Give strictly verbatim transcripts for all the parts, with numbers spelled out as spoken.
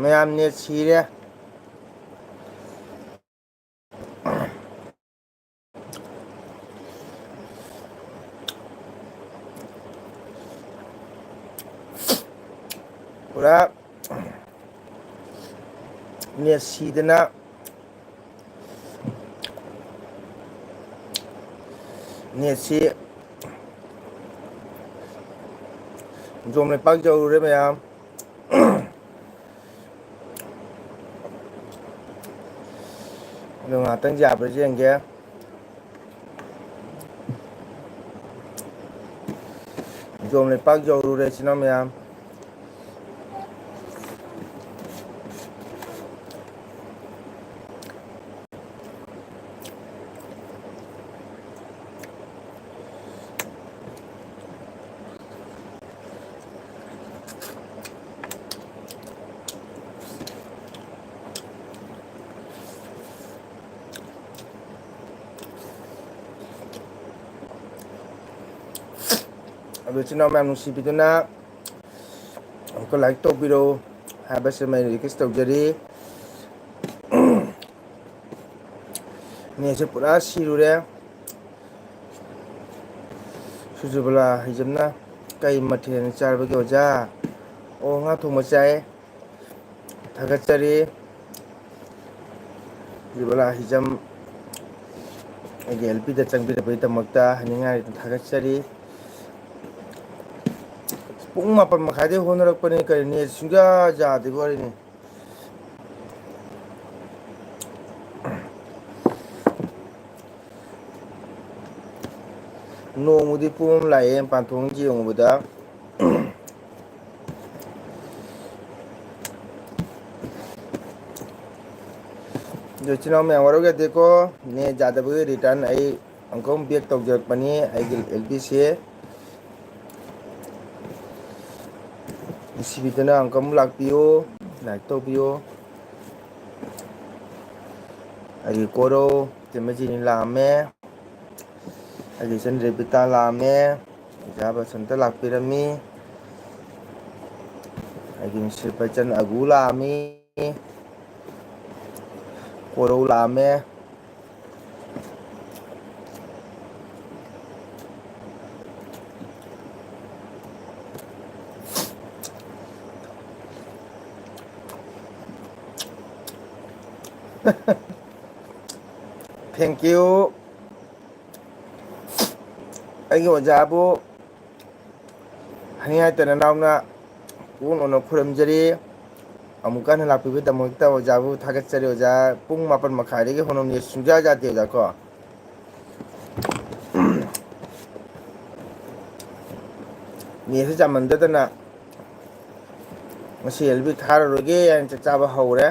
ꯃꯌꯥꯝ ꯅꯦꯠ ꯁꯤꯔꯦ꯫ ꯄꯨꯔꯥ ꯅꯦꯠ ꯁꯤꯗꯅ, ꯅꯦꯠꯁꯤ ꯖꯣꯝ ꯂꯩꯄꯥꯛ ꯌꯧꯔꯨꯔꯦ ꯃꯌꯥꯝ꯫ ꯑꯗꯣ ꯉꯥꯏꯍꯥꯛꯇꯪ ꯌꯥꯕ꯭ꯔꯥ ꯌꯦꯡꯒꯦ꯫ ꯖꯣꯝ ꯂꯩꯄꯥꯛ ꯌꯧꯔꯨꯔꯦ ꯏꯆꯤꯟ ꯏꯅꯥꯎ ꯃꯌꯥꯝ꯫ ꯑꯗꯣ ꯏꯆꯤꯟ ꯏꯅꯥꯎ ꯃꯌꯥꯝ ꯅꯨꯡꯁꯤꯕꯤꯗꯨꯅ ꯑꯃꯨꯛꯀ like ꯇꯧꯕꯤꯔꯛꯎ ꯍꯥꯏꯕꯁꯤꯃ ꯑꯩꯅ request ꯇꯧꯖꯔꯤ꯫ ꯅꯦꯠꯁꯦ ꯄꯨꯔꯥ ꯁꯤꯔꯨꯔꯦ꯫ ꯁꯨꯖꯨꯕꯂꯥ ꯍꯩꯖꯝꯅ ꯀꯩ ꯃꯊꯦꯜ ꯆꯥꯔꯕꯒꯦ ꯑꯣꯖꯥ? ꯑꯣ, ꯉꯥ ꯊꯣꯡꯕ ꯆꯥꯏ꯫ ꯊꯥꯒꯠꯆꯔꯤ꯫ ꯁꯨꯖꯨꯕꯂꯥ ꯍꯩꯖꯝ ꯑꯩꯒꯤ L P ꯗ ꯆꯪꯕꯤꯔꯛꯄꯒꯤꯗꯃꯛꯇ ꯍꯥꯏꯅꯤꯡꯉꯥꯏ ꯊꯥꯒꯠꯆꯔꯤ꯫ ꯄꯨꯡ ꯃꯥꯄꯟ ꯃꯈꯥꯏꯗꯩ ꯍꯣꯠꯅꯔꯛꯄꯅꯤ, ꯀꯔꯤ ꯅꯦꯠ ꯁꯨꯡꯌꯥ ꯌꯥꯗ꯭ꯔꯤꯕ ꯋꯥꯔꯤꯅꯤ꯫ ꯅꯣꯡꯃꯗꯤ ꯄꯨꯡ ꯑꯃ ꯂꯥꯛꯑꯦ ꯃꯄꯥꯟ ꯊꯣꯡ ꯌꯦꯡꯉꯨꯕꯗ꯫ ꯑꯗꯣ ꯏꯆꯤꯟ ꯏꯅꯥꯎ ꯃꯌꯥꯝ ꯋꯥꯔꯧ ꯌꯥꯗꯦꯀꯣ, ꯅꯦꯠ ꯌꯥꯗꯕꯒꯤ return ꯑꯩ ꯑꯃꯨꯛꯀ ꯑꯃꯨꯛ back ꯇꯧꯖꯔꯛꯄꯅꯤ ꯑꯩꯒꯤ L P ꯁꯦ꯫ ꯅꯨꯡꯁꯤꯕꯤꯗꯨꯅ ꯑꯃꯨꯛꯀ ꯑꯃꯨꯛ ꯂꯥꯛꯄꯤꯌꯨ, like ꯇꯧꯕꯤꯌꯨ꯫ ꯑꯩꯒꯤ ꯀꯣꯔꯧ ꯇꯦꯃꯦꯖꯤꯅꯤ ꯂꯥꯛꯑꯝꯃꯦ꯫ ꯑꯩꯒꯤ ꯏꯆꯟ ꯔꯦꯕꯤꯇꯥ ꯂꯥꯛꯑꯝꯃꯦ꯫ ꯑꯣꯖꯥ ꯕꯁꯟꯇ ꯂꯥꯛꯄꯤꯔꯝꯃꯤ꯫ ꯑꯩꯒꯤ ꯅꯨꯡꯁꯤꯕ ꯏꯆꯟ ꯑꯒꯨ ꯂꯥꯛꯑꯝꯃꯤ, ꯀꯣꯔꯧ ꯂꯥꯛꯑꯝꯃꯦ꯫ Thank you꯫ ꯑꯩꯒꯤ ꯑꯣꯖꯥꯕꯨ ꯍꯥꯏꯅꯤꯡꯉꯥꯏ ꯅꯅꯥꯎꯅ ꯄꯨꯛꯅꯤꯡ ꯈꯨꯔꯨꯝꯖꯔꯤ꯫ ꯑꯃꯨꯛꯀ ꯍꯟꯅ ꯂꯥꯛꯄꯤꯕꯒꯤꯗꯃꯛꯇ ꯑꯣꯖꯥꯕꯨ ꯊꯥꯒꯠꯆꯔꯤ꯫ ꯑꯣꯖꯥ ꯄꯨꯡ ꯃꯥꯄꯟ ꯃꯈꯥꯏꯗꯒꯤ ꯍꯧꯅ ꯅꯦꯠ ꯁꯨꯡꯌꯥ ꯌꯥꯗꯦ ꯑꯣꯖꯥ ꯀꯣ꯫ ꯅꯦꯠꯁꯦ ꯌꯥꯝꯃꯟꯗꯗꯅ ꯉꯁꯤ ꯑꯦꯜ ꯕꯤ ꯊꯥꯔꯔꯣꯏꯒꯦ ꯍꯥꯏꯅ ꯆꯥꯛ ꯆꯥꯕ ꯍꯧꯔꯦ꯫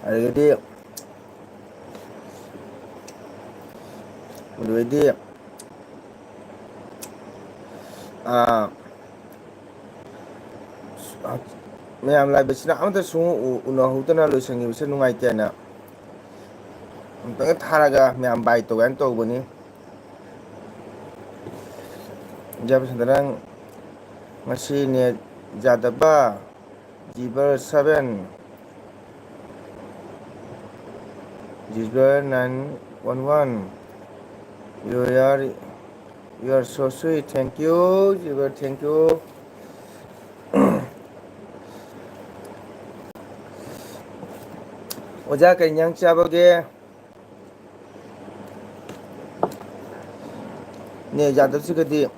ꯑꯗꯒꯤꯗꯤ ꯑꯗꯨꯗꯩꯗꯤ ꯑꯥ, ꯃꯌꯥꯝ ꯂꯥꯏꯕꯁꯤꯅ ꯑꯃꯠꯇ ꯁꯨꯡꯎ ꯎ-, ꯎꯅꯍꯧꯗꯅ ꯂꯣꯏꯁꯤꯟꯈꯤꯕꯁꯦ ꯅꯨꯡꯉꯥꯏꯇꯦꯅ ꯑꯃꯨꯛꯇꯪꯒ ꯊꯥꯔꯒ ꯃꯌꯥꯝ ꯕꯥꯏ ꯇꯧꯒꯦꯅ ꯇꯧꯕꯅꯤ꯫ ꯖꯌꯄ꯭ꯔꯁꯟꯗ, ꯅꯪ ꯉꯁꯤ ꯅꯦꯠ ꯌꯥꯗꯕ? ꯖꯤꯕꯔ seven, ꯖꯤꯕꯔ nine one one, you are, you are so sweet, thank you, ꯖꯤꯕꯔ, thank you꯫ ꯑꯣꯖꯥ, ꯀꯩ ꯏꯟꯖꯥꯡ ꯆꯥꯕꯒꯦ? ꯅꯦꯠ ꯌꯥꯗꯕꯁꯤꯒꯗꯤ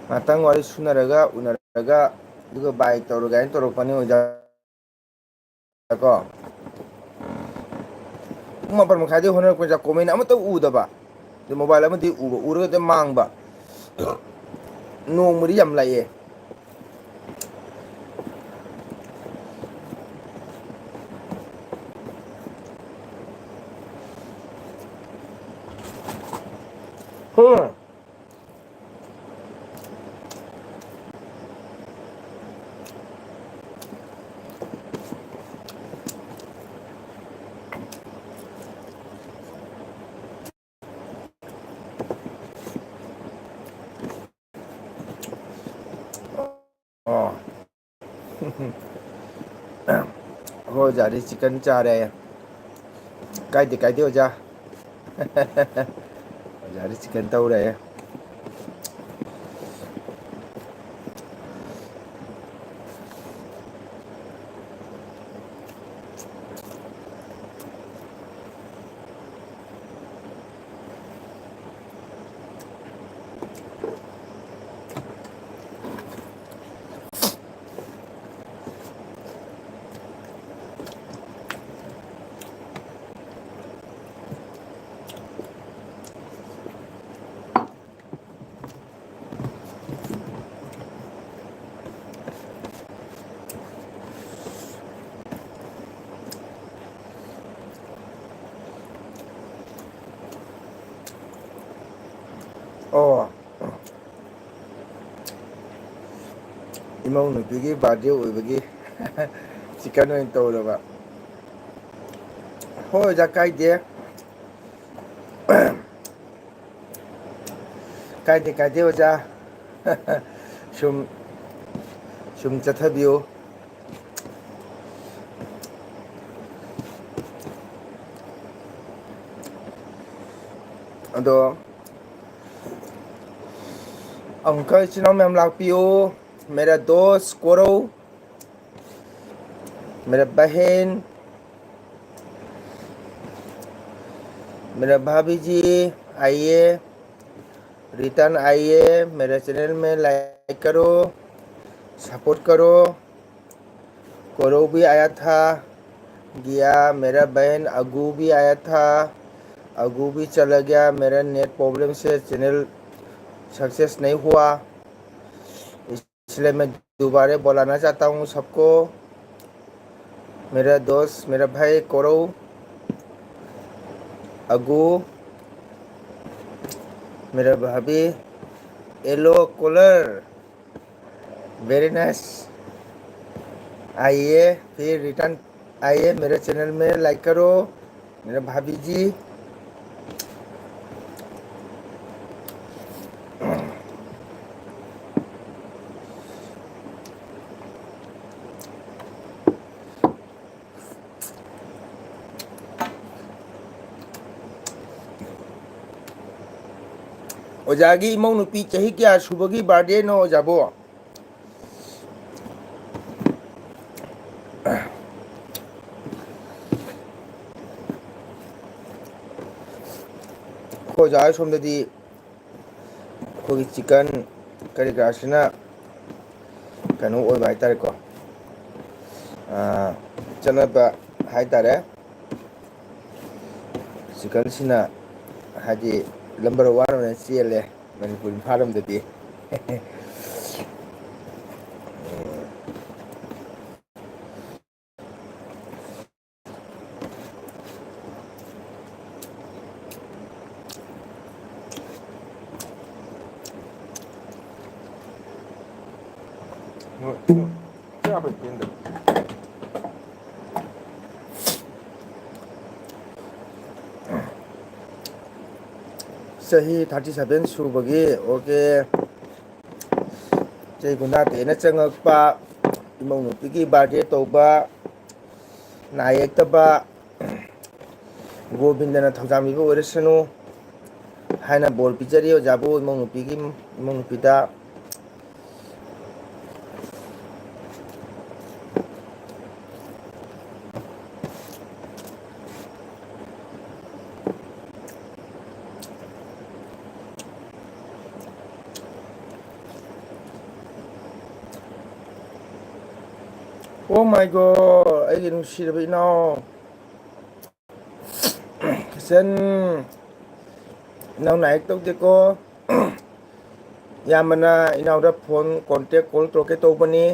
ꯉꯥꯛꯇꯪ ꯋꯥꯔꯤ ꯁꯨꯅꯔꯒ, ꯎꯅꯔꯒ, ꯑꯗꯨꯒ ꯕꯥꯏ ꯇꯧꯔꯒꯦ ꯍꯥꯏꯅ ꯇꯧꯔꯛꯄꯅꯤ ꯑꯣꯖꯥ ꯀꯣ꯫ ꯄꯨꯡ ꯃꯥꯄꯟ ꯃꯈꯥꯏꯗꯒꯤ ꯍꯣꯠꯅꯔꯛꯄꯁꯤꯗ ꯀꯣꯃꯦꯟ ꯑꯃꯠꯇ ꯎꯗꯕ, ꯑꯗꯩ ꯃꯣꯕꯥꯏꯜ ꯑꯃꯗꯤ ꯎꯕ, ꯎꯔꯒꯗꯤ ꯃꯥꯡꯕ꯫ ꯅꯣꯡꯃꯗꯤ ꯌꯥꯝ ꯂꯥꯛꯑꯦ꯫ ꯍꯨꯝ꯫ ꯑꯩꯈꯣꯏ ꯑꯣꯖꯥꯗꯤ ꯆꯤꯛꯀꯟ ꯆꯥꯔꯦ꯫ ꯀꯥꯏꯗꯦ, ꯀꯥꯏꯗꯦ, ꯑꯣꯖꯥ꯫ ꯑꯣꯖꯥꯗꯤ ꯆꯤꯛꯀꯟ ꯇꯧꯔꯦ꯫ ꯑꯣ, ꯏꯃꯧ ꯅꯨꯄꯤꯒꯤ ꯕꯥꯔꯗꯦ ꯑꯣꯏꯕꯒꯤ ꯆꯤꯛꯀꯟ ꯑꯣꯏꯅ ꯇꯧꯔꯕ꯫ ꯍꯣꯏ ꯑꯣꯖꯥ, ꯀꯥꯏꯗꯦ꯫ ꯀꯥꯏꯗꯦ, ꯀꯥꯏꯗꯦ ꯑꯣꯖꯥ꯫ ꯁꯨꯝ, ꯁꯨꯝ ꯆꯠꯊꯕꯤꯌꯨ꯫ ꯑꯗꯣ, ꯑꯃꯨꯛꯀ ꯏꯆꯤꯟ ꯏꯅꯥꯎ ꯃꯌꯥꯝ ꯂꯥꯛꯄꯤꯌꯨ꯫ मेरा दोस्त कोरव, मेरा बहन, मेरा भाभी जी, आइए, रिटर्न आइए, मेरे चैनल में लाइक करो, सपोर्ट करो। कोरव भी आया था, गया। मेरा बहन अगू भी आया था, अगू भी चला गया। मेरा नेट प्रॉब्लम से चैनल सक्सेस नहीं हुआ, इसलिए मैं दोबारा बुलाना चाहता हूँ सबको। मेरा दोस्त, मेरा भाई कोरव, अगू, मेरा भाभी, येलो कलर, वेरी नाइस। आइए, फिर रिटर्न आइए, मेरे चैनल में लाइक करो, मेरे भाभी जी। ꯑꯣꯖꯥꯒꯤ ꯏꯃꯧ ꯅꯨꯄꯤ ꯆꯍꯤ ꯀꯌꯥ ꯁꯨꯕꯒꯤ ꯕꯥꯔꯗꯦꯅꯣ, ꯑꯣꯖꯥꯕꯣ? ꯑꯩꯈꯣꯏ ꯑꯣꯖꯥ ꯍꯣꯏ ꯁꯣꯝꯗꯗꯤ ꯑꯩꯈꯣꯏꯒꯤ ꯆꯤꯀꯟ ꯀꯔꯤ ꯀꯔꯥꯁꯤꯅ ꯀꯩꯅꯣ ꯑꯣꯏꯕ ꯍꯥꯏꯇꯥꯔꯦꯀꯣ, ꯑꯥ, ꯆꯠꯅꯕ ꯍꯥꯏꯇꯥꯔꯦ꯫ ꯆꯤꯀꯟꯁꯤꯅ ꯍꯥꯏꯗꯤ ꯅꯝꯕꯔ ꯋꯥꯟ ꯑꯣꯏꯅ ꯆꯦꯜꯂꯦ ꯃꯅꯤꯄꯨꯔ, ꯏꯝꯐꯥꯜ ꯂꯣꯝꯗꯗꯤ꯫ ꯆꯍꯤ ꯊꯥꯔꯇꯤ ꯁꯚꯦꯟ ꯁꯨꯕꯒꯤ, ꯑꯣꯀꯦ꯫ ꯆꯍꯤ ꯀꯨꯟꯊ꯭ꯔꯥ ꯇꯔꯦꯠꯅ ꯆꯪꯉꯛꯄ, ꯏꯃꯧ ꯅꯨꯄꯤꯒꯤ ꯕꯥꯔꯗꯦ ꯇꯧꯕ, ꯅꯥ ꯌꯦꯛꯇꯕ, ꯒꯣꯕꯤꯟꯗꯅ ꯊꯧꯖꯥꯟꯕꯤꯕ ꯑꯣꯏꯔꯁꯅꯨ ꯍꯥꯏꯅ ꯕꯣꯔ ꯄꯤꯖꯔꯤ ꯑꯣꯖꯥꯕꯨ, ꯏꯃꯧ ꯅꯨꯄꯤꯒꯤ, ꯏꯃꯧ ꯅꯨꯄꯤꯗ꯫ Oh my God, ꯑꯩꯒꯤ ꯅꯨꯡꯁꯤꯔꯕ ꯏꯅꯥꯎ꯫ ꯀꯤꯁꯟ, ꯏꯅꯥꯎ ꯅꯥꯏꯛ ꯇꯧꯗꯦꯀꯣ꯫ ꯏꯌꯥꯝꯕꯅ ꯏꯅꯥꯎꯗ ꯐꯣꯟ ꯀꯣꯟꯇꯦꯛ ꯀꯣꯜ ꯇꯧꯔꯛꯀꯦ ꯇꯧꯕꯅꯤ꯫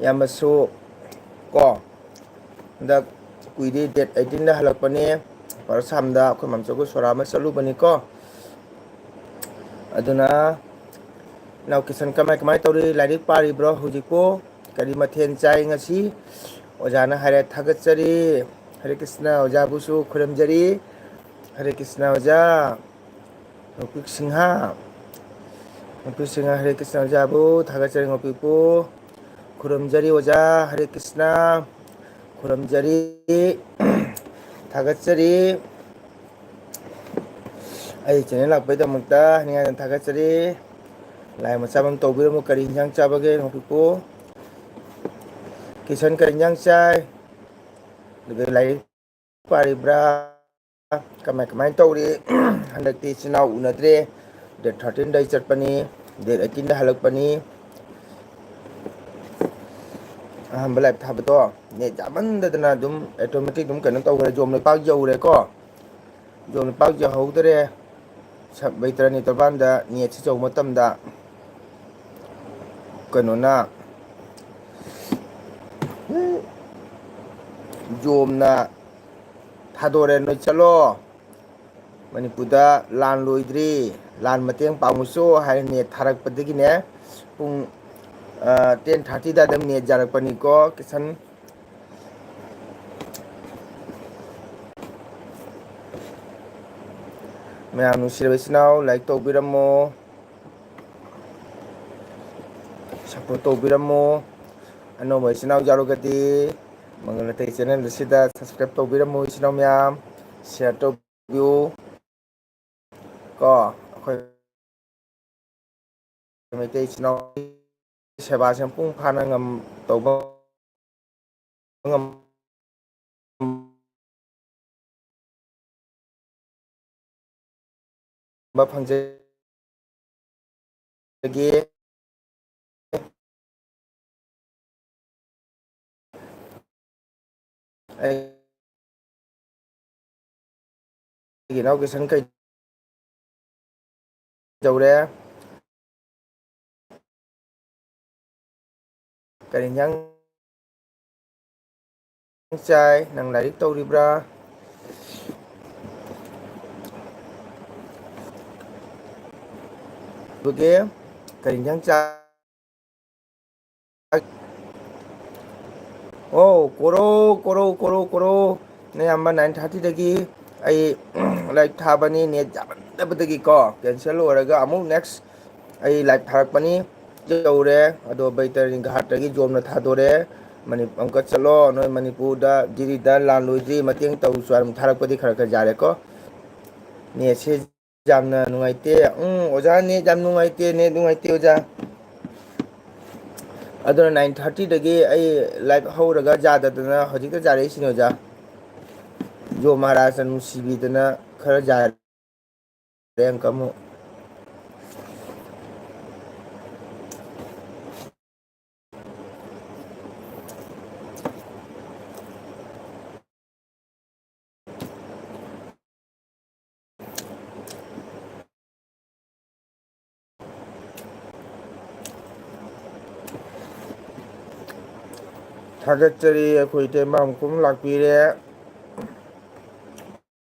ꯏꯌꯥꯝꯕꯁꯨ ꯀꯣ, ꯍꯟꯗꯛ ꯀꯨꯏꯗꯦ, ꯗꯦꯠ ꯑꯩꯠꯇꯤꯟꯗ ꯍꯜꯂꯛꯄꯅꯦ꯫ ꯄꯔꯁꯥꯝꯗ ꯑꯩꯈꯣꯏ ꯃꯝꯆꯧꯒꯤ ꯁꯣꯔꯥ ꯑꯃ ꯆꯠꯂꯨꯕꯅꯤꯀꯣ꯫ ꯑꯗꯨꯅ ꯏꯅꯥꯎ ꯀꯤꯁꯟ ꯀꯃꯥꯏ ꯀꯃꯥꯏ ꯇꯧꯔꯤ? ꯂꯥꯏꯔꯤꯛ ꯄꯥꯔꯤꯕ꯭ꯔꯣ ꯍꯧꯖꯤꯛꯄꯨ? ꯀꯔꯤ ꯃꯊꯦꯜ ꯆꯥꯏ ꯉꯁꯤ? ꯑꯣꯖꯥꯅ ꯍꯥꯏꯔꯦ, ꯊꯥꯒꯠꯆꯔꯤ꯫ ꯍꯔꯦ ꯀ꯭ꯔꯤꯁꯅ ꯑꯣꯖꯥꯕꯨꯁꯨ ꯈꯨꯔꯨꯝꯖꯔꯤ꯫ ꯍꯔꯦ ꯀ꯭ꯔꯤꯁꯅ ꯑꯣꯖꯥ꯫ ꯉꯣꯄꯤꯛ ꯁꯤꯡꯍ꯫ ꯉꯣꯄꯤꯛ ꯁꯤꯡꯍ, ꯍꯔꯦ ꯀ꯭ꯔꯤꯁꯅ ꯑꯣꯖꯥꯕꯨ ꯊꯥꯒꯠꯆꯔꯤ ꯉꯣꯄꯤꯛꯄꯨ꯫ ꯈꯨꯔꯨꯝꯖꯔꯤ ꯑꯣꯖꯥ, ꯍꯔꯦ ꯀ꯭ꯔꯤꯁꯅ꯫ ꯈꯨꯔꯨꯝꯖꯔꯤ꯫ ꯊꯥꯒꯠꯆꯔꯤ꯫ ꯑꯩ ꯆꯦꯅꯦꯜ ꯂꯥꯛꯄꯩꯗꯃꯛꯇ ꯍꯥꯏꯅꯤꯡꯉꯥꯏꯗ ꯊꯥꯒꯠꯆꯔꯤ꯫ ꯂꯥꯏ ꯃꯆꯥ ꯑꯃ ꯇꯧꯕꯤꯔꯝꯃꯨ꯫ ꯀꯔꯤ ꯍꯤꯟꯖꯥꯡ ꯆꯥꯕꯒꯦ ꯅꯣꯡꯄꯤꯛꯄꯨ? ꯀꯤꯁꯟ ꯀꯔꯤ ꯍꯤꯟꯖꯥꯡ ꯆꯥꯏ? ꯑꯗꯨꯒ ꯂꯥꯏꯔꯤꯛ ꯄꯥꯔꯤꯕ꯭ꯔꯥ? ꯀꯃꯥꯏ ꯀꯃꯥꯏꯅ ꯇꯧꯔꯤ? ꯍꯟꯗꯛꯇꯤ ꯏꯆꯤꯟ ꯏꯅꯥꯎ ꯎꯅꯗ꯭ꯔꯦ꯫ ꯗꯦꯠ ꯊꯥꯔꯇꯤꯟꯗ ꯑꯩ ꯆꯠꯄꯅꯤ, ꯗꯦꯠ ꯑꯩꯠꯇꯤꯟꯗ ꯍꯜꯂꯛꯄꯅꯤ꯫ ꯑꯍꯥꯟꯕ ꯂꯥꯏꯞ ꯊꯥꯕꯗꯣ ꯅꯦꯠ ꯌꯥꯝꯃꯟꯗꯗꯅ ꯑꯗꯨꯝ ꯑꯣꯇꯣꯃꯦꯇꯤꯛ ꯑꯗꯨꯝ ꯀꯩꯅꯣ ꯇꯧꯈ꯭ꯔꯦ, ꯖꯣꯝ ꯂꯩꯄꯥꯛ ꯌꯧꯔꯦꯀꯣ꯫ ꯖꯣꯝ ꯂꯩꯄꯥꯛ ꯌꯧꯍꯧꯗ꯭ꯔꯦ꯫ ꯁꯕ ꯕꯩꯇ꯭ꯔꯅꯤ ꯇꯣꯔꯕꯥꯟꯗ ꯅꯦꯠꯁꯤ ꯌꯧꯕ ꯃꯇꯝꯗ ꯀꯩꯅꯣꯅ ꯖꯣꯝꯅ ꯊꯥꯗꯣꯔꯦ, "ꯅꯣꯏ ꯆꯠꯂꯣ, ꯃꯅꯤꯄꯨꯔꯗ ꯂꯥꯟ ꯂꯣꯏꯗ꯭ꯔꯤ, ꯂꯥꯟ ꯃꯇꯦꯡ ꯄꯥꯡꯉꯨꯆꯣ" ꯍꯥꯏꯅ ꯅꯦꯠ ꯊꯥꯔꯛꯄꯗꯒꯤꯅꯦ, ꯄꯨꯡ, ꯑ, ꯇꯦꯟ ꯊꯥꯔꯇꯤ ꯑꯗꯨꯋꯥꯏꯗ ꯅꯦꯠ ꯌꯥꯔꯛꯄꯅꯤꯀꯣ꯫ ꯀꯤꯁꯟ, ꯃꯌꯥꯝ ꯅꯨꯡꯁꯤꯔꯕ ꯏꯆꯤꯟ ꯏꯅꯥꯎ, ꯂꯥꯏꯛ ꯇꯧꯕꯤꯔꯝꯃꯣ, ꯁꯞꯄꯣꯔꯠ ꯇꯧꯕꯤꯔꯝꯃꯣ꯫ ꯑꯅꯧꯕ ꯏꯆꯤꯟ ꯏꯅꯥꯎ ꯌꯥꯎꯔꯒꯗꯤ ꯃꯪꯒꯜ ꯑꯇꯩ ꯆꯦꯅꯦꯜ ꯑꯁꯤꯗ ꯁꯕꯁꯀ꯭ꯔꯥꯏꯕ ꯇꯧꯕꯤꯔꯝꯃꯨ ꯏꯆꯤꯟ ꯏꯅꯥꯎ ꯃꯌꯥꯝ, ꯁꯤꯌꯥꯔ ꯇꯧꯕꯤꯌꯨ꯫ ꯀꯣ, ꯑꯩꯈꯣꯏ ꯃꯩꯇꯩ ꯏꯆꯤꯟ ꯏꯅꯥꯎ ꯁꯦꯕꯥꯁꯦ ꯃꯄꯨꯡ ꯐꯥꯅ ꯉꯝ-, ꯇꯧꯕ ꯉꯝ-, ꯕ ꯐꯪꯖꯒꯦ꯫ ꯑꯩꯒꯤ ꯏꯅꯥꯎ ꯀꯤꯁꯟ ꯀꯩꯗꯧꯔꯦ? ꯀꯔꯤ ꯏꯟꯖꯥꯡ ꯆꯥꯏ? ꯅꯪ ꯂꯥꯏꯔꯤꯛ ꯇꯧꯔꯤꯕ꯭ꯔꯥ? ꯑꯗꯨꯒꯤ ꯀꯔꯤ ꯏꯟꯖꯥꯡ ꯆꯥꯏ? ꯑꯣ, ꯀꯣꯔꯧ, ꯀꯣꯔꯧ, ꯀꯣꯔꯧ, ꯀꯣꯔꯧ꯫ ꯅꯌꯥꯝꯕ ꯅꯥꯏꯟ ꯊꯥꯔꯇꯤꯗꯒꯤ ꯑꯩ ꯂꯥꯏꯔꯤꯛ ꯊꯥꯕꯅꯤ, ꯅꯦꯠ ꯌꯥꯃꯟꯗꯕꯗꯒꯤꯀꯣ, ꯀꯦꯟꯁꯦꯜ ꯑꯣꯏꯔꯒ ꯑꯃꯨꯛ ꯅꯦꯛꯁ ꯑꯩ ꯂꯥꯏꯚ ꯊꯥꯔꯛꯄꯅꯤ꯫ ꯌꯧꯔꯦ꯫ ꯑꯗꯣ ꯕꯩꯇꯔꯅꯤ ꯘꯥꯠꯇꯒꯤ ꯖꯣꯝꯅ ꯊꯥꯗꯣꯔꯦ꯫ ꯃꯅꯤ-, ꯑꯃꯨꯛꯀ ꯆꯠꯂꯣ꯫ ꯅꯣꯏ ꯃꯅꯤꯄꯨꯔꯗ, ꯗꯤꯜꯂꯤꯗ ꯂꯥꯟ ꯂꯣꯏꯗ꯭ꯔꯤ, ꯃꯇꯦꯡ ꯇꯧꯁꯨ ꯍꯥꯏꯅ ꯊꯥꯔꯛꯄꯗꯤ ꯈꯔ ꯈꯔ ꯌꯥꯔꯦꯀꯣ꯫ ꯅꯦꯠꯁꯦ ꯌꯥꯝꯅ ꯅꯨꯡꯉꯥꯏꯇꯦ꯫ ꯎꯝ, ꯑꯣꯖꯥ, ꯅꯦꯠ ꯌꯥꯝ ꯅꯨꯡꯉꯥꯏꯇꯦ, ꯅꯦꯠ ꯅꯨꯡꯉꯥꯏꯇꯦ, ꯑꯣꯖꯥ꯫ ꯑꯗꯨꯅ nine thirty ꯗꯒꯤ ꯑꯩ ꯂꯥꯏꯚ ꯍꯧꯔꯒ ꯌꯥꯗꯗꯅ ꯍꯧꯖꯤꯛꯇ ꯌꯥꯔꯛꯏꯁꯤꯅꯦ, ꯑꯣꯖꯥ꯫ ꯖꯣ ꯃꯍꯥꯔꯥꯖꯅ ꯅꯨꯡꯁꯤꯕꯤꯗꯅ ꯈꯔ ꯌꯥꯔꯦ ꯑꯃꯨꯛꯀ ꯑꯃꯨꯛ꯫ ꯊꯥꯒꯠꯆꯔꯤ, ꯑꯩꯈꯣꯏ ꯏꯇꯩꯃ ꯑꯃꯨꯛꯀꯨꯝ ꯂꯥꯛꯄꯤꯔꯦ꯫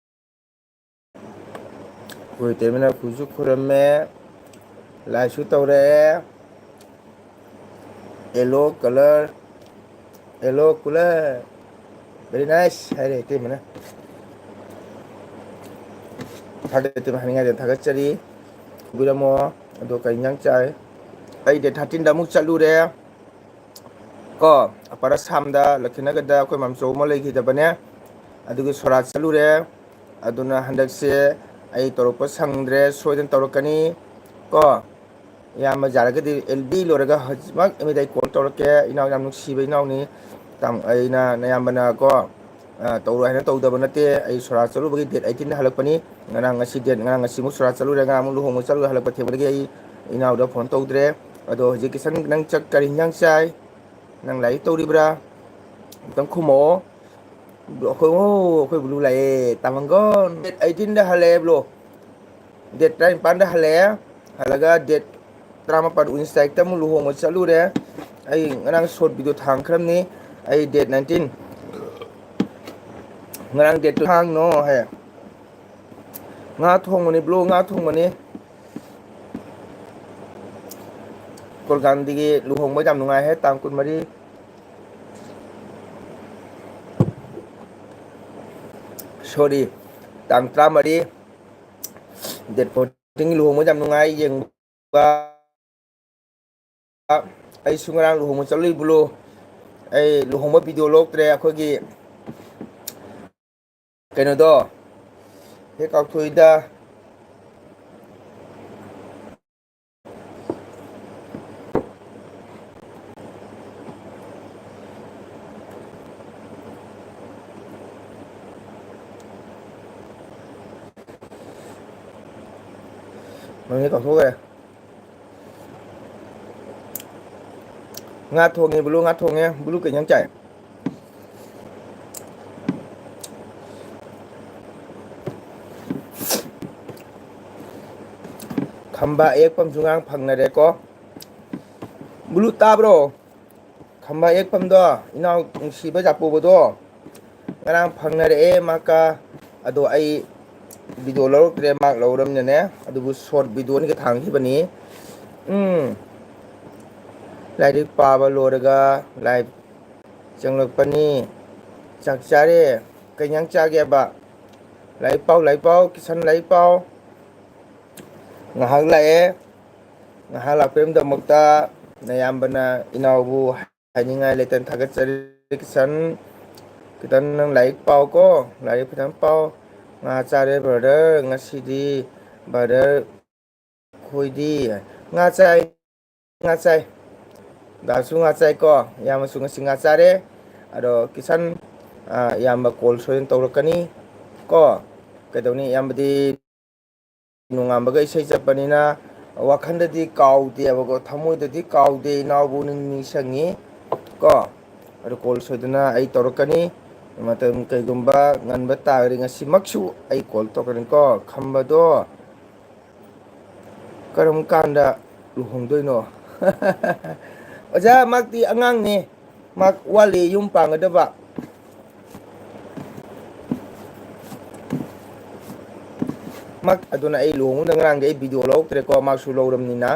ꯑꯩꯈꯣꯏ ꯏꯇꯩꯃꯅ ꯈꯨꯔꯨꯝꯁꯨ ꯈꯨꯔꯝꯃꯦ, ꯂꯥꯏꯁꯨ ꯇꯧꯔꯛꯑꯦ꯫ Yellow colour, yellow colour, very nice ꯍꯥꯏꯔꯦ ꯏꯇꯩꯃꯅ꯫ ꯊꯥꯒꯠ-, ꯏꯇꯩꯃ ꯍꯥꯏꯅꯤꯡꯉꯥꯏꯗ ꯊꯥꯒꯠꯆꯔꯤ꯫ ꯈꯨꯝꯕꯤꯔꯝꯃꯣ꯫ ꯑꯗꯣ ꯀꯔꯤ ꯏꯟꯖꯥꯡ ꯆꯥꯏ? ꯑꯩ date thirteen ꯗ ꯑꯃꯨꯛ ꯆꯠꯂꯨꯔꯦ꯫ ꯀꯣ, Upper Assam ꯗ, ꯂꯈꯤꯅꯒꯔꯗ ꯑꯩꯈꯣꯏ ꯃꯥꯝꯆꯧ ꯑꯃ ꯂꯩꯈꯤꯗꯕꯅꯦ, ꯑꯗꯨꯒꯤ ꯁꯣꯔꯥꯠ ꯆꯠꯂꯨꯔꯦ꯫ ꯑꯗꯨꯅ ꯍꯟꯗꯛꯁꯦ ꯑꯩ ꯇꯧꯔꯛꯄ ꯁꯪꯗ꯭ꯔꯦ, ꯁꯣꯏꯗꯅ ꯇꯧꯔꯛꯀꯅꯤ꯫ ꯀꯣ, ꯏꯌꯥꯝꯕ ꯌꯥꯔꯒꯗꯤ ꯑꯦꯜ ꯕꯤ ꯂꯣꯏꯔꯒ ꯍꯧꯖꯤꯛꯃꯛ ꯑꯦꯝ ꯑꯦꯗ ꯑꯩ ꯀꯣꯜ ꯇꯧꯔꯛꯀꯦ꯫ ꯏꯅꯥꯎ ꯌꯥꯝ ꯅꯨꯡꯁꯤꯕ ꯏꯅꯥꯎꯅꯤ꯫ ꯇꯥꯝ-, ꯑꯩꯅ ꯅꯌꯥꯝꯕꯅ ꯀꯣ, ꯑ, ꯇꯧꯔꯣꯏ ꯍꯥꯏꯅ ꯇꯧꯗꯕ ꯅꯠꯇꯦ꯫ ꯑꯩ ꯁꯣꯔꯥꯠ ꯆꯠꯂꯨꯕꯒꯤ date eighteen ꯗ ꯍꯜꯂꯛꯄꯅꯤ꯫ ꯉꯔꯥꯡ ꯉꯁꯤ date, ꯉꯔꯥꯡ ꯉꯁꯤꯃꯨꯛ ꯁꯣꯔꯥꯠ ꯆꯠꯂꯨꯔꯦ, ꯉꯔꯥꯡ ꯑꯃꯨꯛ ꯂꯨꯍꯣꯡꯕ ꯆꯠꯂꯨꯔꯦ, ꯍꯜꯂꯛꯄ ꯊꯦꯡꯕꯗꯒꯤ ꯑꯩ ꯏꯅꯥꯎꯗ ꯐꯣꯟ ꯇꯧꯗ꯭ꯔꯦ꯫ ꯑꯗꯣ ꯍꯧꯖꯤꯛ ꯀꯤꯁꯟ, ꯅꯪ ꯆꯠ-, ꯀꯔꯤ ꯍꯤꯟꯖꯥꯡ ꯆꯥꯏ? ꯅꯪ ꯂꯥꯏꯔꯤꯛ ꯇꯧꯔꯤꯕ꯭ꯔꯥ? ꯑꯝꯇꯪ ꯈꯨꯝꯃꯛꯑꯣ꯫ ꯕ꯭ꯂꯣ-, ꯑꯩꯈꯣꯏ, ꯑꯣ, ꯑꯩꯈꯣꯏ ꯕ꯭ꯂꯨ ꯂꯥꯛꯑꯦ, ꯇꯥꯃꯪꯒꯣꯟ꯫ Date eighteen ꯗ ꯍꯜꯂꯛꯑꯦ, ꯕ꯭ꯂꯣ꯫ Date ꯇꯔꯥꯅꯤꯄꯥꯟꯗ ꯍꯜꯂꯛꯑꯦ꯫ ꯍꯜꯂꯒ date ꯇꯔꯥꯃꯥꯄꯟ ꯎꯏꯟꯁꯇꯥꯏꯛꯇ ꯑꯃꯨꯛ ꯂꯨꯍꯣꯡꯕ ꯆꯠꯂꯨꯔꯦ꯫ ꯑꯩ ꯉꯔꯥꯡ short video ꯊꯥꯡꯈ꯭ꯔꯕꯅꯤ꯫ ꯑꯩ date nineteen, ꯉꯔꯥꯡ date ꯇꯨ ꯊꯥꯡꯅꯣ ꯍꯥꯏ꯫ ꯉꯥ ꯊꯣꯡꯕꯅꯤ, ꯕ꯭ꯂꯣ, ꯉꯥ ꯊꯣꯡꯕꯅꯤ꯫ ꯀꯣꯜꯀꯥꯟꯗꯤꯒꯤ ꯂꯨꯍꯣꯡꯕ ꯌꯥꯝ ꯅꯨꯡꯉꯥꯏ ꯍꯥꯏ, ꯇꯥꯡ ꯀꯨꯟꯃꯔꯤ, sorry, ꯇꯥꯡ ꯇꯔꯥꯃꯔꯤ, date fourteen ꯂꯨꯍꯣꯡꯕ ꯌꯥꯝ ꯅꯨꯡꯉꯥꯏ ꯌꯦꯡꯕ꯫ ꯑꯩꯁꯨ ꯉꯔꯥꯡ ꯂꯨꯍꯣꯡꯕ ꯆꯠꯂꯨꯏ, ꯕ꯭ꯂꯣ꯫ ꯑꯩ ꯂꯨꯍꯣꯡꯕ video ꯂꯣꯛꯇ꯭ꯔꯦ, ꯑꯩꯈꯣꯏꯒꯤ ꯀꯩꯅꯣꯗꯣ ꯍꯦꯛ ꯀꯥꯎꯊꯣꯛꯏꯗ꯫ ꯀꯥꯎꯊꯣꯛꯈ꯭ꯔꯦ꯫ ꯉꯥ ꯊꯣꯡꯉꯦ ꯕꯨꯂꯨ, ꯉꯥ ꯊꯣꯡꯉꯦ꯫ ꯕꯨꯂꯨ ꯀꯩ ꯏꯟꯖꯥꯡ ꯆꯥꯏ? ꯈꯝꯕ ꯑꯌꯦꯛꯄꯝꯁꯨ ꯉꯔꯥꯡ ꯐꯪꯅꯔꯦꯀꯣ꯫ ꯕꯨꯂꯨ ꯇꯥꯕ꯭ꯔꯣ? ꯈꯝꯕ ꯑꯌꯦꯛꯄꯝꯗꯣ, ꯏꯅꯥꯎ ꯅꯨꯡꯁꯤꯕ ꯖꯥꯄꯣꯕꯗꯣ ꯉꯔꯥꯡ ꯐꯪꯅꯔꯛꯑꯦ ꯃꯥꯀ꯫ ꯑꯗꯣ ꯑꯩ ꯚꯤꯗꯤꯑꯣ ꯂꯧꯔꯛꯇ꯭ꯔꯦ, ꯃꯥ ꯂꯧꯔꯝꯅꯤꯅꯅꯦ꯫ ꯑꯗꯨꯕꯨ ꯁꯣꯔꯠ ꯚꯤꯗꯤꯑꯣꯅꯤꯒ ꯊꯥꯡꯈꯤꯕꯅꯤ꯫ ꯎꯝ꯫ ꯂꯥꯏꯔꯤꯛ ꯄꯥꯕ ꯂꯣꯏꯔꯒ ꯂꯥꯏꯞ ꯆꯪꯂꯛꯄꯅꯤ꯫ ꯆꯥꯛ ꯆꯥꯔꯦ꯫ ꯀꯩ ꯏꯟꯖꯥꯡ ꯆꯥꯒꯦꯕ? ꯂꯥꯏꯔꯤꯛ ꯄꯥꯎ, ꯂꯥꯏꯔꯤꯛ ꯄꯥꯎ, ꯀꯤꯁꯟ ꯂꯥꯏꯔꯤꯛ ꯄꯥꯎ꯫ ꯉꯥꯏꯍꯥꯛ ꯂꯥꯛꯑꯦ꯫ ꯉꯥꯏꯍꯥꯛ ꯂꯥꯛꯄꯒꯤꯗꯃꯛꯇ ꯅꯌꯥꯝꯕꯅ ꯏꯅꯥꯎꯕꯨ ꯍꯥꯏꯅꯤꯡꯉꯥꯏ ꯂꯩꯇꯅ ꯊꯥꯒꯠꯆꯔꯤ꯫ ꯀꯤꯁꯟ, ꯈꯤꯇꯪ ꯅꯪ ꯂꯥꯏꯔꯤꯛ ꯄꯥꯎꯀꯣ, ꯂꯥꯏꯔꯤꯛ ꯐꯖꯅ ꯄꯥꯎ꯫ ꯉꯥ ꯆꯥꯔꯦ brother, ꯉꯁꯤꯗꯤ brother꯫ ꯑꯩꯈꯣꯏꯗꯤ ꯉꯥ ꯆꯥꯏ, ꯉꯥ ꯆꯥꯏ꯫ ꯗꯥꯁꯨ ꯉꯥ ꯆꯥꯏꯀꯣ, ꯏꯌꯥꯝꯕꯁꯨ ꯉꯁꯤ ꯉꯥ ꯆꯥꯔꯦ꯫ ꯑꯗꯣ ꯀꯤꯁꯟ, ꯑ, ꯏꯌꯥꯝꯕ ꯀꯣꯜ ꯁꯣꯏꯗꯅ ꯇꯧꯔꯛꯀꯅꯤ ꯀꯣ꯫ ꯀꯩꯗꯧꯅꯤ, ꯏꯌꯥꯝꯕꯗꯤ ꯅꯣꯡꯉꯥꯟꯕꯒ ꯏꯁꯩ ꯆꯠꯄꯅꯤꯅ ꯋꯥꯈꯜꯗꯗꯤ ꯀꯥꯎꯗꯦꯕꯀꯣ, ꯊꯃꯣꯏꯗꯗꯤ ꯀꯥꯎꯗꯦ, ꯏꯅꯥꯎꯕꯨ ꯅꯤꯡ ꯅꯤꯡꯁꯤꯡꯉꯤ ꯀꯣ꯫ ꯑꯗꯨ ꯀꯣꯜ ꯁꯣꯏꯗꯅ ꯑꯩ ꯇꯧꯔꯛꯀꯅꯤ꯫ ꯃꯇꯝ ꯀꯩꯒꯨꯝꯕ ꯉꯟꯕ ꯇꯥꯔꯒꯗꯤ ꯉꯁꯤꯃꯛꯁꯨ ꯑꯩ ꯀꯣꯜ ꯇꯧꯔꯛꯀꯅꯤꯀꯣ꯫ ꯈꯝꯕꯗꯣ ꯀꯔꯝ ꯀꯥꯟꯗ ꯂꯨꯍꯣꯡꯗꯣꯏꯅꯣ? ꯑꯣꯖꯥ, ꯃꯥꯛꯇꯤ ꯑꯉꯥꯡꯅꯦ꯫ ꯃꯥꯛ ꯋꯥꯠꯂꯤ ꯌꯨꯝ ꯄꯥꯟꯒꯗꯕ꯫ ꯃꯥꯛ, ꯑꯗꯨꯅ ꯑꯩ ꯂꯨꯍꯣꯡꯕꯗ ꯉꯔꯥꯡꯗꯤ ꯑꯩ ꯚꯤꯗꯤꯑꯣ ꯂꯧꯔꯛꯇ꯭ꯔꯦꯀꯣ, ꯃꯥꯛꯁꯨ ꯂꯧꯔꯝꯅꯤꯅ꯫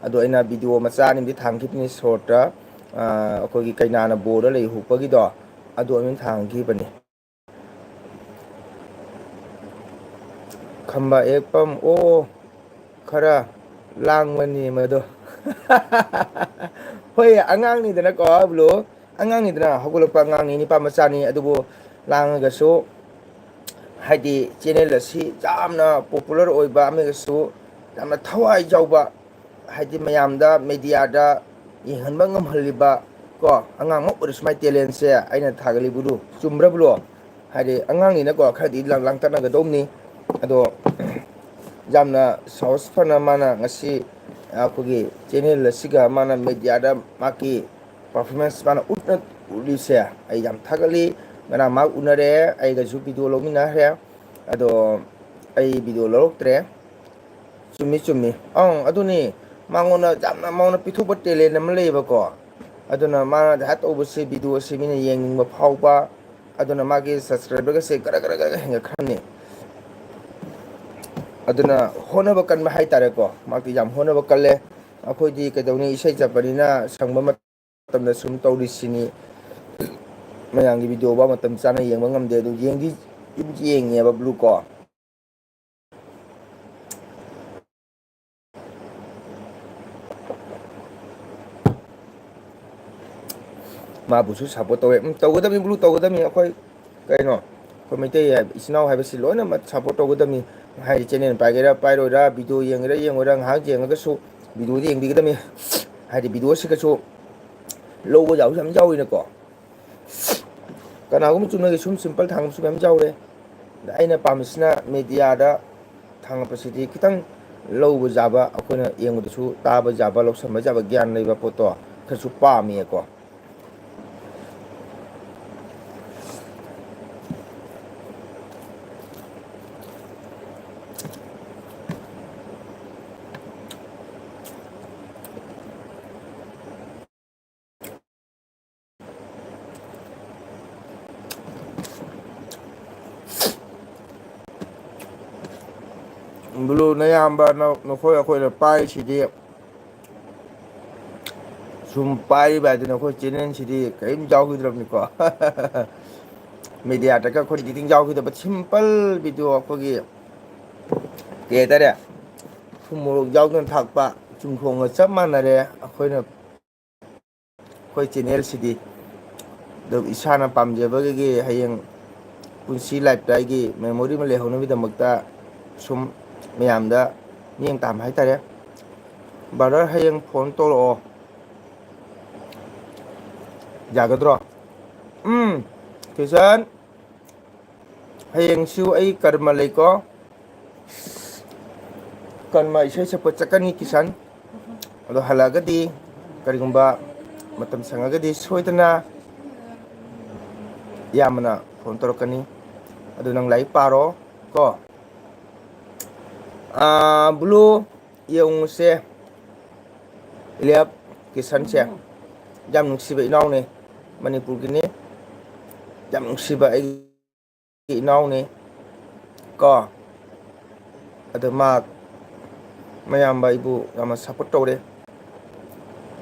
ꯑꯗꯣ ꯑꯩꯅ ꯚꯤꯗꯤꯑꯣ ꯃꯆꯥ ꯑꯅꯤꯗꯤ ꯊꯥꯡꯈꯤꯕꯅꯤ ꯁꯣꯔꯠꯇ꯫ ꯑ, ꯑꯩꯈꯣꯏꯒꯤ ꯀꯩꯅꯥꯅ ꯕꯣꯔꯗ ꯂꯩ ꯍꯨꯛꯄꯒꯤꯗꯣ, ꯑꯗꯨ ꯑꯅꯤ ꯊꯥꯡꯈꯤꯕꯅꯤ꯫ ꯈꯝꯕ ꯑꯦꯛꯄꯝ, ꯑꯣ, ꯈꯔ ꯂꯥꯡꯕꯅꯤ ꯃꯗꯣ꯫ ꯍꯣꯏ, ꯑꯉꯥꯡꯅꯤꯗꯅꯀꯣ, ꯕ꯭ꯂꯨ꯫ ꯑꯉꯥꯡꯅꯤꯗꯅ, ꯍꯧꯒꯠꯂꯛꯄ ꯑꯉꯥꯡꯅꯤ, ꯅꯤꯄꯥ ꯃꯆꯥꯅꯤ꯫ ꯑꯗꯨꯕꯨ ꯂꯥꯡꯉꯒꯁꯨ, ꯍꯥꯏꯗꯤ, ꯆꯦꯅꯦꯜ ꯑꯁꯤ ꯌꯥꯝꯅ ꯄꯣꯄꯨꯂꯔ ꯑꯣꯏꯕ ꯑꯃꯒꯁꯨ ꯌꯥꯝꯅ ꯊꯋꯥꯏ ꯌꯥꯎꯕ, ꯍꯥꯏꯗꯤ, ꯃꯌꯥꯝꯗ, ꯃꯦꯗꯤꯌꯥꯗ ꯌꯦꯡꯍꯟꯕ ꯉꯝꯍꯜꯂꯤꯕ ꯀꯣ, ꯑꯉꯥꯡꯃꯛ ꯑꯣꯏꯔꯁꯨ ꯃꯥꯏ ꯇꯦꯂꯦꯟꯁꯦ ꯑꯩꯅ ꯊꯥꯒꯠꯂꯤꯕꯗꯨ ꯆꯨꯝꯕ꯭ꯔꯥ, ꯕ꯭ꯂꯨ? ꯍꯥꯏꯗꯤ, ꯑꯉꯥꯡꯅꯤꯅꯀꯣ, ꯈꯔꯗꯤ ꯂꯥꯡ-, ꯂꯥꯡꯇꯛꯅꯒꯗꯧꯕꯅꯤ꯫ ꯑꯗꯣ ꯌꯥꯝꯅ ꯁꯥꯍꯁ ꯐꯅ ꯃꯥꯅ ꯉꯁꯤ ꯑꯩꯈꯣꯏꯒꯤ ꯆꯦꯅꯦꯜ ꯑꯁꯤꯒ ꯃꯥꯅ ꯃꯦꯗꯤꯌꯥꯗ ꯃꯥꯒꯤ ꯄꯔꯐꯣꯔꯃꯦꯟꯁ ꯃꯥꯅ ꯎꯠꯅ ꯎꯠꯂꯤꯁꯦ ꯑꯩ ꯌꯥꯝ ꯊꯥꯒꯠꯂꯤ꯫ ꯉꯔꯥꯡ ꯃꯍꯥꯛ ꯎꯅꯔꯦ, ꯑꯩꯒꯁꯨ ꯚꯤꯗꯤꯑꯣ ꯂꯧꯃꯤꯟꯅꯈ꯭ꯔꯦ꯫ ꯑꯗꯣ ꯑꯩ ꯚꯤꯗꯤꯑꯣ ꯂꯧꯔꯛꯇ꯭ꯔꯦ꯫ ꯆꯨꯝꯃꯤ, ꯆꯨꯝꯃꯤ꯫ ꯑꯪ, ꯑꯗꯨꯅꯤ꯫ ꯃꯉꯣꯟꯗ ꯌꯥꯝꯅ ꯃꯉꯣꯟꯗ ꯄꯤꯊꯣꯛꯄ ꯇꯦꯂꯦꯟ ꯑꯃ ꯂꯩꯌꯦꯕꯀꯣ꯫ ꯑꯗꯨꯅ ꯃꯥꯅ ꯍꯥꯏ ꯇꯧꯕꯁꯦ, ꯚꯤꯗꯤꯑꯣꯁꯦ ꯃꯤꯅ ꯌꯦꯡꯅꯤꯡꯕ ꯐꯥꯎꯕ, ꯑꯗꯨꯅ ꯃꯥꯒꯤ ꯁꯕꯁꯀ꯭ꯔꯥꯏꯕꯔꯒꯁꯦ ꯒꯔ ꯒꯔ ꯒꯔ ꯒꯔ ꯍꯦꯟꯒꯠꯈ꯭ꯔꯅꯤ꯫ ꯑꯗꯨꯅ ꯍꯣꯠꯅꯕ ꯀꯟꯕ ꯍꯥꯏꯇꯥꯔꯦꯀꯣ꯫ ꯃꯍꯥꯛꯇꯤ ꯌꯥꯝ ꯍꯣꯠꯅꯕ ꯀꯜꯂꯦ꯫ ꯑꯩꯈꯣꯏꯗꯤ ꯀꯩꯗꯧꯅꯤ, ꯏꯁꯩ ꯆꯠꯄꯅꯤꯅ ꯁꯪꯕ ꯃꯇꯝꯗ ꯁꯨꯝ ꯇꯧꯔꯤꯁꯤꯅꯤ꯫ ꯃꯌꯥꯝꯒꯤ ꯚꯤꯗꯤꯑꯣ ꯐꯥꯎ ꯃꯇꯝ ꯆꯥꯅ ꯌꯦꯡꯕ ꯉꯝꯗꯦ꯫ ꯑꯗꯨ ꯌꯦꯡꯗꯤ ꯌꯦꯡꯉꯦꯕ ꯕ꯭ꯂꯨ ꯀꯣ꯫ ꯃꯥꯕꯨꯁꯨ ꯁꯞꯄꯣꯔꯠ ꯇꯧꯋꯦ꯫ ꯎꯝ, ꯇꯧꯒꯗꯕꯅꯤ, ꯕ꯭ꯂꯨ, ꯇꯧꯒꯗꯕꯅꯤ꯫ ꯑꯩꯈꯣꯏ ꯀꯩꯅꯣ, ꯑꯩꯈꯣꯏ ꯃꯩꯇꯩ ꯍꯥꯏꯕ, ꯏꯆꯤꯟ ꯏꯅꯥꯎ ꯍꯥꯏꯕꯁꯤ ꯂꯣꯏꯅꯃꯛ ꯁꯞꯄꯣꯔꯠ ꯇꯧꯒꯗꯕꯅꯤ꯫ ꯍꯥꯏꯗꯤ ꯆꯦꯅꯦꯜ ꯄꯥꯏꯒꯦꯔꯥ ꯄꯥꯏꯔꯣꯏꯔꯥ, ꯚꯤꯗꯤꯑꯣ ꯌꯦꯡꯒꯦꯔꯥ ꯌꯦꯡꯉꯣꯏꯔꯥ, ꯉꯥꯏꯍꯥꯛ ꯌꯦꯡꯉꯒꯁꯨ ꯚꯤꯗꯤꯑꯣꯗꯤ ꯌꯦꯡꯕꯤꯒꯗꯕꯅꯤ꯫ ꯍꯥꯏꯗꯤ ꯚꯤꯗꯤꯑꯣꯁꯤꯒꯁꯨ ꯂꯧꯕ ꯌꯥꯕꯁꯨ ꯌꯥꯝ ꯌꯥꯎꯔꯤꯅꯀꯣ꯫ ꯀꯅꯥꯒꯨꯝꯕ ꯆꯨꯝꯅꯒꯤ ꯁꯨꯝ ꯁꯤꯝꯄꯜ ꯊꯥꯡꯕꯁꯨ ꯃꯌꯥꯝ ꯌꯥꯎꯔꯦ꯫ ꯑꯗ ꯑꯩꯅ ꯄꯥꯝꯃꯤꯁꯤꯅ ꯃꯦꯗꯤꯌꯥꯗ ꯊꯥꯡꯒꯠꯄꯁꯤꯗꯤ ꯈꯤꯇꯪ ꯂꯧꯕ ꯌꯥꯕ, ꯑꯩꯈꯣꯏꯅ ꯌꯦꯡꯕꯗꯁꯨ ꯇꯥꯕ ꯌꯥꯕ, ꯂꯧꯁꯟꯕ ꯌꯥꯕ ꯒ꯭ꯌꯥꯟ ꯂꯩꯕ ꯄꯣꯠꯇꯣ ꯈꯔꯁꯨ ꯄꯥꯝꯃꯤꯌꯦꯀꯣ꯫ ꯕ꯭ꯂꯨ, ꯅꯌꯥꯝꯕ ꯅ-, ꯅꯈꯣꯏ ꯑꯩꯈꯣꯏꯅ ꯄꯥꯏꯔꯤꯁꯤꯗꯤ ꯁꯨꯝ ꯄꯥꯏꯔꯤꯕ ꯍꯥꯏꯗꯨꯅ ꯑꯩꯈꯣꯏ ꯆꯦꯅꯦꯜꯁꯤꯗꯤ ꯀꯔꯤꯝ ꯌꯥꯎꯈꯤꯗ꯭ꯔꯕꯅꯤꯀꯣ꯫ ꯃꯦꯗꯤꯌꯥꯗꯒ ꯑꯩꯈꯣꯏ ꯏꯗꯤꯇꯤꯡ ꯌꯥꯎꯈꯤꯗꯕ ꯁꯤꯝꯄꯜ ꯚꯤꯗꯤꯑꯣ ꯑꯩꯈꯣꯏꯒꯤ ꯀꯩ ꯍꯥꯏꯇꯥꯔꯦ, ꯊꯨꯝ ꯃꯣꯔꯣꯛ ꯌꯥꯎꯗꯅ ꯊꯥꯛꯄ ꯆꯨꯝꯊꯣꯡꯒ ꯆꯞ ꯃꯥꯟꯅꯔꯦ ꯑꯩꯈꯣꯏꯅ, ꯑꯩꯈꯣꯏ ꯆꯦꯅꯦꯜꯁꯤꯗꯤ꯫ ꯑꯗꯨ ꯏꯁꯥꯅ ꯄꯥꯝꯖꯕꯒꯤ ꯍꯌꯦꯡ ꯄꯨꯟꯁꯤ ꯂꯥꯏꯐꯇ ꯑꯩꯒꯤ ꯃꯦꯃꯣꯔꯤ ꯑꯃ ꯂꯩꯍꯧꯅꯕꯒꯤꯗꯃꯛꯇ ꯁꯨꯝ ꯃꯌꯥꯝꯗ ꯃꯤꯠꯌꯦꯡ ꯇꯥꯍꯟꯕ ꯍꯥꯏꯇꯥꯔꯦ꯫ ꯕ꯭ꯔꯗꯔ, ꯍꯌꯦꯡ ꯐꯣꯟ ꯇꯧꯔꯛꯑꯣ꯫ ꯌꯥꯒꯗ꯭ꯔꯣ? ꯎꯝ, ꯊꯣꯏꯁꯟ, ꯍꯌꯦꯡꯁꯨ ꯑꯩ ꯀꯔꯃ ꯂꯩꯀꯣ꯫ ꯀꯟꯃ ꯏꯁꯩ ꯁꯛꯄ ꯆꯠꯀꯅꯤ ꯀꯤꯁꯟ꯫ ꯑꯗꯣ ꯍꯜꯂꯛꯑꯒꯗꯤ, ꯀꯔꯤꯒꯨꯝꯕ ꯃꯇꯝ ꯁꯪꯉꯒꯗꯤ, ꯁꯣꯏꯗꯅ ꯏꯌꯥꯝꯕꯅ ꯐꯣꯟ ꯇꯧꯔꯛꯀꯅꯤ꯫ ꯑꯗꯨ ꯅꯪ ꯂꯥꯏꯔꯤꯛ ꯄꯥꯔꯣ ꯀꯣ꯫ ꯑꯥ, ꯕ꯭ꯂꯨ, ꯌꯦꯡꯉꯨꯁꯦ, ꯏꯂꯤꯌꯥꯞ ꯀꯤꯁꯟꯁꯦ ꯌꯥꯝ ꯅꯨꯡꯁꯤꯕ ꯏꯅꯥꯎꯅꯤ, ꯃꯅꯤꯄꯨꯔꯒꯤꯅꯤ, ꯌꯥꯝ ꯅꯨꯡꯁꯤꯕ ꯑꯩꯒꯤ ꯏꯅꯥꯎꯅꯤ ꯀꯣ꯫ ꯑꯗꯣ ꯃꯥ ꯃꯌꯥꯝꯕ ꯑꯩꯕꯨ ꯌꯥꯝꯅ ꯁꯞꯄꯣꯔꯠ ꯇꯧꯔꯦ꯫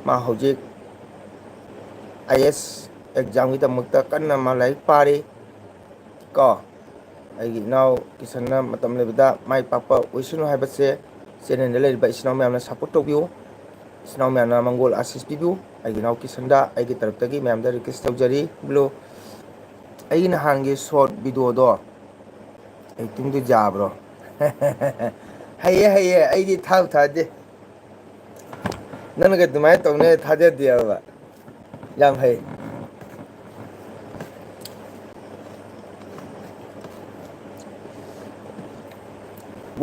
ꯃꯥ ꯍꯧꯖꯤꯛ ꯑꯥꯏ ꯑꯦꯁ ꯑꯦꯛꯖꯥꯝꯒꯤꯗꯃꯛꯇ ꯀꯟꯅ ꯃꯥ ꯂꯥꯏꯔꯤꯛ ꯄꯥꯔꯤ ꯀꯣ꯫ ꯑꯩꯒꯤ ꯏꯅꯥꯎ ꯀꯤꯁꯟꯅ ꯃꯇꯝ ꯂꯩꯕꯗ ꯃꯥꯏ ꯄꯥꯛꯄ ꯑꯣꯏꯁꯅꯨ ꯍꯥꯏꯕꯁꯦ ꯆꯦꯅꯦꯜꯗ ꯂꯩꯔꯤꯕ ꯏꯆꯤꯟ ꯏꯅꯥꯎ ꯃꯌꯥꯝꯅ ꯁꯞꯄꯣꯔꯠ ꯇꯧꯕꯤꯌꯨ꯫ ꯏꯆꯤꯟ ꯏꯅꯥꯎ ꯃꯌꯥꯝꯅ ꯃꯪꯒꯣꯜ ꯑꯥꯁꯤꯁ ꯄꯤꯕꯤꯌꯨ꯫ ꯑꯩꯒꯤ ꯏꯅꯥꯎ ꯀꯤꯁꯟꯗ ꯑꯩꯒꯤ ꯇꯔꯞꯇꯒꯤ ꯃꯌꯥꯝꯗ ꯔꯤꯀ꯭ꯋꯦꯁ ꯇꯧꯖꯔꯤ꯫ ꯕ꯭ꯂꯨ, ꯑꯩꯒꯤ ꯅꯍꯥꯟꯒꯤ ꯁꯣꯔꯠ ꯚꯤꯗꯤꯑꯣꯗꯣ ꯑꯦꯛꯇꯤꯡꯗꯨ ꯌꯥꯕ꯭ꯔꯣ? ꯍꯩꯌꯦ, ꯍꯩꯌꯦ, ꯑꯩꯗꯤ ꯊꯥꯕꯨ ꯊꯥꯖꯗꯦ꯫ ꯅꯪꯅꯒ ꯑꯗꯨꯃꯥꯏꯅ ꯇꯧꯅꯦ ꯊꯥꯖꯗꯦꯕ꯫ ꯌꯥꯝ ꯍꯩ꯫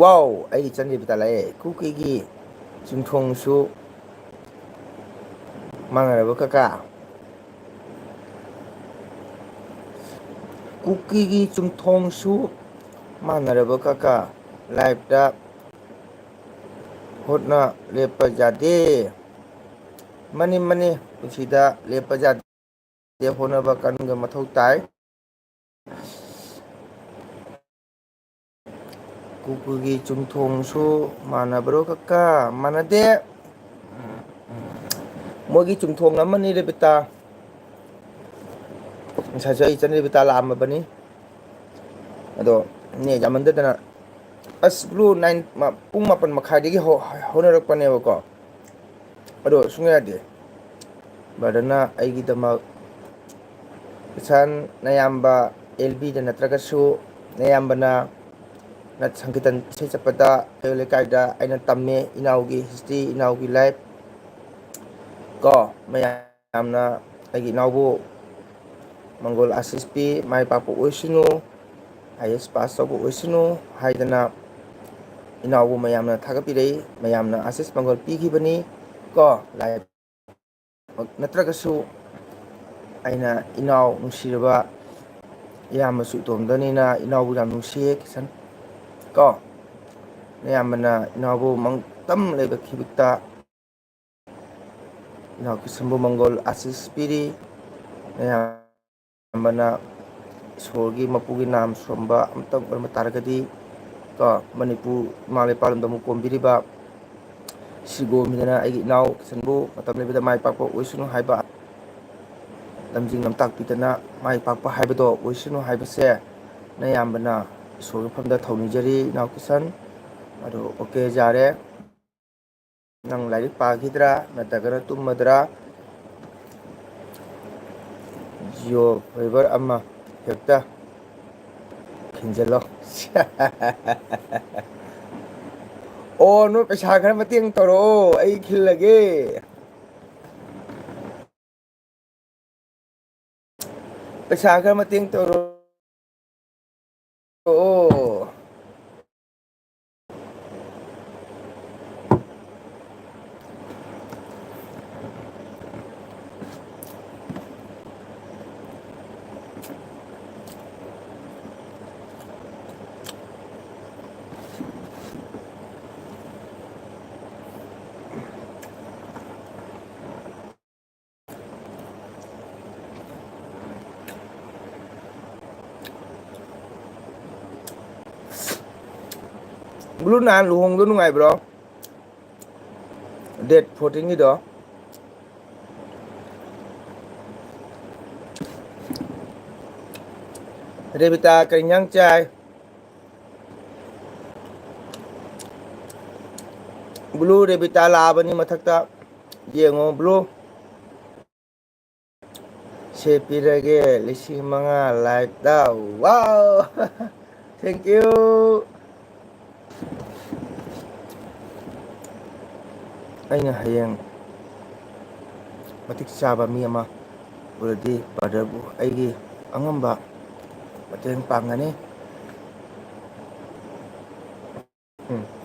ꯋꯥꯎ, ꯑꯩꯒꯤ ꯏꯆꯟ ꯔꯦꯕꯤꯇꯥ ꯂꯥꯛꯑꯦ꯫ ꯀꯨꯀꯤꯒꯤ ꯆꯨꯝꯊꯣꯡꯁꯨ ꯃꯥꯟꯅꯔꯕ ꯀꯀꯥ? ꯀꯨꯀꯤꯒꯤ ꯆꯨꯝꯊꯣꯡꯁꯨ ꯃꯥꯟꯅꯔꯕ ꯀꯀꯥ? ꯂꯥꯏꯞꯇ ꯍꯣꯠꯅ ꯂꯦꯞꯄ ꯌꯥꯗꯦ꯫ ꯃꯅꯤ, ꯃꯅꯤ, ꯄꯨꯟꯁꯤꯗ ꯂꯦꯞꯄ ꯌꯥꯗꯦ, ꯍꯣꯠꯅꯕ ꯀꯟꯕ ꯃꯊꯧ ꯇꯥꯏ꯫ ꯀꯨꯀꯨꯒꯤ ꯆꯨꯝꯊꯣꯡꯁꯨ ꯃꯥꯟꯅꯕ꯭ꯔꯣ ꯀꯀꯥ? ꯃꯥꯟꯅꯗꯦ꯫ ꯃꯣꯏꯒꯤ ꯆꯨꯝꯊꯣꯡ ꯑꯃꯅꯤ ꯔꯦꯕꯤꯇꯥ꯫ ꯉꯁꯥꯏꯁꯨ ꯑꯩ ꯏꯆꯟ ꯔꯦꯕꯤꯇꯥ ꯂꯥꯛꯑꯝꯃꯕꯅꯤ꯫ ꯑꯗꯣ ꯅꯦꯠ ꯌꯥꯝꯃꯟꯗꯗꯅ, ꯑꯁ, ꯕ꯭ꯂꯨ ꯅꯥꯏꯟ, ꯃ-, ꯄꯨꯡ ꯃꯥꯄꯟ ꯃꯈꯥꯏꯗꯒꯤ ꯍꯧ-, ꯍꯧꯅꯔꯛꯄꯅꯦꯕꯀꯣ꯫ ꯑꯗꯣ ꯁꯨꯡꯌꯥ ꯌꯥꯗꯦ꯫ ꯕ꯭ꯔꯗꯔꯅ ꯑꯩꯒꯤꯗꯃꯛ, ꯏꯁꯥꯟ ꯅꯌꯥꯝꯕ ꯑꯦꯜ ꯕꯤꯗ ꯅꯠꯇ꯭ꯔꯒꯁꯨ ꯅꯌꯥꯝꯕꯅ ꯅꯠ ꯁꯪꯀꯤꯔꯇꯟ ꯏꯁꯩ ꯆꯠꯄꯗ ꯀꯩꯔꯣꯜ ꯂꯩꯀꯥꯏꯗ ꯑꯩꯅ ꯇꯝꯃꯦ, ꯏꯅꯥꯎꯒꯤ ꯍꯤꯁꯇ꯭ꯔꯤ, ꯏꯅꯥꯎꯒꯤ ꯂꯥꯏꯐ ꯀꯣ, ꯃꯌꯥꯝꯅ ꯑꯩꯒꯤ ꯏꯅꯥꯎꯕꯨ ꯃꯪꯒꯣꯜ ꯑꯥꯁꯤꯁ ꯄꯤ, ꯃꯥꯏ ꯄꯥꯛꯄ ꯑꯣꯏꯁꯅꯨ, ꯑꯥꯏ ꯑꯦꯁ ꯄꯥꯁ ꯇꯧꯕ ꯑꯣꯏꯁꯅꯨ ꯍꯥꯏꯗꯅ ꯏꯅꯥꯎꯕꯨ ꯃꯌꯥꯝꯅ ꯊꯥꯒꯠꯄꯤꯔꯛꯏ, ꯃꯌꯥꯝꯅ ꯑꯥꯁꯤꯁ ꯃꯪꯒꯣꯜ ꯄꯤꯈꯤꯕꯅꯤ꯫ ꯀꯣ, ꯂꯥꯏ ꯅꯠꯇ꯭ꯔꯒꯁꯨ ꯑꯩꯅ ꯏꯅꯥꯎ ꯅꯨꯡꯁꯤꯔꯕ ꯏꯌꯥꯝꯕꯁꯨ ꯏꯇꯣꯝꯗꯅꯤꯅ ꯏꯅꯥꯎꯕꯨ ꯌꯥꯝ ꯅꯨꯡꯁꯤꯌꯦ, ꯀꯤꯁꯟ꯫ ꯀꯣ, ꯅꯌꯥꯝꯕꯅ ꯏꯅꯥꯎꯕꯨ ꯃꯇꯝ ꯂꯩꯕ ꯈꯤꯕꯤꯛꯇ ꯏꯅꯥꯎ ꯀꯤꯁꯟꯕꯨ ꯃꯪꯒꯣꯜ ꯑꯥꯁꯤꯁ ꯄꯤꯔꯤ꯫ ꯅꯌꯥꯝꯕꯅ ꯏꯁꯣꯔꯒꯤ ꯃꯄꯨꯒꯤ ꯅꯥꯝ ꯁꯣꯝꯕ ꯑꯃꯇꯪ ꯑꯣꯏꯔꯝꯕ ꯇꯥꯔꯒꯗꯤ, ꯀꯣ, ꯃꯅꯤꯄꯨꯔ ꯏꯃꯥ ꯂꯩꯄꯥꯛ ꯂꯝꯗꯝꯕꯨ ꯀꯣꯝꯕꯤꯔꯤꯕ, ꯁꯤꯒꯣꯝꯕꯤꯗꯅ ꯑꯩꯒꯤ ꯏꯅꯥꯎ ꯀꯤꯁꯟꯕꯨ ꯃꯇꯝ ꯂꯩꯕꯗ ꯃꯥꯏ ꯄꯥꯛꯄ ꯑꯣꯏꯁꯅꯨ ꯍꯥꯏꯕ, ꯂꯝꯖꯤꯡ ꯂꯝꯇꯥꯛꯄꯤꯗꯅ ꯃꯥꯏ ꯄꯥꯛꯄ ꯍꯥꯏꯕꯗꯣ ꯑꯣꯏꯁꯅꯨ ꯍꯥꯏꯕꯁꯦ ꯅꯌꯥꯝꯕꯅ ꯏꯁꯣꯔꯒꯤ ꯃꯐꯝꯗ ꯊꯧꯅꯤꯖꯔꯤ, ꯏꯅꯥꯎ ꯀꯤꯁꯟ꯫ ꯑꯗꯣ ꯑꯣꯀꯦ, ꯌꯥꯔꯦ꯫ ꯅꯪ ꯂꯥꯏꯔꯤꯛ ꯄꯥꯈꯤꯗ꯭ꯔꯥ, ꯅꯠꯇ꯭ꯔꯒꯅ ꯇꯨꯝꯃꯗ꯭ꯔꯥ? ꯖꯤꯑꯣ ꯐꯥꯏꯕꯔ ꯑꯃ ꯍꯦꯛꯇ ꯈꯤꯟꯖꯤꯜꯂꯣ꯫ ꯑꯣ, ꯅꯣꯏ ꯄꯩꯁꯥ ꯈꯔ ꯃꯇꯦꯡ ꯇꯧꯔꯛꯑꯣ, ꯑꯩ ꯈꯤꯜꯂꯒꯦ꯫ ꯄꯩꯁꯥ ꯈꯔ ꯃꯇꯦꯡ ꯇꯧꯔꯣ꯫ ꯑꯣ꯫ ꯕ꯭ꯂꯨ, ꯅꯍꯥꯟ ꯂꯨꯍꯣꯡꯕꯗꯣ ꯅꯨꯡꯉꯥꯏꯕ꯭ꯔꯣ? ꯗꯦꯠ ꯐꯣꯔꯇꯤꯟꯒꯤꯗꯣ꯫ ꯔꯦꯕꯤꯇꯥ, ꯀꯔꯤ ꯏꯟꯖꯥꯡ ꯆꯥꯏ? ꯕ꯭ꯂꯨ, ꯔꯦꯕꯤꯇꯥ ꯂꯥꯛꯑꯕꯅꯤ ꯃꯊꯛꯇ꯫ ꯌꯦꯡꯉꯣ, ꯕ꯭ꯂꯨ꯫ ꯁꯦ ꯄꯤꯔꯒꯦ ꯂꯤꯁꯤꯡ ꯃꯉꯥ ꯂꯥꯏꯛꯇ꯫ Wow! Thank you. ꯑꯩꯅ ꯍꯌꯦꯡ ꯃꯇꯤꯛ ꯆꯥꯕ ꯃꯤ ꯑꯃ ꯑꯣꯏꯔꯗꯤ brotherꯕꯨ ꯑꯩꯒꯤ ꯑꯉꯝꯕ ꯃꯇꯦꯡ ꯄꯥꯡꯒꯅꯤ꯫ ꯎꯝ꯫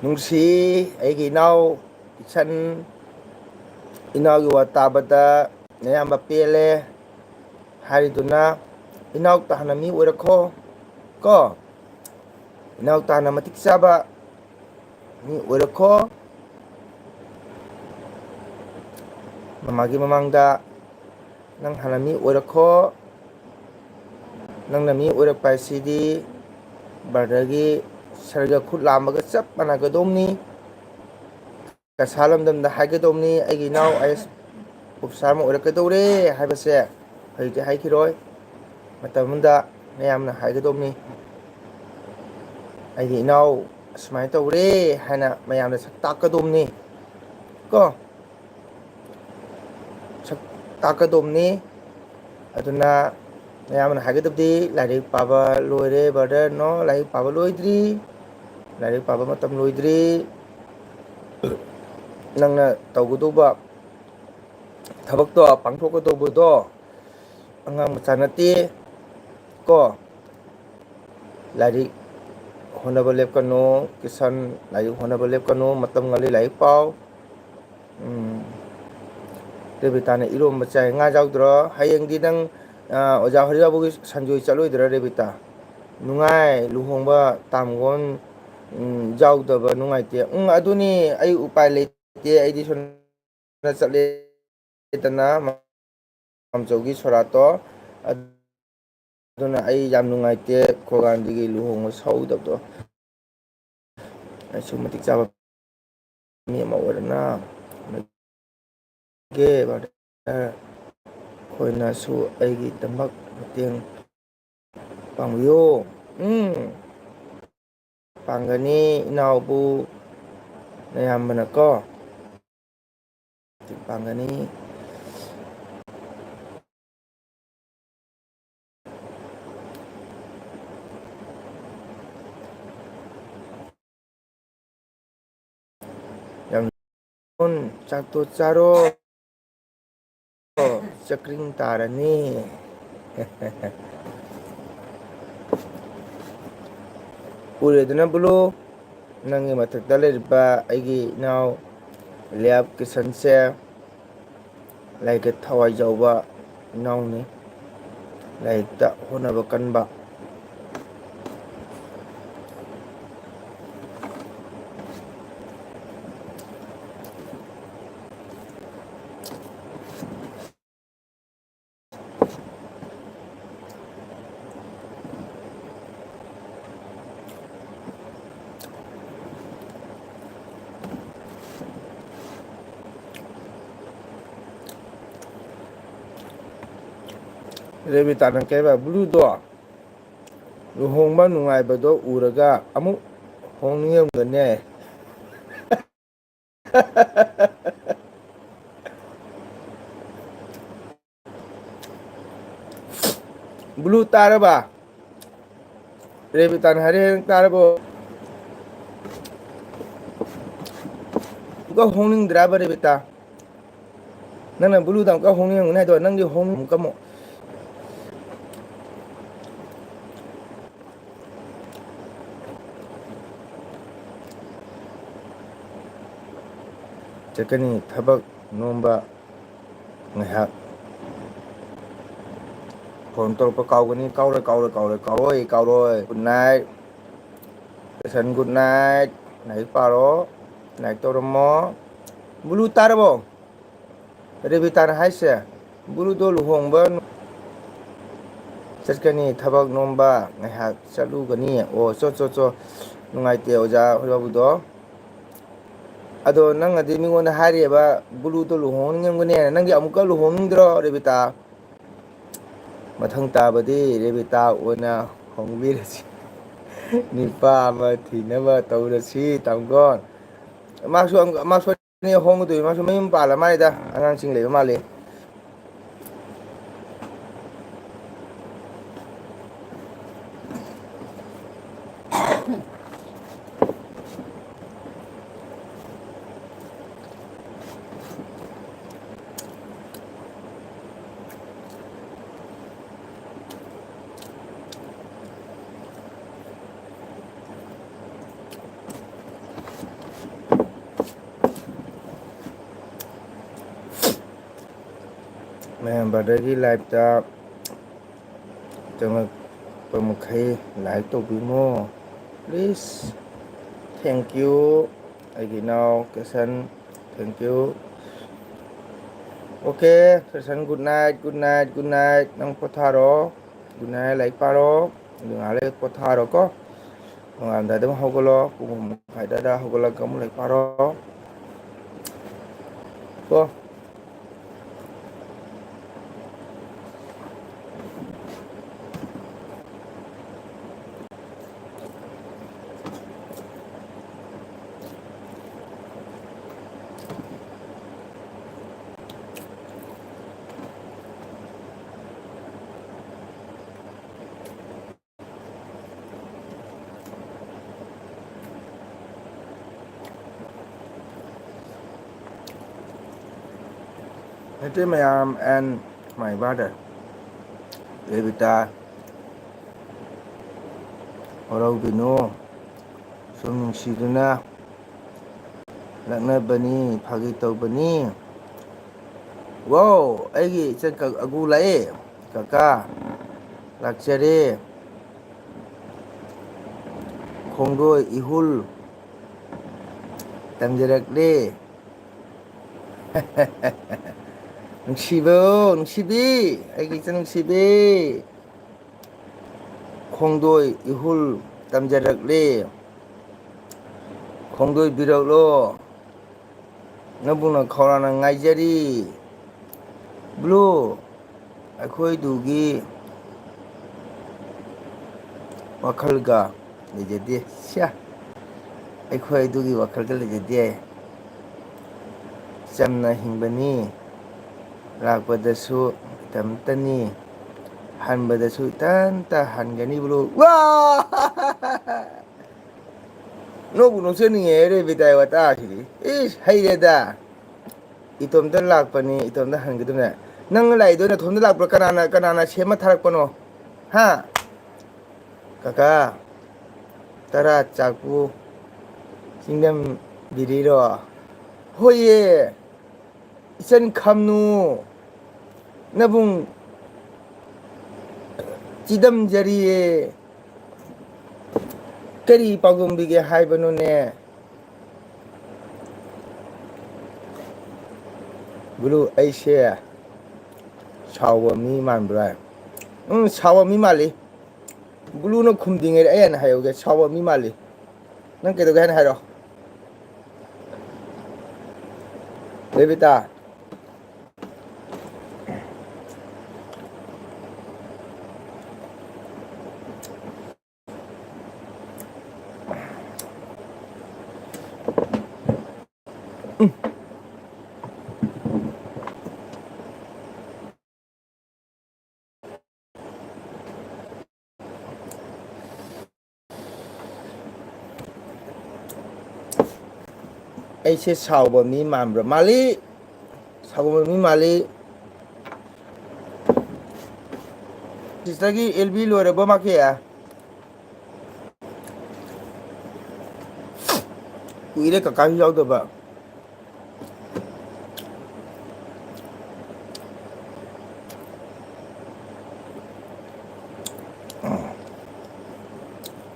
ꯅꯨꯡꯁꯤ, ꯑꯩꯒꯤ ꯏꯅꯥꯎ ꯏꯆꯟ, ꯏꯅꯥꯎꯒꯤ ꯋꯥ ꯇꯥꯕꯗ ꯅꯌꯥꯝꯕ ꯄꯦꯜꯂꯦ ꯍꯥꯏꯔꯤꯗꯨꯅ, ꯏꯅꯥꯎ ꯇꯥꯅ ꯃꯤ ꯑꯣꯏꯔꯛꯈꯣ ꯀꯣ꯫ ꯏꯅꯥꯎ ꯇꯥꯅ ꯃꯇꯤꯛ ꯆꯥꯕ ꯃꯤ ꯑꯣꯏꯔꯛꯈꯣ꯫ ꯃꯃꯥꯒꯤ ꯃꯃꯥꯡꯗ ꯅꯪ ꯍꯥꯟꯅ ꯃꯤ ꯑꯣꯏꯔꯛꯈꯣ꯫ ꯅꯪꯅ ꯃꯤ ꯑꯣꯏꯔꯛꯄ ꯍꯥꯏꯁꯤꯗꯤ brotherꯒꯤ ꯁꯔꯒ ꯈꯨꯠ ꯂꯥꯝꯕꯒ ꯆꯞ ꯃꯥꯟꯅꯒꯗꯧꯅꯤ꯫ ꯀꯁꯥ ꯂꯝꯗꯝꯗ ꯍꯥꯏꯒꯗꯧꯅꯤ, "ꯑꯩꯒꯤ ꯏꯅꯥꯎ IAS officer ꯑꯃ ꯑꯣꯏꯔꯛꯀꯗꯧꯔꯦ" ꯍꯥꯏꯕꯁꯦ꯫ ꯍꯧꯖꯤꯛꯇꯤ ꯍꯥꯏꯈꯤꯔꯣꯏ꯫ ꯃꯇꯝ ꯑꯃꯗ ꯃꯌꯥꯝꯅ ꯍꯥꯏꯒꯗꯧꯅꯤ, "ꯑꯩꯒꯤ ꯏꯅꯥꯎ ꯑꯁꯨꯃꯥꯏꯅ ꯇꯧꯔꯦ" ꯍꯥꯏꯅ ꯃꯌꯥꯝꯅ ꯁꯛ ꯇꯥꯛꯀꯗꯧꯅꯤ ꯀꯣ꯫ ꯁꯛ ꯇꯥꯛꯀꯗꯧꯅꯤ꯫ ꯑꯗꯨꯅ ꯃꯌꯥꯝꯅ ꯍꯥꯏꯒꯗꯕꯗꯤ, "ꯂꯥꯏꯔꯤꯛ ꯄꯥꯕ ꯂꯣꯏꯔꯦ brother"꯫ No, ꯂꯥꯏꯔꯤꯛ ꯄꯥꯕ ꯂꯣꯏꯗ꯭ꯔꯤ꯫ ꯂꯥꯏꯔꯤꯛ ꯄꯥꯕ ꯃꯇꯝ ꯂꯣꯏꯗ꯭ꯔꯤ꯫ ꯅꯪꯅ ꯇꯧꯒꯗꯧꯕ ꯊꯕꯛꯇꯣ, ꯄꯥꯡꯊꯣꯛꯀꯗꯧꯕꯗꯣ ꯑꯉꯥꯡ ꯃꯆꯥ ꯅꯠꯇꯦ ꯀꯣ꯫ ꯂꯥꯏꯔꯤꯛ ꯍꯣꯠꯅꯕ ꯂꯦꯞꯀꯅꯨ ꯀꯤꯁꯟ, ꯂꯥꯏꯔꯤꯛ ꯍꯣꯠꯅꯕ ꯂꯦꯞꯀꯅꯨ, ꯃꯇꯝ ꯉꯜꯂꯤ, ꯂꯥꯏꯔꯤꯛ ꯄꯥꯎ꯫ ꯎꯝ꯫ ꯔꯦꯕꯤꯇꯥꯅ ꯏꯔꯣꯝꯕ ꯆꯥꯏ꯫ ꯉꯥ ꯌꯥꯎꯗ꯭ꯔꯣ? ꯍꯌꯦꯡꯗꯤ ꯅꯪ, ꯑ, ꯑꯣꯖꯥ ꯍꯔꯤꯕꯥꯕꯨꯒꯤ ꯁꯟꯖꯣꯏ ꯆꯠꯂꯣꯏꯗ꯭ꯔꯥ, ꯔꯦꯕꯤꯇꯥ? ꯅꯨꯡꯉꯥꯏ, ꯂꯨꯍꯣꯡꯕ ꯇꯥꯝꯒꯣꯟ, ꯎꯝ, ꯌꯥꯎꯗꯕ ꯅꯨꯡꯉꯥꯏꯇꯦ꯫ ꯎꯝ, ꯑꯗꯨꯅꯤ, ꯑꯩ ꯎꯄꯥꯏ ꯂꯩꯇꯦ꯫ ꯑꯩꯗꯤ ꯁꯣꯝꯗ ꯆꯠꯂꯦꯗꯅ, ꯃꯥꯝꯆꯧꯒꯤ ꯁꯣꯔꯥꯠꯇꯣ꯫ ꯑꯗꯨꯅ ꯑꯩ ꯌꯥꯝ ꯅꯨꯡꯉꯥꯏꯇꯦ ꯈꯣꯒꯥꯟꯗꯤꯒꯤ ꯂꯨꯍꯣꯡꯕ ꯁꯧꯗꯕꯗꯣ꯫ ꯑꯩꯁꯨ ꯃꯇꯤꯛ ꯆꯥꯕ ꯃꯤ ꯑꯃ ꯑꯣꯏꯔꯅ ꯒꯦ brother, ꯑꯩꯈꯣꯏꯅꯁꯨ ꯑꯩꯒꯤꯗꯃꯛ ꯃꯇꯦꯡ ꯄꯥꯡꯕꯤꯌꯨ꯫ ꯎꯝ, ꯄꯥꯡꯒꯅꯤ ꯏꯅꯥꯎꯕꯨ ꯅꯌꯥꯝꯕꯅꯀꯣ꯫ ꯃꯇꯦꯡ ꯄꯥꯡꯒꯅꯤ꯫ ꯌꯥꯝ ꯆꯥꯛꯇꯣ ꯆꯥꯔꯣ꯫ ꯆꯀ꯭ꯔꯤꯡ ꯇꯥꯔꯅꯤ꯫ ꯎꯔꯦꯗꯅ ꯕ꯭ꯂꯨ꯫ ꯅꯪꯒꯤ ꯃꯊꯛꯇ ꯂꯩꯔꯤꯕ ꯑꯩꯒꯤ ꯏꯅꯥꯎ ꯂꯤꯌꯥꯞ ꯀꯤꯁꯟꯁꯦ ꯂꯥꯏꯔꯤꯛꯇ ꯊꯋꯥꯏ ꯌꯥꯎꯕ ꯏꯅꯥꯎꯅꯤ꯫ ꯂꯥꯏꯔꯤꯛꯇ ꯍꯣꯠꯅꯕ ꯀꯟꯕ꯫ ꯔꯦꯕꯤꯇꯥꯅ ꯀꯩ ꯍꯥꯏꯕ? ꯕ꯭ꯂꯨꯗꯣ ꯂꯨꯍꯣꯡꯕ ꯅꯨꯡꯉꯥꯏꯕꯗꯣ ꯎꯔꯒ ꯑꯃꯨꯛ ꯍꯣꯡꯅꯤꯡꯉꯝꯒꯅꯦ꯫ ꯕ꯭ꯂꯨ ꯇꯥꯔꯕ? ꯔꯦꯕꯤꯇꯥꯅ ꯍꯥꯏꯔꯦ, ꯅꯪ ꯇꯥꯔꯕꯣ? ꯑꯃꯨꯛꯀ ꯍꯣꯡꯅꯤꯡꯗ꯭ꯔꯕ, ꯔꯦꯕꯤꯇꯥ? ꯅꯪꯅ ꯕ꯭ꯂꯨꯗ ꯑꯃꯨꯛꯀ ꯍꯣꯡꯅꯤꯡꯉꯝꯒꯅꯤ ꯍꯥꯏꯗꯣ, ꯅꯪꯗꯤ ꯍꯣꯡ ꯑꯃꯨꯛꯀ ꯑꯃꯨꯛ꯫ ꯆꯠꯀꯅꯤ ꯊꯕꯛ ꯅꯣꯝꯕ ꯉꯥꯏꯍꯥꯛ꯫ ꯐꯣꯟ ꯇꯧꯔꯛꯄ ꯀꯥꯎꯒꯅꯤ, ꯀꯥꯎꯔꯣꯏ, ꯀꯥꯎꯔꯣꯏ, ꯀꯥꯎꯔꯣꯏ, ꯀꯥꯎꯔꯣꯏ, ꯀꯥꯎꯔꯣꯏ꯫ Good night꯫ ꯁꯟ, good night꯫ ꯂꯥꯏꯔꯤꯛ ꯄꯥꯔꯣ, ꯂꯥꯏꯔꯤꯛ ꯇꯧꯔꯝꯃꯣ꯫ ꯕ꯭ꯂꯨ ꯇꯥꯔꯕꯣ? ꯔꯦꯕꯤꯇꯥꯅ ꯍꯥꯏꯁꯦ, ꯕ꯭ꯂꯨꯗꯣ ꯂꯨꯍꯣꯡꯕ ꯆꯠꯀꯅꯤ, ꯊꯕꯛ ꯅꯣꯝꯕ ꯉꯥꯏꯍꯥꯛ ꯆꯠꯂꯨꯒꯅꯤ꯫ ꯑꯣ, ꯆꯣ, ꯆꯣ, ꯆꯣ꯫ ꯅꯨꯡꯉꯥꯏꯇꯦ, ꯑꯣꯖꯥ ꯍꯣꯏ ꯕꯥꯕꯨꯗꯣ꯫ ꯑꯗꯣ ꯅꯪꯅꯗꯤ ꯃꯤꯉꯣꯟꯗ ꯍꯥꯏꯔꯤꯑꯕ, ꯕ꯭ꯂꯨꯗꯣ ꯂꯨꯍꯣꯡꯅꯤꯡꯉꯝꯒꯅꯦꯅ꯫ ꯅꯪꯗꯤ ꯑꯃꯨꯛꯀ ꯂꯨꯍꯣꯡꯅꯤꯡꯗ꯭ꯔꯣ, ꯔꯦꯕꯤꯇꯥ? ꯃꯊꯪ ꯇꯥꯕꯗꯤ ꯔꯦꯕꯤꯇꯥ ꯑꯣꯏꯅ ꯍꯣꯡꯕꯤꯔꯁꯤ꯫ ꯅꯨꯄꯥ ꯑꯃ ꯊꯤꯅꯕ ꯇꯧꯔꯁꯤ, ꯇꯥꯃꯣ꯫ ꯃꯥꯁꯨ ꯑꯃꯨꯛ-, ꯃꯥꯁꯨ ꯍꯣꯡꯒꯗꯣꯏ, ꯃꯥꯁꯨ ꯃꯌꯨꯝ ꯄꯥꯜꯂ ꯃꯥꯜꯂꯦꯗ, ꯑꯉꯥꯡꯁꯤꯡ ꯂꯩꯕ ꯃꯥꯜꯂꯦ꯫ ꯃꯌꯥꯝ ꯕ꯭ꯔꯗꯔꯒꯤ ꯂꯥꯏꯐꯇ ꯆꯪꯂꯛꯄ ꯃꯈꯩ ꯂꯥꯏꯛ ꯇꯧꯕꯤꯃꯣ, ꯄ꯭ꯂꯤꯁ꯫ ꯊꯦꯡꯀ꯭ꯌꯨ꯫ ꯑꯩꯒꯤ ꯏꯅꯥꯎ Kesan, thank you. Okay, Kesan, good night, good night, good night. ꯅꯪ ꯄꯣꯊꯥꯔꯣ꯫ Good night. ꯂꯥꯏꯔꯤꯛ ꯄꯥꯔꯣ꯫ ꯑꯗꯨ ꯉꯥꯏꯍꯥꯛ ꯂꯩꯔꯒ ꯄꯣꯊꯥꯔꯣꯀꯣ꯫ ꯅꯣꯡꯉꯥꯜꯂꯝꯗꯥꯏꯗ ꯑꯃꯨꯛ ꯍꯧꯒꯠꯂꯣ꯫ ꯄꯨꯡ ꯑꯍꯨꯝ ꯃꯈꯥꯏ ꯑꯗꯨꯋꯥꯏꯗ ꯍꯧꯒꯠꯂꯒ ꯑꯃꯨꯛ ꯂꯥꯏꯔꯤꯛ ꯄꯥꯔꯣ ꯀꯣ꯫ ꯃꯩꯇꯩ ꯃꯌꯥꯝ and my brother ꯔꯦꯕꯤꯇꯥ, ꯋꯥꯔꯧꯕꯤꯅꯨ꯫ ꯁꯨꯝ ꯅꯨꯡꯁꯤꯗꯨꯅ ꯂꯛꯅꯕꯅꯤ, ꯐꯥꯒꯤ ꯇꯧꯕꯅꯤ꯫ ꯋꯥꯎ, ꯑꯩꯒꯤ ꯏꯆꯟ ꯀ-, ꯑꯒꯨ ꯂꯥꯛꯑꯦ꯫ ꯀꯀꯥ, ꯂꯥꯛꯆꯔꯦ꯫ ꯈꯣꯡꯗꯣꯏ ꯏꯍꯨꯜ ꯇꯝꯖꯔꯛꯂꯦ꯫ ꯅꯨꯡꯁꯤꯕꯧ, ꯅꯨꯡꯁꯤꯕꯤ, ꯑꯩꯒꯤ ꯏꯆꯟ ꯅꯨꯡꯁꯤꯕꯤ꯫ ꯈꯣꯡꯗꯣꯏ ꯏꯍꯨꯜ ꯇꯝꯖꯔꯛꯂꯦ꯫ ꯈꯣꯡꯗꯣꯏꯕꯤꯔꯛꯂꯣ꯫ ꯅꯕꯨꯡꯅ ꯈꯧꯔꯥꯡꯅ ꯉꯥꯏꯖꯔꯤ꯫ ꯕ꯭ꯂꯨ, ꯑꯩꯈꯣꯏꯗꯨꯒꯤ ꯋꯥꯈꯜꯒ ꯂꯩꯖꯗꯦ꯫ ꯁ꯭ꯌꯥ, ꯑꯩꯈꯣꯏ ꯑꯗꯨꯒꯤ ꯋꯥꯈꯜꯒ ꯂꯩꯖꯗꯦ꯫ ꯆꯝꯅ ꯍꯤꯡꯕꯅꯤ꯫ ꯂꯥꯛꯄꯗꯁꯨ ꯏꯇꯟꯇꯅꯤ꯫ ꯍꯟꯕꯗꯁꯨ ꯏꯇꯟꯇ ꯍꯟꯒꯅꯤ ꯕ꯭ꯂꯨ꯫ ꯋꯥ! ꯅꯣꯛꯄꯨ ꯅꯣꯛꯆꯅꯤꯡꯉꯦ ꯔꯦꯕꯤꯇꯥꯏ ꯋꯥꯇꯥꯁꯤꯗꯤ꯫ ꯏꯁ, ꯍꯩꯔꯦꯗ꯫ ꯏꯇꯣꯝꯇ ꯂꯥꯛꯄꯅꯤ, ꯏꯇꯣꯝꯇ ꯍꯟꯒꯗꯕꯅꯦ꯫ ꯅꯪ ꯂꯥꯛꯏꯗꯣ ꯅꯊꯣꯝꯗ ꯂꯥꯛꯄ꯭ꯔꯥ? ꯀꯅꯥꯅ, ꯀꯅꯥꯅ ꯁꯦꯝꯃ ꯊꯥꯔꯛꯄꯅꯣ? ꯍꯥ? ꯀꯀꯥ, ꯇꯔꯥ ꯆꯥꯛꯄꯨ ꯆꯤꯡꯗꯝꯕꯤꯔꯤꯔꯣ? ꯍꯣꯏꯌꯦ, ꯏꯆꯟ ꯈꯝꯅꯨ꯫ ꯅꯕꯨꯡ ꯆꯤꯗꯝꯖꯔꯤꯌꯦ꯫ ꯀꯔꯤ ꯄꯥꯎꯗꯝꯕꯤꯒꯦ ꯍꯥꯏꯕꯅꯣꯅꯦ? ꯒꯨꯔꯨ, ꯑꯩꯁꯦ ꯁꯥꯎꯕ ꯃꯤ ꯃꯥꯟꯕ꯭ꯔꯥ? ꯎꯝ, ꯁꯥꯎꯕ ꯃꯤ ꯃꯥꯜꯂꯤ꯫ ꯒꯨꯔꯨꯅ ꯈꯨꯝꯗ꯭ꯔꯤꯉꯩꯗ ꯑꯩ ꯍꯥꯟꯅ ꯍꯥꯏꯍꯧꯒꯦ, ꯁꯥꯎꯕ ꯃꯤ ꯃꯥꯜꯂꯤ꯫ ꯅꯪ ꯀꯩꯗꯧꯒꯦ ꯍꯥꯏꯅ ꯍꯥꯏꯔꯣ, ꯔꯦꯕꯤꯇꯥ? ꯑꯩꯁꯦ ꯁꯥꯎꯕ ꯃꯤ ꯃꯥꯟꯕ꯭ꯔꯥ? ꯃꯥꯜꯂꯤ꯫ ꯁꯥꯎꯕ ꯃꯤ ꯃꯥꯜꯂꯤ꯫ ꯁꯤꯁꯇꯔꯒꯤ ꯑꯦꯜ ꯕꯤ ꯂꯣꯏꯔꯕꯣ, ꯃꯥꯀꯤ? ꯀꯨꯏꯔꯦ ꯀꯀꯥꯁꯨ ꯌꯥꯎꯗꯕ꯫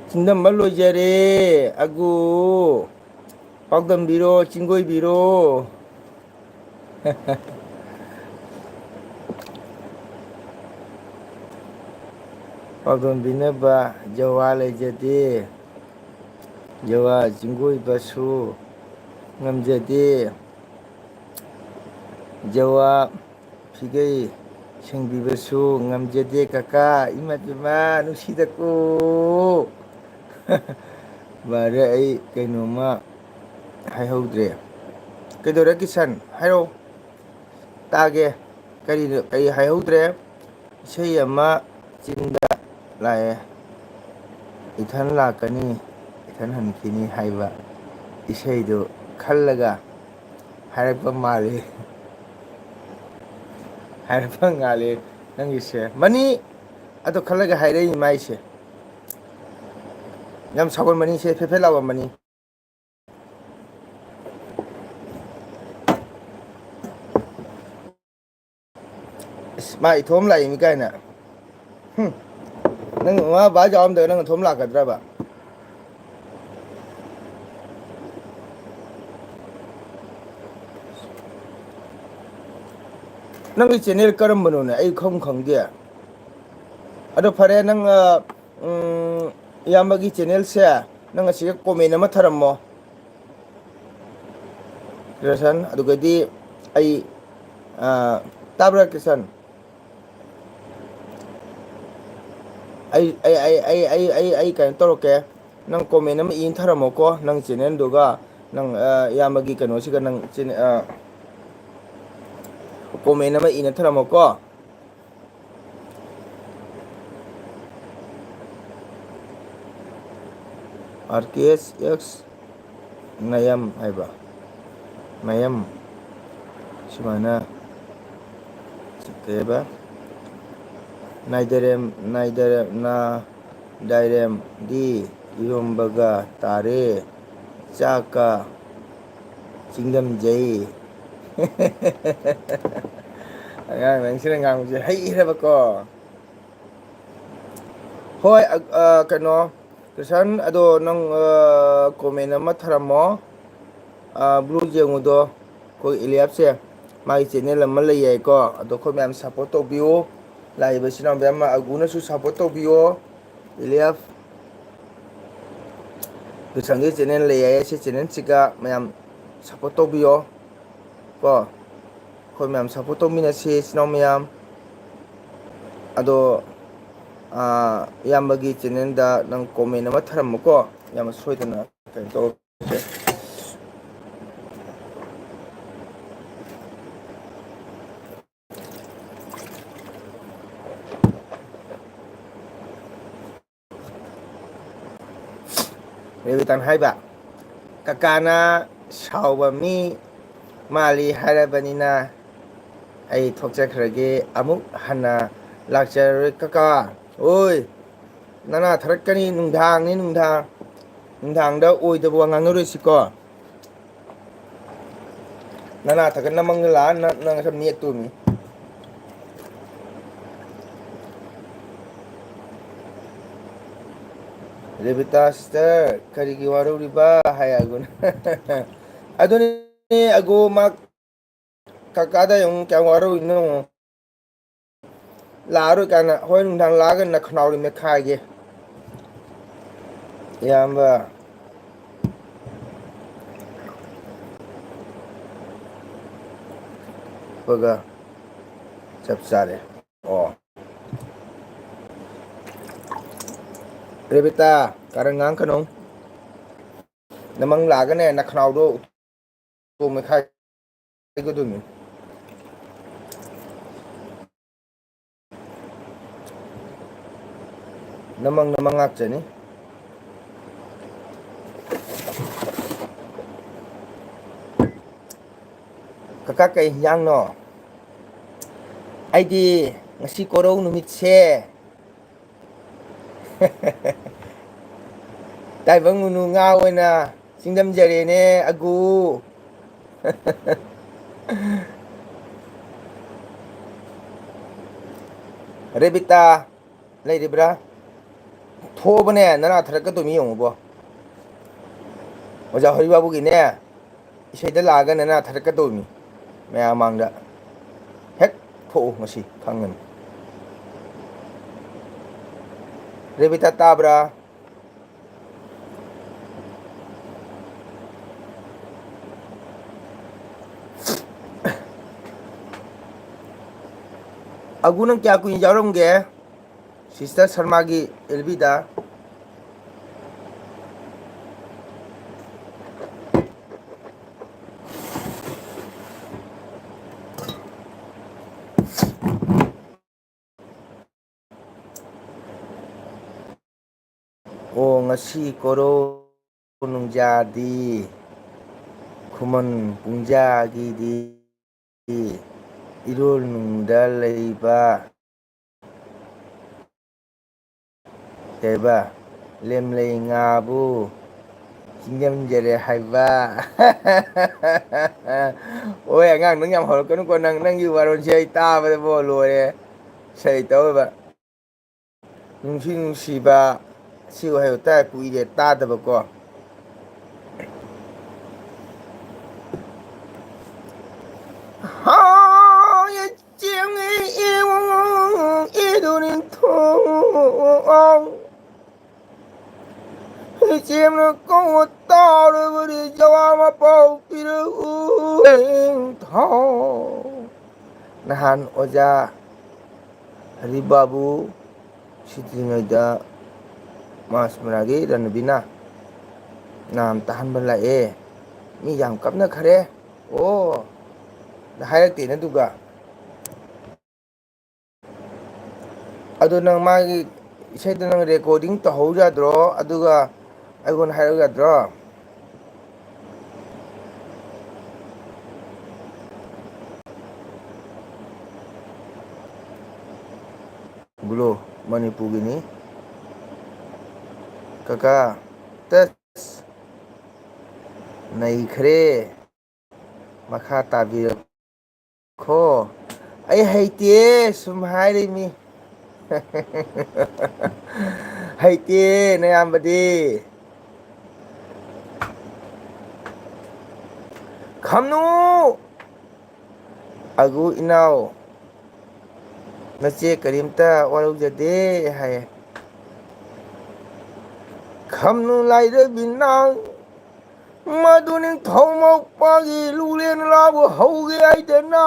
ꯆꯤꯡꯗꯝꯕ ꯂꯣꯏꯖꯔꯦ꯫ ꯑꯒꯨ, ꯄꯥꯎꯗꯝꯕꯤꯔꯣ, ꯆꯤꯡꯒꯣꯏꯕꯤꯔꯣ꯫ ꯄꯥꯎꯗꯝꯕꯤꯅꯕ ꯖꯋꯥ ꯂꯩꯖꯗꯦ꯫ ꯖꯋꯥ ꯆꯤꯡꯒꯣꯏꯕꯁꯨ ꯉꯝꯖꯗꯦ꯫ ꯖꯋꯥ ꯐꯤꯒꯩ ꯁꯦꯡꯕꯤꯕꯁꯨ ꯉꯝꯖꯗꯦ ꯀꯀꯥ꯫ ꯏꯃꯥ ꯏꯃꯥ, ꯅꯨꯡꯁꯤꯗꯀꯣ꯫ ꯃꯥꯔꯦ, ꯑꯩ ꯀꯩꯅꯣꯝꯃ ꯍꯥꯏꯍꯧꯗ꯭ꯔꯦ꯫ ꯀꯩꯗꯧꯔꯦ ꯀꯤꯁꯟ? ꯍꯥꯏꯔꯛꯑꯣ꯫ ꯇꯥꯒꯦ꯫ ꯀꯔꯤꯅꯣ? ꯀꯔꯤ ꯍꯥꯏꯍꯧꯗ꯭ꯔꯦ? ꯏꯁꯩ ꯑꯃ ꯆꯤꯟꯗ ꯂꯥꯛꯑꯦ, "ꯏꯊꯟ ꯂꯥꯛꯀꯅꯤ, ꯏꯊꯟ ꯍꯟꯈꯤꯅꯤ" ꯍꯥꯏꯕ ꯏꯁꯩꯗꯨ ꯈꯜꯂꯒ ꯍꯥꯏꯔꯛꯄ ꯃꯥꯜꯂꯤ꯫ ꯍꯥꯏꯔꯛꯄ ꯉꯥꯜꯂꯤ ꯅꯪꯒꯤꯁꯦ꯫ ꯃꯅꯤ ꯑꯗꯣ ꯈꯜꯂꯒ ꯍꯥꯏꯔꯛꯏ ꯃꯥꯏꯁꯦ꯫ ꯌꯥꯝ ꯁꯥꯎꯒꯟꯕꯅꯤꯁꯦ, ꯐꯦꯐꯦꯠ ꯂꯥꯎꯒꯟꯕꯅꯤ꯫ ꯃꯥ ꯏꯊꯣꯝ ꯂꯥꯛꯏꯅꯤ ꯀꯥꯏꯅ꯫ ꯍꯨꯝ꯫ ꯅꯪ ꯃꯃꯥ ꯕꯕꯥ ꯌꯥꯎꯔꯝꯗ꯭ꯔꯒ ꯅꯪ ꯏꯊꯣꯝ ꯂꯥꯛꯀꯗ꯭ꯔꯕ? ꯅꯪꯒꯤ ꯆꯦꯅꯦꯜ ꯀꯔꯝꯕꯅꯣꯅꯦ? ꯑꯩ ꯈꯪ ꯈꯪꯗꯦ꯫ ꯑꯗꯣ ꯐꯔꯦ, ꯅꯪ, ꯑ, ꯎꯝ, ꯏꯌꯥꯝꯕꯒꯤ ꯆꯦꯅꯦꯜꯁꯦ ꯅꯪ ꯑꯁꯤꯒ ꯀꯣꯃꯦꯟ ꯑꯃ ꯊꯔꯝꯃꯣ꯫ ꯀ꯭ꯔꯤꯁꯟ, ꯑꯗꯨꯒꯗꯤ ꯑꯩ, ꯑ, ꯇꯥꯕ꯭ꯔꯥ ꯀ꯭ꯔꯤꯁꯟ? ꯑꯩ, ꯑꯩ, ꯑꯩ ꯀꯩꯅꯣ ꯇꯧꯔꯛꯀꯦ꯫ ꯅꯪ ꯀꯣꯃꯦꯟ ꯑꯃ ꯏꯅ ꯊꯔꯝꯃꯣꯀꯣ, ꯅꯪ ꯆꯦꯅꯦꯜꯗꯨꯒ, ꯅꯪ, ꯑ, ꯏꯌꯥꯝꯕꯒꯤ ꯀꯩꯅꯣꯁꯤꯒ ꯅꯪ ꯆꯦꯅꯦ-, ꯑ, ꯀꯣꯃꯦꯟ ꯑꯃ ꯏꯅ ꯊꯔꯝꯃꯣꯀꯣ꯫ ꯑꯥꯔ ꯀꯦ ꯑꯦꯁ ꯑꯦꯛꯁ ꯅꯌꯝ ꯍꯥꯏꯕ, ꯅꯌꯝ, ꯁꯨꯃꯥꯏꯅ ꯀꯩ ꯍꯥꯏꯕ? ꯅꯥꯏꯗꯔꯦꯝ, ꯅꯥꯏꯗꯔꯦꯝ, ꯅꯥ-, ꯗꯥꯏꯔꯦꯝꯗꯤ ꯏꯔꯣꯝꯕꯒ ꯇꯥꯔꯦ, ꯆꯥꯛꯀ ꯆꯤꯡꯗꯝꯖꯩ꯫ ꯑꯉꯥꯡ ꯅꯪꯁꯤꯅ ꯉꯥꯡꯕꯁꯦ ꯍꯩꯈ꯭ꯔꯕꯀꯣ꯫ ꯍꯣꯏ, ꯑ, ꯑ, ꯀꯩꯅꯣ, ꯀ꯭ꯔꯤꯁꯟ, ꯑꯗꯣ ꯅꯪ, ꯑ, ꯀꯣꯃꯦꯟ ꯑꯃ ꯊꯔꯝꯃꯣ꯫ ꯑ, ꯕ꯭ꯂꯨ ꯌꯦꯡꯉꯨꯗꯣ, ꯑꯩꯈꯣꯏ ꯏꯂꯤꯌꯥꯞꯁꯦ, ꯃꯥꯒꯤ ꯆꯦꯅꯦꯜ ꯑꯃ ꯂꯩ ꯍꯥꯏꯀꯣ, ꯑꯗꯣ ꯑꯩꯈꯣꯏ ꯃꯌꯥꯝ ꯁꯞꯄꯣꯔꯠ ꯇꯧꯕꯤꯌꯨ꯫ ꯂꯥꯛꯏꯕ ꯏꯆꯤꯟ ꯏꯅꯥꯎ ꯃꯌꯥꯝ ꯑꯃ ꯑꯒꯨꯅꯁꯨ ꯁꯞꯄꯣꯔꯠ ꯇꯧꯕꯤꯌꯣ꯫ ꯏꯂꯤꯌꯥꯞ ꯀ꯭ꯔꯤꯁꯟꯒꯤ ꯆꯦꯅꯦꯜ ꯂꯩ ꯍꯥꯏ, ꯁꯤ ꯆꯦꯅꯦꯜꯁꯤꯒ ꯃꯌꯥꯝ ꯁꯞꯄꯣꯔꯠ ꯇꯧꯕꯤꯌꯣ ꯀꯣ꯫ ꯑꯩꯈꯣꯏ ꯃꯌꯥꯝ ꯁꯞꯄꯣꯔꯠ ꯇꯧꯃꯤꯟꯅꯁꯤ, ꯏꯆꯤꯟ ꯏꯅꯥꯎ ꯃꯌꯥꯝ꯫ ꯑꯗꯣ, ꯑꯥ, ꯏꯌꯥꯝꯕꯒꯤ ꯆꯦꯅꯦꯜꯗ ꯅꯪ ꯀꯣꯃꯦꯟ ꯑꯃ ꯊꯔꯝꯃꯨꯀꯣ, ꯏꯌꯥꯝꯕ ꯁꯣꯏꯗꯅ ꯀꯩꯅꯣ ꯇꯧꯔꯛꯀꯦ꯫ ꯔꯦꯕꯤꯇꯥꯟ ꯍꯥꯏꯕ, "ꯀꯀꯥꯅ ꯁꯥꯎꯕ ꯃꯤ ꯃꯥꯜꯂꯤ ꯍꯥꯏꯔꯕꯅꯤꯅ ꯑꯩ ꯊꯣꯛꯆꯈ꯭ꯔꯒꯦ, ꯑꯃꯨꯛ ꯍꯟꯅ ꯂꯥꯛꯆꯔꯔꯣꯏ ꯀꯀꯥ꯫ ꯑꯣꯏ, ꯅꯅꯥ ꯊꯔꯛꯀꯅꯤ, ꯅꯨꯡꯗꯥꯡꯅꯤ, ꯅꯨꯡꯗꯥꯡ꯫ ꯅꯨꯡꯗꯥꯡꯗ ꯑꯣꯏꯗꯕ ꯋꯥ ꯉꯥꯡꯅꯔꯣꯏꯁꯤꯀꯣ꯫ ꯅꯅꯥ ꯊꯔꯛꯀꯅꯤ, ꯅꯃꯪꯗ ꯂꯥꯛꯑ ꯅꯪ, ꯅꯪ ꯁꯝ ꯅꯦꯠꯇꯣꯃꯤ꯫ ꯔꯦꯕꯤꯇꯥ ꯁꯤꯁꯇꯔ, ꯀꯔꯤꯒꯤ ꯋꯥꯔꯧꯔꯤꯕ? ꯍꯥꯏ ꯑꯒꯨꯅ꯫ ꯑꯗꯨꯅꯤ ꯑꯒꯨ, ꯃꯥ ꯀꯀꯥꯗ ꯌꯦꯡꯉꯨ, ꯀꯌꯥꯝ ꯋꯥꯔꯧꯔꯤꯅꯣ ꯌꯦꯡꯉꯨ꯫ ꯂꯥꯛꯑꯔꯣꯏ ꯀꯥꯏꯅ, ꯍꯣꯔꯦꯟ ꯅꯨꯡꯗꯥꯡ ꯂꯥꯛꯑꯒ ꯅꯈꯅꯥꯎꯗꯣ ꯃꯦꯠꯈꯥꯏꯒꯦ꯫ ꯏꯌꯥꯝꯕ꯫ ꯄꯒ ꯆꯞ ꯆꯥꯔꯦ꯫ ꯑꯣ꯫ ꯔꯦꯕꯤꯇꯥ, ꯀꯥꯔꯟ ꯉꯥꯡꯉꯛꯀꯅꯣ꯫ ꯅꯃꯪ ꯂꯥꯛꯑꯒꯅꯦ, ꯅꯈꯅꯥꯎꯗꯣ ꯇꯣ ꯃꯦꯠꯈꯥꯏꯒꯗꯣꯏꯅꯤ꯫ ꯅꯃꯪ ꯅꯃꯪ ꯉꯥꯛꯆꯅꯤ꯫ ꯀꯀꯥ, ꯀꯩ ꯍꯤꯟꯖꯥꯡꯅꯣ? ꯑꯩꯗꯤ ꯉꯁꯤ ꯀꯣꯔꯧ ꯅꯨꯃꯤꯠꯁꯦ ꯇꯥꯏꯕꯪ ꯃꯨꯅꯨ ꯉꯥ ꯑꯣꯏꯅ ꯆꯤꯡꯗꯝꯖꯔꯦꯅꯦ ꯑꯒꯨ꯫ ꯔꯦꯕꯤꯇꯥ ꯂꯩꯔꯤꯕ꯭ꯔꯥ? ꯊꯣꯛꯑꯕꯅꯦ, ꯅꯅꯥ ꯊꯔꯛꯀꯗꯣꯏ ꯃꯤ ꯌꯦꯡꯉꯨꯕꯣ꯫ ꯑꯣꯖꯥ ꯍꯔꯤꯕꯥꯕꯨꯒꯤꯅꯦ, ꯏꯁꯩꯗ ꯂꯥꯛꯑꯒ ꯅꯅꯥ ꯊꯔꯛꯀꯗꯧꯔꯤꯅꯤ ꯃꯌꯥꯝ ꯃꯥꯡꯗ꯫ ꯍꯦꯛ ꯊꯣꯛꯎ ꯉꯁꯤ ꯈꯪꯒꯅꯤ꯫ ꯔꯦꯕꯤꯇꯥ ꯇꯥꯕ꯭ꯔꯥ? ꯑꯒꯨ, ꯅꯪ ꯀꯌꯥ ꯀꯨꯏꯅ ꯌꯥꯎꯔꯝꯒꯦ? ꯁꯤꯁꯇꯔ ꯁꯔꯃꯥꯒꯤ ꯑꯦꯜꯕꯤꯗ꯫ ꯑꯣ, ꯉꯁꯤ ꯀꯣꯔꯧ ꯅꯨꯡꯖꯥꯗꯤ ꯈꯨꯃꯟ ꯄꯨꯡꯖꯥꯒꯤꯗꯤ ꯏꯔꯣꯜ ꯅꯨꯡꯗ ꯂꯩꯕ ꯀꯩꯕ, ꯂꯦꯝꯂꯩ ꯉꯥꯕꯨ ꯆꯤꯡꯖꯝꯖꯔꯦ ꯍꯥꯏꯕ꯫ ꯑꯣꯏ, ꯑꯉꯥꯡ, ꯅꯪ ꯌꯥꯝ ꯍꯧꯔꯛꯀꯅꯨꯀꯣ꯫ ꯅꯪ, ꯅꯪꯒꯤ ꯋꯥꯔꯣꯜꯁꯦ ꯑꯩ ꯇꯥꯕꯗꯕꯣ ꯂꯣꯏꯔꯦ꯫ ꯏꯁꯩ ꯇꯧꯔꯤꯕ ꯅꯨꯡꯁꯤ ꯅꯨꯡꯁꯤꯕ ꯁꯤ ꯋꯥꯍꯩ ꯋꯥꯇꯥ ꯀꯨꯏꯔꯦ ꯇꯥꯗꯕꯀꯣ꯫ ꯍꯥꯏ ꯆꯦꯡꯉꯤ ꯏꯕꯨꯡ ꯏꯗꯨ ꯅꯤꯡꯊꯧ꯫ ꯏꯆꯦꯝꯅ ꯀꯧꯕ ꯇꯥꯔꯕꯗꯤ ꯖꯋꯥ ꯃꯄꯥꯎ ꯄꯤꯔꯛꯎ ꯅꯤꯡꯊꯧ꯫ ꯅꯍꯥꯟ ꯑꯣꯖꯥ ꯍꯔꯤꯕꯥꯕꯨ ꯁꯤꯗ꯭ꯔꯤꯉꯩꯗ ꯃꯥꯁ ꯃꯅꯥꯒꯤ ꯔꯟꯕꯤꯅ ꯅꯥꯝ ꯇꯥꯍꯟꯕ ꯂꯥꯛꯑꯦ꯫ ꯃꯤ ꯌꯥꯝ ꯀꯞꯅꯈ꯭ꯔꯦ꯫ ꯑꯣ, ꯍꯥꯏꯔꯛꯇꯦꯅ ꯑꯗꯨꯒ꯫ ꯑꯗꯨ ꯅꯪ ꯃꯥꯒꯤ ꯏꯁꯩꯗꯣ ꯅꯪ ꯔꯦꯀꯣꯔꯗꯤꯡ ꯇꯧꯍꯧ ꯌꯥꯗ꯭ꯔꯣ? ꯑꯗꯨꯒ ꯑꯩꯉꯣꯟꯗ ꯍꯥꯏꯔꯛꯎ ꯌꯥꯗ꯭ꯔꯣ? ꯕ꯭ꯂꯣ ꯃꯅꯤꯄꯨꯔꯒꯤꯅꯤ꯫ ꯀꯀꯥ, ꯇꯁ, ꯅꯩꯈ꯭ꯔꯦ꯫ ꯃꯈꯥ ꯇꯥꯕꯤꯔꯛꯈꯣ꯫ ꯑꯩ ꯍꯩꯇꯦ, ꯁꯨꯝ ꯍꯥꯏꯔꯤꯃꯤ꯫ ꯍꯩꯇꯦ, ꯅꯌꯥꯝꯕꯗꯤ꯫ ꯈꯝꯅꯨ! ꯑꯒꯨ ꯏꯅꯥꯎ, ꯅꯆꯦ ꯀꯔꯤꯝꯇ ꯋꯥꯔꯧꯖꯗꯦ ꯍꯥꯏꯌꯦ꯫ ꯈꯝꯅꯨ ꯂꯥꯏꯔꯕꯤ ꯅꯪ, ꯃꯗꯨ ꯅꯤꯡꯊꯧ ꯃꯧꯄꯥꯒꯤ ꯂꯨꯔꯦꯟ ꯂꯥꯕꯨ ꯍꯧꯒꯦ ꯍꯥꯏꯗꯅ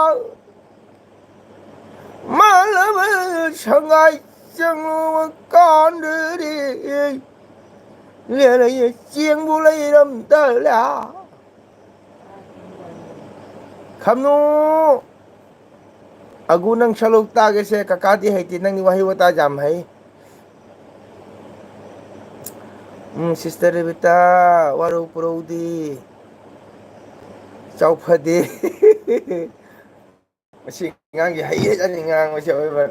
ꯃꯥꯜꯂꯕ ꯁꯪꯒꯥꯏ ꯆꯪꯂꯨꯕ ꯀꯥꯟꯗꯗꯤ ꯂꯦꯔꯩ ꯆꯦꯡꯕꯨ ꯂꯩꯔꯝꯗꯂꯦ꯫ ꯈꯝꯅꯨ! ꯑꯒꯨ ꯅꯪ ꯁꯛꯂꯧ ꯇꯥꯒꯦꯁꯦ, ꯀꯀꯥꯗꯤ ꯍꯩꯇꯦ, ꯅꯪꯗꯤ ꯋꯥꯍꯩ ꯋꯥꯇꯥ ꯌꯥꯝ ꯍꯩ꯫ ꯎꯝ, ꯁꯤꯁꯇꯔ ꯔꯦꯕꯤꯇꯥ, ꯋꯥꯔꯧ ꯄꯨꯔꯧꯗꯤ ꯆꯥꯎ ꯐꯗꯦ꯫ ꯃꯁꯤ ꯑꯉꯥꯡꯁꯦ ꯍꯩ ꯍꯩꯖꯅꯤ ꯉꯥꯡꯕꯁꯦ ꯑꯣꯏꯕ꯫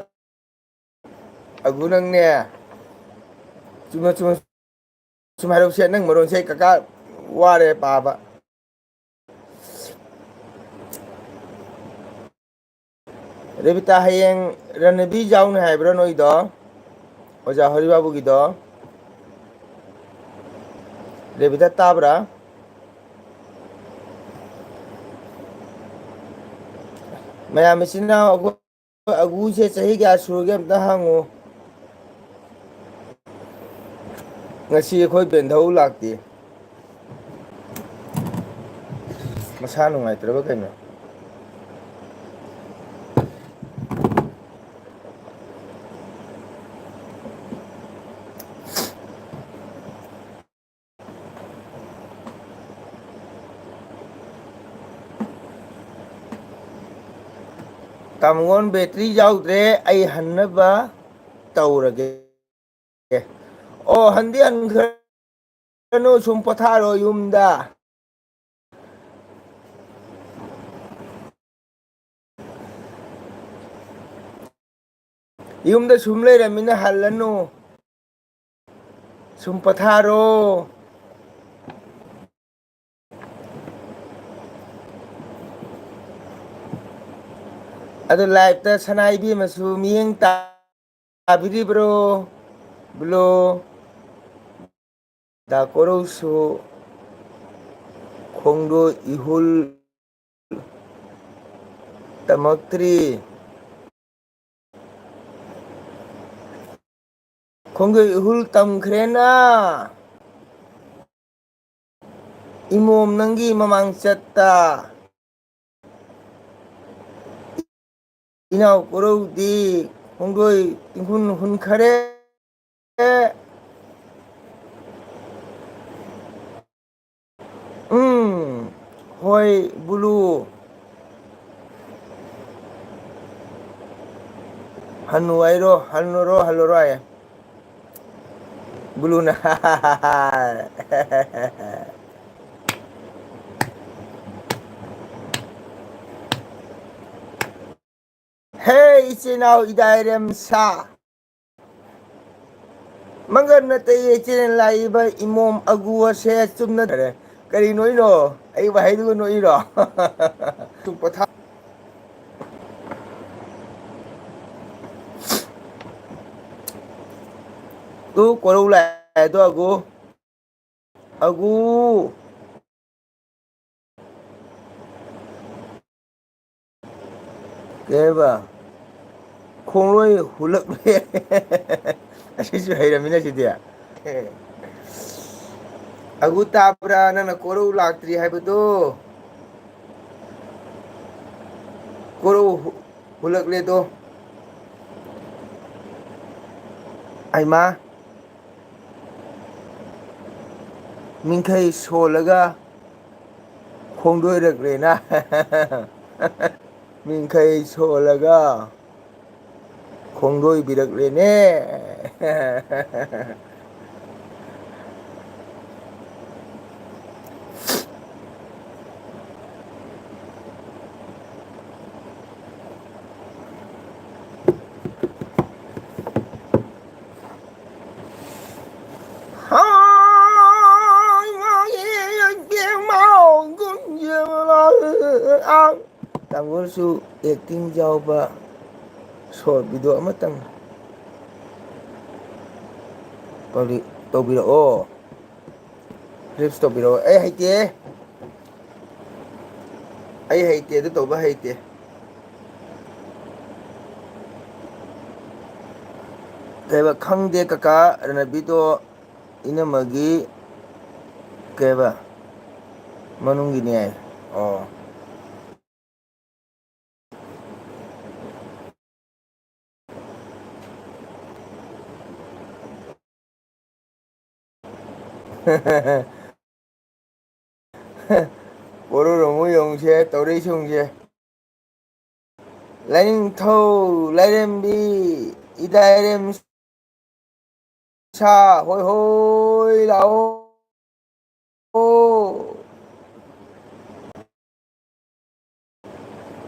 ꯑꯒꯨ ꯅꯪꯅꯦ, ꯆꯨꯝꯅ ꯆꯨꯝꯅ ꯁꯨꯝ ꯍꯥꯏꯔꯛꯎꯁꯦ, ꯅꯪ ꯃꯔꯣꯟꯁꯦ ꯑꯩ ꯀꯀꯥ ꯋꯥꯔꯦ ꯄꯥꯕ꯫ ꯔꯦꯕꯤꯇꯥ, ꯍꯌꯦꯡ ꯔꯅꯕꯤ ꯌꯥꯎꯅꯤ ꯍꯥꯏꯕ꯭ꯔꯥ ꯅꯣꯏꯗꯣ? ꯑꯣꯖꯥ ꯍꯔꯤꯕꯥꯕꯨꯒꯤꯗꯣ? ꯔꯦꯕꯤꯗ, ꯇꯥꯕ꯭ꯔꯥ? ꯃꯌꯥꯝ ꯏꯆꯤꯟ ꯏꯅꯥꯎ, ꯑꯩꯈꯣꯏ ꯑꯒꯨꯁꯦ ꯆꯍꯤ ꯀꯌꯥ ꯁꯨꯔꯒꯦ ꯑꯝꯇ ꯍꯪꯉꯨ꯫ ꯉꯁꯤ ꯑꯩꯈꯣꯏ ꯕꯦꯟꯙꯧ ꯂꯥꯛꯇꯦ꯫ ꯃꯁꯥ ꯅꯨꯡꯉꯥꯏꯇ꯭ꯔꯕ ꯀꯩꯅꯣ? ꯇꯥꯃꯣꯉꯣꯟ ꯕꯦꯇ꯭ꯔꯤ ꯌꯥꯎꯗ꯭ꯔꯦ, ꯑꯩ ꯍꯟꯅꯕ ꯇꯧꯔꯒꯦ꯫ ꯑꯣ, ꯍꯟꯗꯤ ꯍꯟꯈ꯭ꯔꯅꯨ, ꯁꯨꯝ ꯄꯣꯊꯥꯔꯣ ꯌꯨꯝꯗ꯫ ꯌꯨꯝꯗ ꯁꯨꯝ ꯂꯩꯔꯝꯃꯤꯅ ꯍꯜꯂꯅꯨ꯫ ꯁꯨꯝ ꯄꯣꯊꯥꯔꯣ꯫ ꯑꯗꯨ live ꯇ ꯁꯅꯥ ꯏꯕꯦꯝꯃꯁꯨ ꯃꯤꯠꯌꯦꯡ ꯇꯥꯕꯤꯔꯤꯕ꯭ꯔꯣ? ꯕ꯭ꯂꯣ꯫ ꯗꯥ ꯀꯣꯔꯧꯁꯨ ꯈꯣꯡꯗꯣ ꯏꯍꯨꯜ ꯇꯝꯃꯛꯇ꯭ꯔꯤ꯫ ꯈꯣꯡꯗꯣ ꯏꯍꯨꯜ ꯇꯝꯈ꯭ꯔꯦꯅ꯫ ꯏꯃꯣꯝ ꯅꯪꯒꯤ ꯃꯃꯥꯡ ꯆꯠꯇ꯫ ꯏꯅꯥꯎ ꯀꯣꯔꯧꯗꯤ ꯈꯣꯡꯗꯣꯏ ꯏꯪꯈꯨꯟ ꯍꯨꯟꯈꯔꯦ꯫ ꯎꯝ, ꯍꯣꯏ, ꯕꯨꯂꯨ꯫ ꯍꯟꯅꯨ ꯍꯥꯏꯔꯣ, ꯍꯟꯅꯨꯔꯣ, ꯍꯜꯂꯨꯔꯣ ꯍꯥꯏꯌꯦ꯫ ꯕꯨꯂꯨꯅ꯫ ꯍꯦ, ꯏꯆꯤꯟ ꯏꯅꯥꯎ ꯏꯗꯥꯏꯔꯦꯝ ꯁꯥ꯫ ꯃꯪꯒꯟ ꯅꯠꯇꯦ ꯏꯆꯦꯜ ꯂꯥꯛꯏꯕ ꯏꯃꯣꯝ ꯑꯒꯨ ꯑꯁꯦ ꯆꯨꯝꯅ ꯀꯔꯤ ꯅꯣꯏꯅꯣ? ꯑꯩ ꯋꯥꯍꯩꯗꯨꯒ ꯅꯣꯛꯏꯔꯣ? ꯇꯨ ꯀꯣꯔꯧ ꯂꯥꯛꯑꯦ ꯑꯗꯣ ꯑꯒꯨ꯫ ꯑꯒꯨ꯫ ꯀꯩ ꯍꯥꯏꯕ? ꯈꯣꯡꯂꯣꯏ ꯍꯨꯜꯂꯛꯂꯦ꯫ ꯑꯁꯤꯁꯨ ꯍꯩꯔꯝꯃꯤꯅ ꯁꯤꯗꯤ꯫ ꯑꯒꯨ ꯇꯥꯕ꯭ꯔꯥ? ꯅꯪꯅ ꯀꯣꯔꯧ ꯂꯥꯛꯇ꯭ꯔꯤ ꯍꯥꯏꯕꯗꯣ꯫ ꯀꯣꯔꯧ ꯍꯨ-, ꯍꯨꯜꯂꯛꯂꯦꯗꯣ꯫ ꯑꯩꯃꯥ꯫ ꯃꯤꯡꯈꯩ ꯁꯣꯜꯂꯒ ꯈꯣꯡꯗꯣꯏꯔꯛꯂꯦꯅ꯫ ꯃꯤꯡꯈꯩ ꯁꯣꯜꯂꯒ ꯈꯣꯡꯗꯣꯏꯕꯤꯔꯛꯂꯦꯅꯦ꯫ ꯇꯥꯡꯒꯨꯜꯁꯨ acting ꯌꯥꯎꯕ short video ꯑꯃꯇꯪ publish ꯇꯧꯕꯤꯔꯛꯑꯣ꯫ Please ꯇꯧꯕꯤꯔꯛꯑꯣ꯫ ꯑꯩ ꯍꯩꯇꯦ꯫ ꯑꯩ ꯍꯩꯇꯦ, ꯑꯗꯨ ꯇꯧꯕ ꯍꯩꯇꯦ꯫ ꯀꯩꯕ? ꯈꯪꯗꯦ ꯀꯀꯥ ꯔꯅꯕꯤꯗꯣ ꯏꯅꯝꯃꯒꯤ ꯀꯩꯕ? ꯃꯅꯨꯡꯒꯤꯅꯦ ꯍꯥꯏ꯫ ꯑꯣ꯫ ꯄꯣꯔꯨꯔꯣꯃꯨ ꯌꯦꯡꯉꯨꯁꯦ ꯇꯧꯔꯛꯏꯁꯦ ꯌꯦꯡꯉꯨꯁꯦ꯫ ꯂꯥꯏꯅꯤꯡꯊꯧ ꯂꯥꯏꯔꯦꯝꯕꯤ ꯏꯗꯥꯏꯔꯦꯝ ꯁꯥ ꯍꯣꯏ ꯍꯣꯏ ꯂꯥꯛꯑꯣ꯫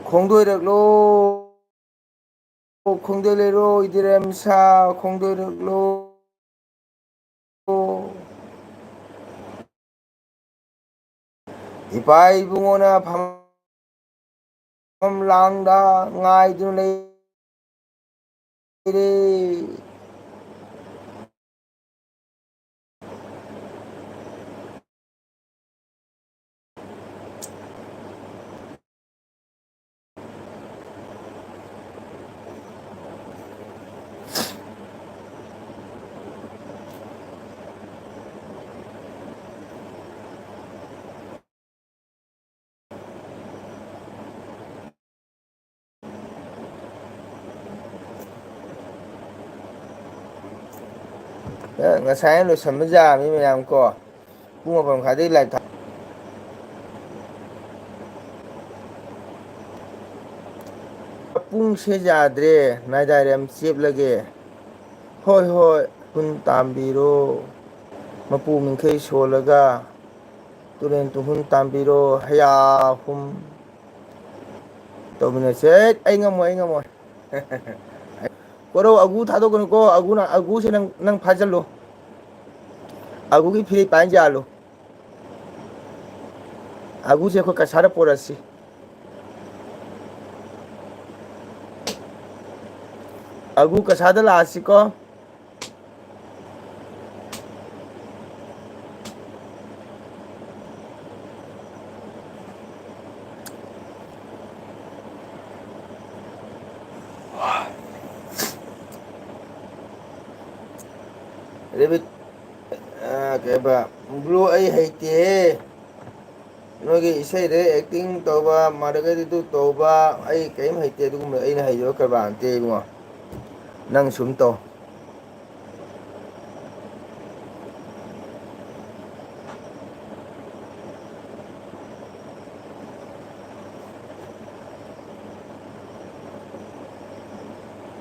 ꯈꯣꯡꯗꯣꯏꯔꯛꯂꯣ, ꯈꯣꯡꯗꯣꯏ ꯂꯩꯔꯣ, ꯏꯗꯤꯔꯦꯝ ꯁꯥ, ꯈꯣꯡꯗꯣꯏꯔꯛꯂꯣ꯫ ꯏꯄꯥ ꯏꯕꯨꯡꯉꯣꯅ ꯐꯝ ꯂꯥꯡꯗ ꯉꯥꯏꯗꯨꯅ ꯂꯩꯔꯦ꯫ ꯉꯁꯥꯏꯅ ꯂꯣꯏꯁꯟꯕ ꯌꯥꯔꯝꯅꯤ ꯃꯌꯥꯝ ꯀꯣ꯫ ꯄꯨꯡ ꯃꯥꯄꯟ ꯃꯈꯥꯏꯗꯒꯤ ꯂꯥꯏꯚ ꯊꯥ-, ꯄꯨꯡꯁꯦ ꯌꯥꯗ꯭ꯔꯦ, ꯅꯥꯏꯗꯥꯏꯔꯦꯝ ꯆꯦꯞꯂꯒꯦ꯫ ꯍꯣꯏ, ꯍꯣꯏ, ꯍꯨꯟ ꯇꯥꯝꯕꯤꯔꯣ꯫ ꯃꯄꯨ ꯃꯤꯡꯈꯩ ꯁꯣꯜꯂꯒ ꯇꯨꯔꯦꯟ ꯇꯨꯍꯨꯟ ꯇꯥꯝꯕꯤꯔꯣ, ꯍꯌꯥ ꯍꯨꯝ꯫ ꯇꯧꯃꯤꯟꯅꯁꯦ꯫ ꯑꯩ ꯉꯝꯃꯣꯏ, ꯑꯩ ꯉꯝꯃꯣꯏ꯫ ꯀꯣꯔꯧ, ꯑꯒꯨ ꯊꯥꯗꯣꯛꯀꯅꯨꯀꯣ꯫ ꯑꯒꯨꯅ, ꯑꯒꯨꯁꯦ ꯅꯪ, ꯅꯪ ꯐꯥꯖꯜꯂꯨ꯫ ꯑꯒꯨꯒꯤ ꯐꯤꯔꯤ ꯄꯥꯏꯟ ꯌꯥꯜꯂꯨ꯫ ꯑꯒꯨꯁꯦ ꯑꯩꯈꯣꯏ ꯀꯁꯥꯗ ꯄꯣꯔꯛꯁꯤ꯫ ꯑꯒꯨ ꯀꯁꯥꯗ ꯂꯥꯛꯑꯁꯤꯀꯣ꯫ ꯔꯦꯕꯤꯠ, ꯑ, ꯀꯩꯕ, ꯕ꯭ꯔꯣ, ꯑꯩ ꯍꯩꯇꯦꯍꯦ꯫ ꯅꯣꯏꯒꯤ ꯏꯁꯩꯗ ꯑꯦꯛꯇꯤꯡ ꯇꯧꯕ, ꯃꯥꯗꯒꯗꯤꯗꯨ ꯇꯧꯕ, ꯑꯩ ꯀꯔꯤꯝ ꯍꯩꯇꯦ꯫ ꯑꯗꯨꯒꯨꯝꯕ ꯑꯩꯅ ꯍꯩꯖꯕ ꯀꯔꯕꯥꯔ ꯅꯠꯇꯦ ꯏꯕꯨꯡꯉꯣ꯫ ꯅꯪ ꯁꯨꯝ ꯇꯧ꯫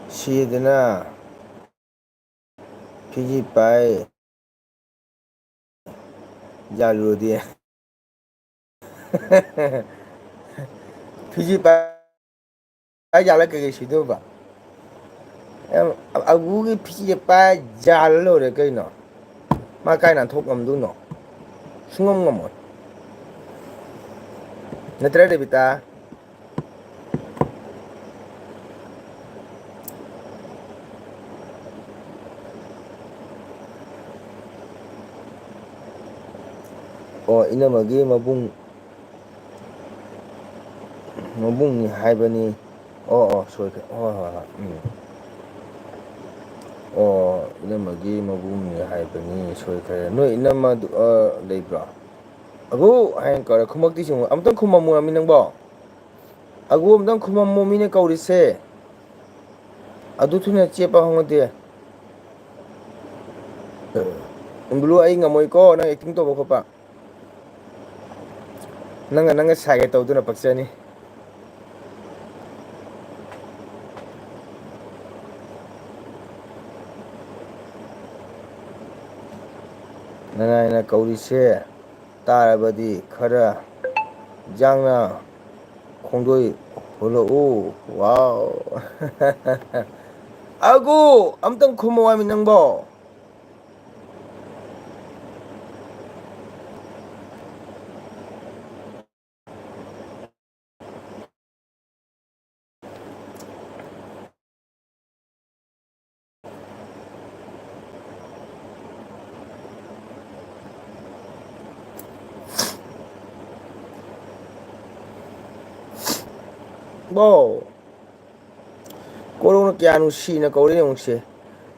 ꯁꯤꯗꯅ ꯐꯤꯖꯤ ꯄꯥꯏ ꯌꯥꯜꯂꯨꯔꯗꯤ꯫ ꯐꯤꯖꯤ ꯄꯥꯏ ꯌꯥꯜꯂ ꯀꯩꯀꯩ ꯁꯤꯗꯣꯏꯕ? ꯑꯦ, ꯑꯒꯨꯒꯤ ꯐꯤꯖꯤ ꯄꯥꯏ ꯌꯥꯜꯂ ꯂꯣꯏꯔꯦ ꯀꯩꯅꯣ꯫ ꯃꯥ ꯀꯥꯏ ꯅꯥꯟꯊꯣꯛ ꯉꯝꯗꯣꯏꯅꯣ? ꯁꯨꯡꯉꯝ ꯉꯝꯃꯣꯏ꯫ ꯅꯠꯇ꯭ꯔ, ꯔꯦꯕꯤꯇꯥ? ꯑꯣ, ꯏꯅꯝꯃꯒꯤ ꯃꯕꯨꯡ, ꯃꯕꯨꯡꯅꯤ ꯍꯥꯏꯕꯅꯤ꯫ ꯑꯣ, ꯑꯣ, ꯁꯣꯏꯈ꯭ꯔꯦ꯫ ꯍꯣꯏ, ꯍꯣꯏ, ꯍꯣꯏ, ꯎꯝ꯫ ꯑꯣ, ꯏꯅꯝꯃꯒꯤ ꯃꯕꯨꯡꯅꯤ ꯍꯥꯏꯕꯅꯤ, ꯁꯣꯏꯈ꯭ꯔꯦ꯫ ꯅꯣꯏ ꯏꯅꯝꯃꯗꯨ, ꯑ, ꯂꯩꯕ꯭ꯔꯣ? ꯑꯒꯨ ꯍꯥꯏꯅ ꯀꯧꯔꯦ꯫ ꯈꯨꯝꯃꯛꯇꯤ ꯁꯨꯝ ꯑꯝꯇꯪ ꯈꯨꯝꯃꯝꯃꯣ ꯍꯥꯏꯕꯅꯤ ꯅꯪꯕꯣ꯫ ꯑꯒꯨ ꯑꯝꯇꯪ ꯈꯨꯝꯃꯝꯃꯣ, ꯃꯤꯅ ꯀꯧꯔꯤꯁꯦ꯫ ꯑꯗꯨ ꯊꯨꯅ ꯆꯦꯞꯄ ꯍꯧꯅꯗꯦ꯫ ꯕ꯭ꯂꯨ, ꯑꯩ ꯉꯝꯃꯣꯏꯀꯣ ꯅꯪ acting ꯇꯧꯕ ꯈꯣꯠꯄ꯫ ꯅꯪꯒ ꯅꯪꯒ ꯁꯥꯏꯒ ꯇꯧꯗꯨꯅ ꯄꯛꯆꯅꯤ꯫ ꯅꯅꯥꯏꯅ ꯀꯧꯔꯤꯁꯦ ꯇꯥꯔꯕꯗꯤ ꯈꯔ ꯌꯥꯡꯅ ꯈꯣꯡꯗꯣꯏ ꯍꯨꯜꯂꯛꯎ꯫ ꯋꯥꯎ꯫ ꯑꯒꯨ! ꯑꯝꯇꯪ ꯈꯨꯝꯃꯣ ꯍꯥꯏꯃꯤ ꯅꯪꯕꯣ꯫ ꯕꯣ꯫ ꯀꯣꯔꯧꯅ ꯀꯌꯥ ꯅꯨꯡꯁꯤꯅ ꯀꯧꯔꯦ ꯌꯦꯡꯉꯨꯁꯦ꯫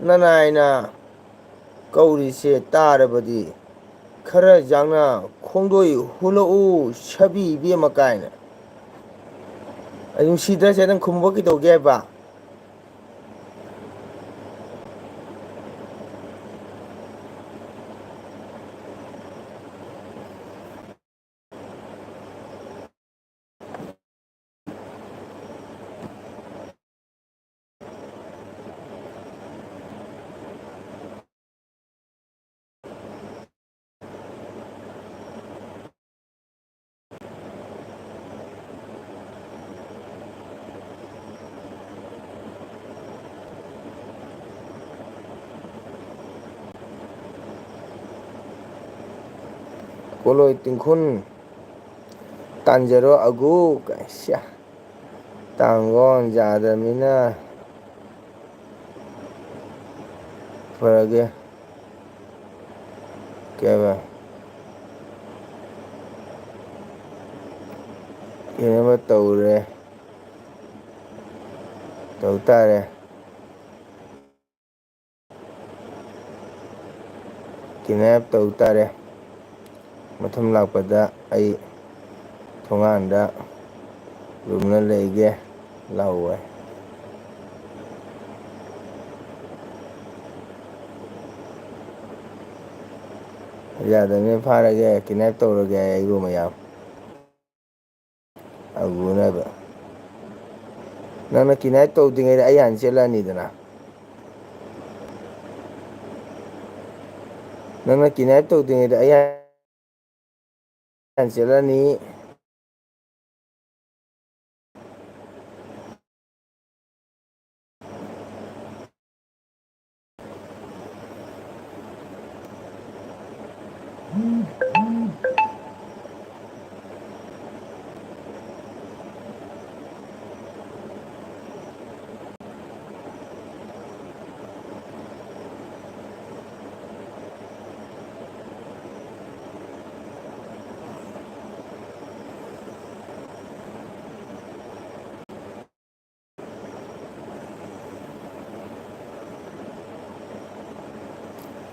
ꯅꯅꯥꯏꯅ ꯀꯧꯔꯤꯁꯦ ꯇꯥꯔꯕꯗꯤ ꯈꯔ ꯌꯥꯡꯅ ꯈꯣꯡꯗꯣꯏ ꯍꯨꯜꯂꯛꯎ ꯁꯥꯕꯤ ꯏꯕꯦꯝꯃ ꯀꯥꯏꯅ꯫ ꯑꯩ ꯅꯨꯡꯁꯤꯗ꯭ꯔꯁꯦ ꯅꯪ ꯈꯨꯝꯕ ꯀꯩꯗꯧꯒꯦ ꯍꯥꯏꯕ? ꯀꯣꯂꯣꯏ ꯇꯤꯡꯈꯨꯟ ꯇꯥꯟꯖꯔꯣ ꯑꯒꯨ ꯀꯥꯏ, ꯁ꯭ꯌꯥ꯫ ꯇꯥꯡꯒꯣꯟ ꯌꯥꯗꯕꯅꯤꯅ ꯐꯔꯒꯦ꯫ ꯀꯩꯕ? ꯀꯩꯅꯣꯃ ꯇꯧꯔꯦ꯫ ꯇꯧ ꯇꯥꯔꯦ꯫ Kidnap ꯇꯧ ꯇꯥꯔꯦ꯫ ꯃꯊꯪ ꯂꯥꯛꯄꯗ ꯑꯩ ꯊꯣꯡꯒꯥꯟꯗ ꯂꯨꯝꯅ ꯂꯩꯒꯦ ꯂꯥꯛꯑꯣ꯫ ꯌꯥꯗꯕꯅꯤꯅ ꯐꯥꯔꯒꯦ, ꯀꯤꯗꯅꯦꯞ ꯇꯧꯔꯒꯦ ꯍꯥꯏ ꯑꯩꯕꯨ ꯃꯌꯥꯝ꯫ ꯑꯒꯨꯅꯦꯕ꯫ ꯅꯪꯅ ꯀꯤꯗꯅꯦꯞ ꯇꯧꯗ꯭ꯔꯤꯉꯩꯗ ꯑꯩ ꯍꯥꯟꯅ ꯆꯦꯜꯂꯛꯑꯅꯤꯗꯅ꯫ ꯅꯪꯅ ꯀꯤꯗꯅꯦꯞ ꯇꯧꯗ꯭ꯔꯤꯉꯩꯗ ꯑꯩ ꯍꯥꯟꯅ ꯆꯦꯜꯂꯛꯑꯅꯤ꯫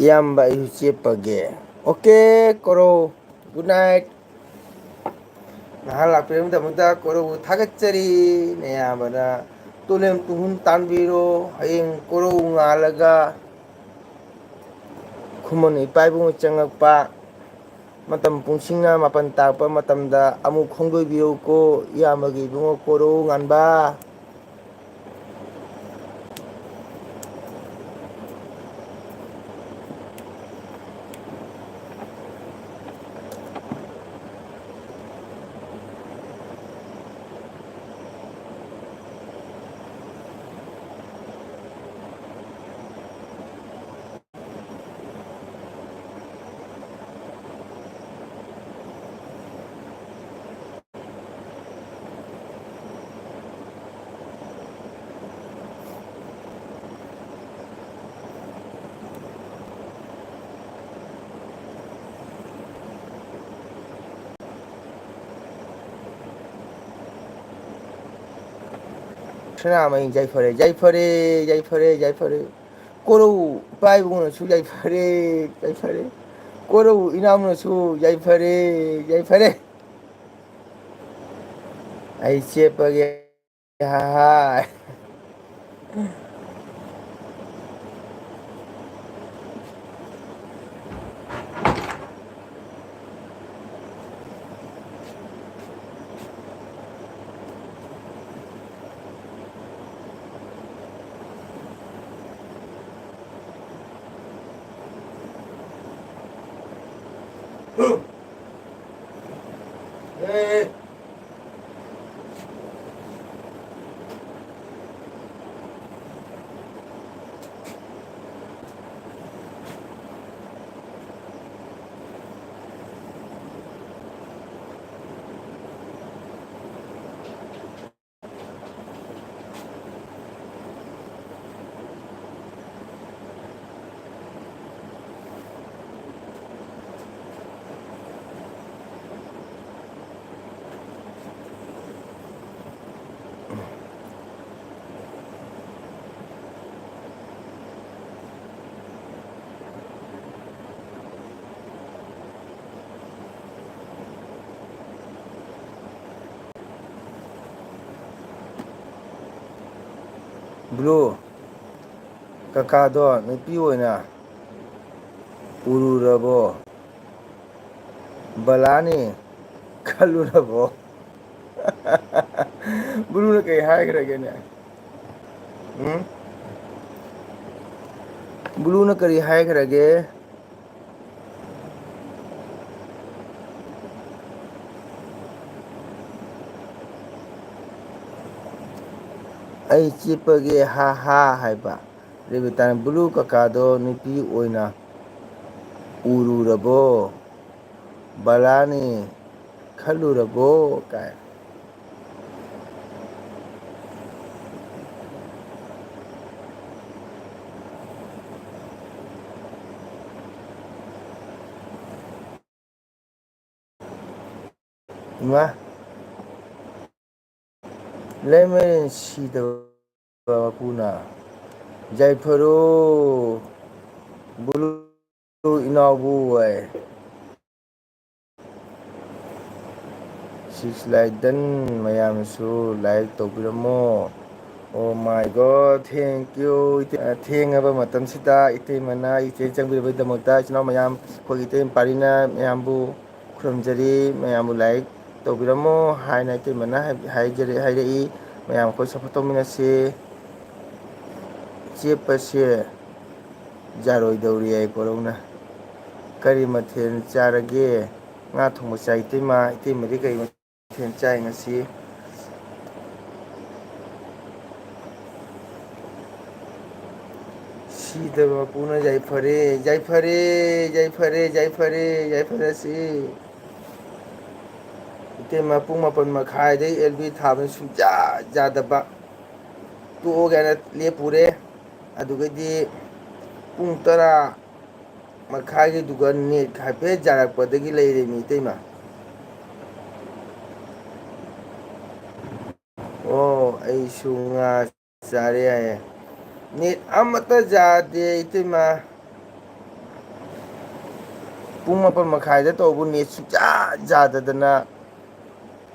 ꯏꯌꯥꯝꯕ, ꯑꯩꯁꯨ ꯆꯦꯞꯄꯒꯦ꯫ ꯑꯣꯀꯦ, ꯀꯣꯔꯧ꯫ Good night. ꯅꯍꯥꯛ ꯂꯥꯛꯄꯤꯔꯕꯒꯤꯗꯃꯛꯇ ꯀꯣꯔꯧꯕꯨ ꯊꯥꯒꯠꯆꯔꯤ꯫ ꯅꯌꯥꯝꯕꯅ ꯇꯨꯂꯦꯝ ꯇꯨꯍꯨꯝ ꯇꯥꯟꯕꯤꯔꯣ꯫ ꯍꯌꯦꯡ ꯀꯣꯔꯧ ꯉꯥꯜꯂꯒ ꯈꯨꯃꯟ ꯏꯄꯥ ꯏꯕꯨꯡꯅ ꯆꯪꯉꯛꯄ ꯃꯇꯝ, ꯄꯨꯡꯁꯤꯡꯅ ꯃꯥꯄꯟ ꯇꯥꯔꯛꯄ ꯃꯇꯝꯗ ꯑꯃꯨꯛ ꯈꯣꯡꯗꯣꯏꯕꯤꯔꯧꯀꯣ, ꯏꯌꯥꯝꯕꯒꯤ ꯏꯕꯨꯡꯉꯣ ꯀꯣꯔꯧ ꯉꯥꯟꯕ꯫ ꯁꯅꯥꯃꯍꯤ ꯌꯥꯏꯐꯔꯦ, ꯌꯥꯏꯐꯔꯦ, ꯌꯥꯏꯐꯔꯦ, ꯌꯥꯏꯐꯔꯦ꯫ ꯀꯣꯔꯧ ꯏꯄꯥ ꯏꯕꯨꯡꯅꯁꯨ ꯌꯥꯏꯐꯔꯦ, ꯌꯥꯏꯐꯔꯦ꯫ ꯀꯣꯔꯧ ꯏꯅꯥꯎꯅꯁꯨ ꯌꯥꯏꯐꯔꯦ, ꯌꯥꯏꯐꯔꯦ꯫ ꯑꯩ ꯆꯦꯞꯄꯒꯦ꯫ ꯍꯥꯏ꯫ ꯕ꯭ꯂꯨ, ꯀꯀꯥꯗꯣ ꯅꯨꯄꯤ ꯑꯣꯏꯅ ꯎꯔꯨꯔꯕꯣ? ꯕꯂꯥꯅꯤ ꯈꯜꯂꯨꯔꯕꯣ? ꯕ꯭ꯂꯨꯅ ꯀꯩ ꯍꯥꯏꯈ꯭ꯔꯒꯦꯅꯦ? ꯎꯝ? ꯕ꯭ꯂꯨꯅ ꯀꯔꯤ ꯍꯥꯏꯈ꯭ꯔꯒꯦ? "ꯑꯩ ꯆꯦꯞꯄꯒꯦ, ꯍꯥ ꯍꯥ" ꯍꯥꯏꯕ꯫ ꯔꯦꯕꯤꯇꯥꯅ, "ꯕ꯭ꯂꯨ ꯀꯀꯥꯗꯣ ꯅꯨꯄꯤ ꯑꯣꯏꯅ ꯎꯔꯨꯔꯕꯣ? ꯕꯂꯥꯅꯤ ꯈꯜꯂꯨꯔꯕꯣ?" ꯀꯥꯏ꯫ ꯏꯃꯥ, ꯂꯩꯃꯔꯦꯟ ꯁꯤꯗꯕ ꯃꯄꯨꯅ꯫ ꯌꯥꯏꯐꯔꯣ ꯕꯨꯂꯨ ꯏꯅꯥꯎꯕꯨ ꯍꯥꯏ꯫ Six like done, ꯃꯌꯥꯝꯁꯨ like ꯇꯧꯕꯤꯔꯝꯃꯣ꯫ Oh my God, thank you꯫ ꯊꯦꯡꯉꯕ ꯃꯇꯝꯁꯤꯗ ꯏꯇꯩꯃꯅ ꯏꯆꯦ ꯆꯪꯕꯤꯔꯕꯒꯤꯗꯃꯛꯇ ꯏꯆꯤꯟ ꯏꯅꯥꯎ ꯃꯌꯥꯝ, ꯑꯩꯈꯣꯏꯒꯤ ꯏꯇꯩꯃ ꯄꯥꯔꯤꯅ ꯃꯌꯥꯝꯕꯨ ꯈꯨꯔꯨꯝꯖꯔꯤ꯫ ꯃꯌꯥꯝꯕꯨ like ꯇꯧꯕꯤꯔꯝꯃꯣ ꯍꯥꯏꯅ ꯏꯇꯩꯃꯅ ꯍꯥꯏ-, ꯍꯥꯏꯖꯔꯤ-, ꯍꯥꯏꯔꯛꯏ꯫ ꯃꯌꯥꯝ ꯑꯩꯈꯣꯏ support ꯇꯧꯃꯤꯟꯅꯁꯤ꯫ ꯆꯦꯞꯄꯁꯦ ꯌꯥꯔꯣꯏꯗꯧꯔꯤ ꯍꯥꯏ ꯀꯣꯔꯧꯅ꯫ ꯀꯔꯤ ꯃꯊꯦꯜ ꯆꯥꯔꯒꯦ? ꯉꯥ ꯊꯣꯡꯕ ꯆꯥꯏ ꯏꯇꯩꯃ꯫ ꯏꯇꯩꯃꯗꯤ ꯀꯔꯤ ꯃꯊꯦꯜ ꯆꯥꯏ ꯉꯁꯤ? ꯁꯤꯗꯕ ꯃꯄꯨꯅ ꯌꯥꯏꯐꯔꯦ, ꯌꯥꯏꯐꯔꯦ, ꯌꯥꯏꯐꯔꯦ, ꯌꯥꯏꯐꯔꯦ, ꯌꯥꯏꯐꯔꯁꯤ꯫ ꯏꯇꯩꯃ ꯄꯨꯡ ꯃꯥꯄꯟ ꯃꯈꯥꯏꯗꯩ ꯑꯦꯜ ꯕꯤ ꯊꯥꯕꯅ ꯁꯨꯡꯌꯥ ꯌꯥꯗꯕ꯫ ꯇꯣꯛꯑꯒꯦꯅ ꯂꯦꯞꯄꯨꯔꯦ꯫ ꯑꯗꯨꯒꯗꯤ ꯄꯨꯡ ꯇꯔꯥ ꯃꯈꯥꯏꯒꯤꯗꯨꯒ ꯅꯦꯠ ꯍꯥꯏꯐꯦꯠ ꯌꯥꯔꯛꯄꯗꯒꯤ ꯂꯩꯔꯦꯃꯤ ꯏꯇꯩꯃ꯫ ꯑꯣ, ꯑꯩꯁꯨ ꯉꯥ ꯆꯥꯔꯦ ꯍꯥꯏꯌꯦ꯫ ꯅꯦꯠ ꯑꯃꯠꯇ ꯌꯥꯗꯦ ꯏꯇꯩꯃ꯫ ꯄꯨꯡ ꯃꯥꯄꯟ ꯃꯈꯥꯏꯗ ꯇꯧꯕ ꯅꯦꯠ ꯁꯨꯡꯌꯥ ꯌꯥꯗꯗꯅ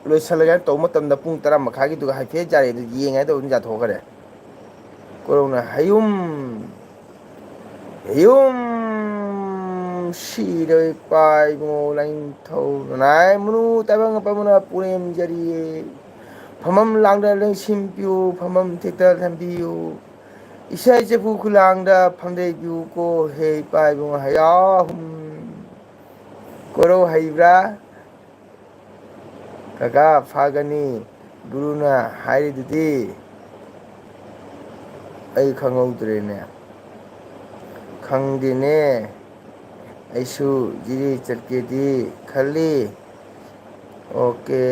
ꯂꯣꯏꯁꯤꯜꯂꯒꯦ ꯇꯧꯕ ꯃꯇꯝꯗ ꯄꯨꯡ ꯇꯔꯥ ꯃꯈꯥꯏꯒꯤꯗꯨꯒ ꯍꯥꯏꯐꯦꯠ ꯌꯥꯔꯦ, ꯑꯗꯨ ꯌꯦꯡꯉꯦ ꯍꯥꯏꯗ ꯑꯗꯨꯝ ꯌꯥꯊꯣꯛꯈ꯭ꯔꯦ꯫ ꯀꯣꯔꯧꯅ ꯍꯌꯨꯝ, ꯍꯌꯨꯝ ꯁꯤꯔꯣꯏ ꯄꯥꯏꯕꯉꯣ ꯂꯥꯏꯅꯤꯡꯊꯧ ꯅꯅꯥꯏ ꯃꯨꯅꯨ ꯇꯥꯏꯕꯪ ꯑꯄꯥꯏ ꯃꯨꯅ ꯄꯨꯔꯦꯝꯖꯔꯤꯌꯦ꯫ ꯐꯝꯐꯝ ꯂꯥꯡꯗ ꯂꯦꯡꯁꯤꯟꯕꯤꯌꯨ, ꯐꯝꯐꯝ ꯊꯦꯛꯇ ꯊꯝꯕꯤꯌꯨ꯫ ꯏꯁꯩ ꯆꯦꯐꯨ ꯈꯨꯂꯥꯡꯗ ꯐꯝꯗꯩꯕꯤꯌꯨꯀꯣ ꯍꯦ ꯏꯄꯥ ꯏꯕꯨꯡ ꯍꯌꯥꯍꯨꯝ꯫ ꯀꯣꯔꯧ ꯍꯩꯕ꯭ꯔꯥ? ꯀꯀꯥ ꯐꯥꯒꯅꯤ ꯒꯨꯔꯨꯅ ꯍꯥꯏꯔꯤꯗꯨꯗꯤ꯫ ꯑꯩ ꯈꯪꯍꯧꯗ꯭ꯔꯦꯅꯦ꯫ ꯈꯪꯗꯦꯅꯦ꯫ ꯑꯩꯁꯨ ꯖꯤꯔꯤ ꯆꯠꯀꯦꯗꯤ ꯈꯜꯂꯤ꯫ ꯑꯣꯀꯦ,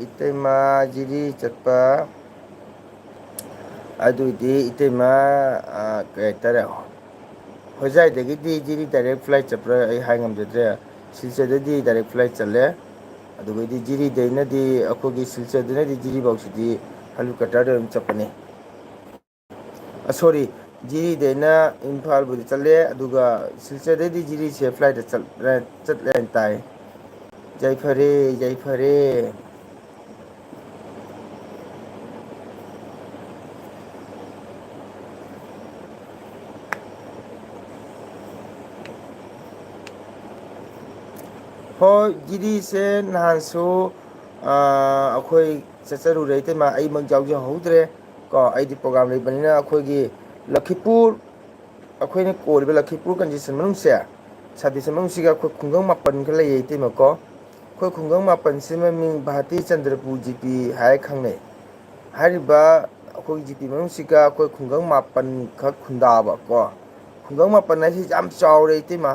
ꯏꯇꯩꯃ ꯖꯤꯔꯤ ꯆꯠꯄ꯫ ꯑꯗꯨꯗꯤ ꯏꯇꯩꯃ, ꯑ, ꯀꯩ ꯍꯥꯏꯇꯥꯔꯦ, ꯍꯣꯖꯥꯏꯗꯒꯤꯗꯤ ꯖꯤꯔꯤ direct flight ꯆꯠꯄ꯭ꯔꯥ ꯑꯩ ꯍꯥꯏ ꯉꯝꯖꯗ꯭ꯔꯦ꯫ ꯁꯤꯜꯆꯔꯗꯗꯤ direct flight ꯆꯠꯂꯦ꯫ ꯑꯗꯨꯒꯩꯗꯤ ꯖꯤꯔꯤꯗꯩꯅꯗꯤ, ꯑꯩꯈꯣꯏꯒꯤ ꯁꯤꯜꯆꯔꯗꯩꯅꯗꯤ ꯖꯤꯔꯤꯐꯥꯎꯁꯤꯗꯤ helicopterꯗ ꯑꯗꯨꯝ ꯆꯠꯄꯅꯤ꯫ ꯑ, sorry, ꯖꯤꯔꯤꯗꯩꯅ ꯏꯝꯐꯥꯜꯕꯨꯗꯤ ꯆꯠꯂꯦ, ꯑꯗꯨꯒ ꯁꯤꯜꯆꯔꯗꯩꯗꯤ ꯖꯤꯔꯤꯁꯦ flightꯇ ꯆꯠꯂꯦ, ꯆꯠꯂꯦ ꯍꯥꯏꯅ ꯇꯥꯏ꯫ ꯌꯥꯏꯐꯔꯦ, ꯌꯥꯏꯐꯔꯦ꯫ ꯍꯣꯏ, ꯖꯤꯔꯤꯁꯦ ꯅꯍꯥꯟꯁꯨ, ꯑ, ꯑꯩꯈꯣꯏ ꯆꯠꯆꯔꯨꯔꯦ ꯏꯇꯩꯃ, ꯑꯩꯃꯛ ꯌꯥꯎꯖꯍꯧꯗ꯭ꯔꯦ꯫ ꯀꯣ, ꯑꯩꯗꯤ program ꯂꯩꯕꯅꯤꯅ ꯑꯩꯈꯣꯏꯒꯤ ꯂꯈꯤꯄꯨꯔ, ꯑꯩꯈꯣꯏꯅ ꯀꯣꯜꯂꯤꯕ ꯂꯈꯤꯄꯨꯔ constituency ꯃꯅꯨꯡꯁꯦ, ꯁꯕ ꯗꯤꯕꯤꯖꯟ ꯃꯅꯨꯡꯁꯤꯒ ꯑꯩꯈꯣꯏ ꯈꯨꯡꯒꯪ ꯃꯥꯄꯟ ꯈꯔ ꯂꯩꯌꯦ, ꯏꯇꯩꯃꯀꯣ꯫ ꯑꯩꯈꯣꯏ ꯈꯨꯡꯒꯪ ꯃꯥꯄꯟꯁꯤ ꯃꯃꯤꯡ ꯚꯥꯔꯇꯤ ꯆꯟꯗ꯭ꯔꯄꯨꯔ ꯖꯤ ꯄꯤ ꯍꯥꯏꯔ ꯈꯪꯅꯩ꯫ ꯍꯥꯏꯔꯤꯕ ꯑꯩꯈꯣꯏ ꯖꯤ ꯄꯤ ꯃꯅꯨꯡꯁꯤꯒ ꯑꯩꯈꯣꯏ ꯈꯨꯡꯒꯪ ꯃꯥꯄꯟ ꯈꯛ ꯈꯨꯟꯗꯥꯕ ꯀꯣ꯫ ꯈꯨꯡꯒꯪ ꯃꯥꯄꯟ ꯍꯥꯏꯁꯤ ꯌꯥꯝ ꯆꯥꯎꯔꯦ, ꯏꯇꯩꯃ꯫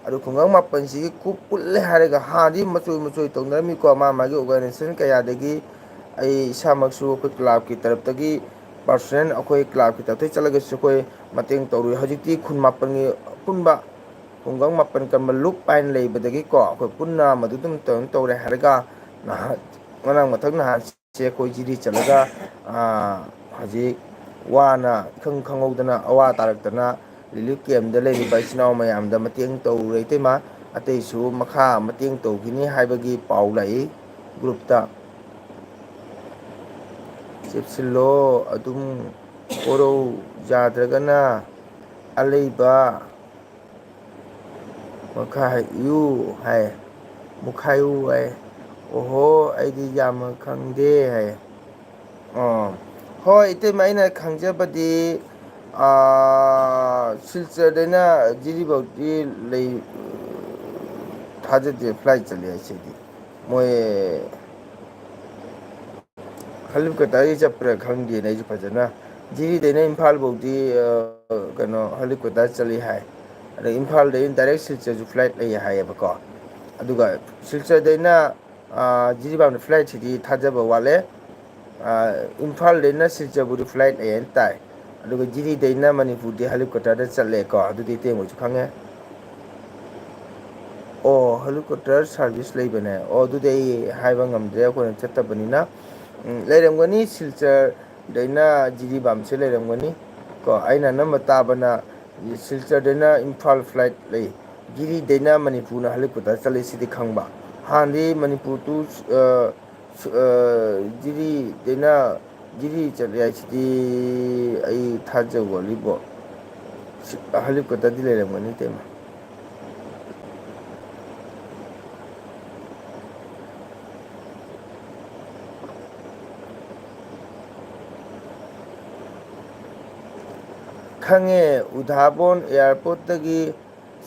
ꯑꯗꯨ ꯈꯨꯡꯒꯪ ꯃꯥꯄꯟꯁꯤꯒꯤ ꯀꯨꯞ ꯄꯨꯜꯂꯦ ꯍꯥꯏꯔꯒ ꯍꯥꯟꯅꯗꯤ ꯃꯆꯣꯏ ꯃꯆꯣꯏ ꯇꯧꯅꯔꯝꯃꯤꯀꯣ, ꯃꯥ ꯃꯥꯒꯤ ꯑꯣꯔꯒꯅꯥꯏꯖꯦꯁꯟ ꯀꯌꯥꯗꯒꯤ꯫ ꯑꯩ ꯏꯁꯥꯃꯛꯁꯨ ꯑꯩꯈꯣꯏ ꯀ꯭ꯂꯕꯀꯤ ꯇꯔꯞꯇꯒꯤ ꯄꯥꯔꯁꯣꯅꯦꯜ ꯑꯩꯈꯣꯏ ꯀ꯭ꯂꯕꯀꯤ ꯇꯔꯞꯇꯒꯤ ꯆꯠꯂꯒꯁꯨ ꯑꯩꯈꯣꯏ ꯃꯇꯦꯡ ꯇꯧꯔꯨꯏ꯫ ꯍꯧꯖꯤꯛꯇꯤ ꯈꯨꯟ ꯃꯥꯄꯟꯒꯤ ꯑꯄꯨꯟꯕ ꯈꯨꯡꯒꯪ ꯃꯥꯄꯟ ꯀꯟꯕ ꯂꯨꯞ ꯍꯥꯏꯅ ꯂꯩꯕꯗꯒꯤꯀꯣ, ꯑꯩꯈꯣꯏ ꯄꯨꯟꯅ ꯃꯗꯨ ꯑꯗꯨꯝ ꯇꯧꯔ ꯇꯧꯔꯦ ꯍꯥꯏꯔꯒ ꯅꯍꯥꯟ, ꯉꯔꯥꯡ ꯃꯊꯛ ꯅꯍꯥꯟꯁꯦ ꯑꯩꯈꯣꯏ ꯖꯤꯔꯤ ꯆꯠꯂꯒ, ꯑꯥ, ꯍꯧꯖꯤꯛ ꯋꯥꯅ ꯏꯈꯪ ꯈꯪꯍꯧꯗꯅ ꯑꯋꯥ ꯇꯥꯔꯛꯇꯅ ꯔꯤꯂꯤꯐ ꯀꯦꯝꯞꯇ ꯂꯩꯔꯤꯕ ꯏꯆꯤꯟ ꯏꯅꯥꯎ ꯃꯌꯥꯝꯗ ꯃꯇꯦꯡ ꯇꯧꯔꯨꯔꯦ, ꯏꯇꯩꯃ꯫ ꯑꯇꯩꯁꯨ ꯃꯈꯥ ꯃꯇꯦꯡ ꯇꯧꯈꯤꯅꯤ ꯍꯥꯏꯕꯒꯤ ꯄꯥꯎ ꯂꯥꯛꯏ ꯒ꯭ꯔꯨꯞꯇ꯫ ꯆꯦꯞꯁꯤꯜꯂꯣ ꯑꯗꯨꯝ ꯀꯣꯔꯧ, ꯌꯥꯗ꯭ꯔꯒꯅ ꯑꯂꯩꯕ ꯃꯈꯥꯏꯌꯨ ꯍꯥꯏ, ꯃꯨꯈꯥꯏꯌꯨ ꯍꯥꯏ꯫ ꯑꯣꯍꯣ, ꯑꯩꯗꯤ ꯌꯥꯝꯅ ꯈꯪꯗꯦ ꯍꯥꯏ꯫ ꯑꯣ, ꯍꯣꯏ, ꯏꯇꯩꯃ, ꯑꯩꯅ ꯈꯪꯖꯕꯗꯤ, ꯑꯥ, ꯁꯤꯜꯆꯔꯗꯩꯅ ꯖꯤꯔꯤꯐꯥꯎꯗꯤ ꯂꯩ, ꯊꯥꯖꯗꯦ, ꯐ꯭ꯂꯥꯏꯠ ꯆꯠꯂꯦ ꯍꯥꯏꯁꯤꯗꯤ꯫ ꯃꯣꯏ ꯍꯦꯂꯤꯀꯣꯞꯇꯔꯒꯤ ꯆꯠꯄ꯭ꯔꯥ ꯈꯪꯗꯦꯅꯦ ꯑꯩꯁꯨ ꯐꯖꯅ꯫ ꯖꯤꯔꯤꯗꯩꯅ ꯏꯝꯐꯥꯜ ꯐꯥꯎꯗꯤ, ꯑ, ꯀꯩꯅꯣ, ꯍꯦꯂꯤꯀꯣꯞꯇꯔ ꯆꯠꯂꯤ ꯍꯥꯏ꯫ ꯑꯗ ꯏꯝꯐꯥꯜꯗꯩ ꯗꯥꯏꯔꯦꯛ ꯁꯤꯜꯆꯔꯁꯨ ꯐ꯭ꯂꯥꯏꯠ ꯂꯩ ꯍꯥꯏꯌꯦꯕꯀꯣ꯫ ꯑꯗꯨꯒ ꯁꯤꯜꯆꯔꯗꯩꯅ, ꯑ, ꯖꯤꯔꯤꯕꯥꯝꯗ ꯐ꯭ꯂꯥꯏꯠꯁꯤꯗꯤ ꯊꯥꯖꯕ ꯋꯥꯠꯂꯦ꯫ ꯑ, ꯏꯝꯐꯥꯜꯗꯩꯅ ꯁꯤꯜꯆꯔꯕꯨꯗꯤ ꯐ꯭ꯂꯥꯏꯠ ꯂꯩ ꯍꯥꯏꯅ ꯇꯥꯏ꯫ ꯑꯗꯨꯒ ꯖꯤꯔꯤꯗꯩꯅ ꯃꯅꯤꯄꯨꯔꯗꯤ ꯍꯦꯂꯤꯀꯣꯞꯇꯔꯗ ꯆꯠꯂꯦꯀꯣ꯫ ꯑꯗꯨꯗꯤ ꯏꯇꯩꯃꯁꯨ ꯈꯪꯉꯦ꯫ ꯑꯣ, ꯍꯦꯂꯤꯀꯣꯞꯇꯔ ꯁꯥꯔꯚꯤꯁ ꯂꯩꯕꯅꯦ꯫ ꯑꯣ, ꯑꯗꯨꯗꯤ ꯑꯩ ꯍꯥꯏꯕ ꯉꯝꯗ꯭ꯔꯦ, ꯑꯩꯈꯣꯏꯅ ꯆꯠꯇꯕꯅꯤꯅ꯫ ꯎꯝ, ꯂꯩꯔꯝꯒꯅꯤ, ꯁꯤꯜꯆꯔꯗꯩꯅ ꯖꯤꯔꯤꯕꯥꯝꯁꯦ ꯂꯩꯔꯝꯒꯅꯤ꯫ ꯀꯣ, ꯑꯩꯅ ꯑꯅꯝꯕ ꯇꯥꯕꯅ ꯁꯤꯜꯆꯔꯗꯩꯅ ꯏꯝꯐꯥꯜ ꯐ꯭ꯂꯥꯏꯠ ꯂꯩ, ꯖꯤꯔꯤꯗꯩꯅ ꯃꯅꯤꯄꯨꯔꯅ ꯍꯦꯂꯤꯀꯣꯞꯇꯔ ꯆꯠꯂꯤ, ꯁꯤꯗꯤ ꯈꯪꯕ꯫ ꯍꯥꯟꯅꯗꯤ ꯃꯅꯤꯄꯨꯔ ꯇꯨ, ꯑ, ꯁꯨ-, ꯑ, ꯖꯤꯔꯤꯗꯩꯅ, ꯖꯤꯔꯤ ꯆꯠꯂꯤ ꯍꯥꯏꯁꯤꯗꯤ ꯑꯩ ꯊꯥꯖꯕ ꯋꯥꯠꯂꯤꯕꯣ꯫ ꯁꯤ-, ꯍꯦꯂꯤꯀꯣꯞꯇꯔꯗꯤ ꯂꯩꯔꯝꯒꯅꯤ, ꯏꯇꯩꯃ꯫ ꯈꯪꯉꯦ, ꯎꯙꯥꯕꯣꯟ ꯑꯦꯌꯥꯔꯄꯣꯔꯠꯇꯒꯤ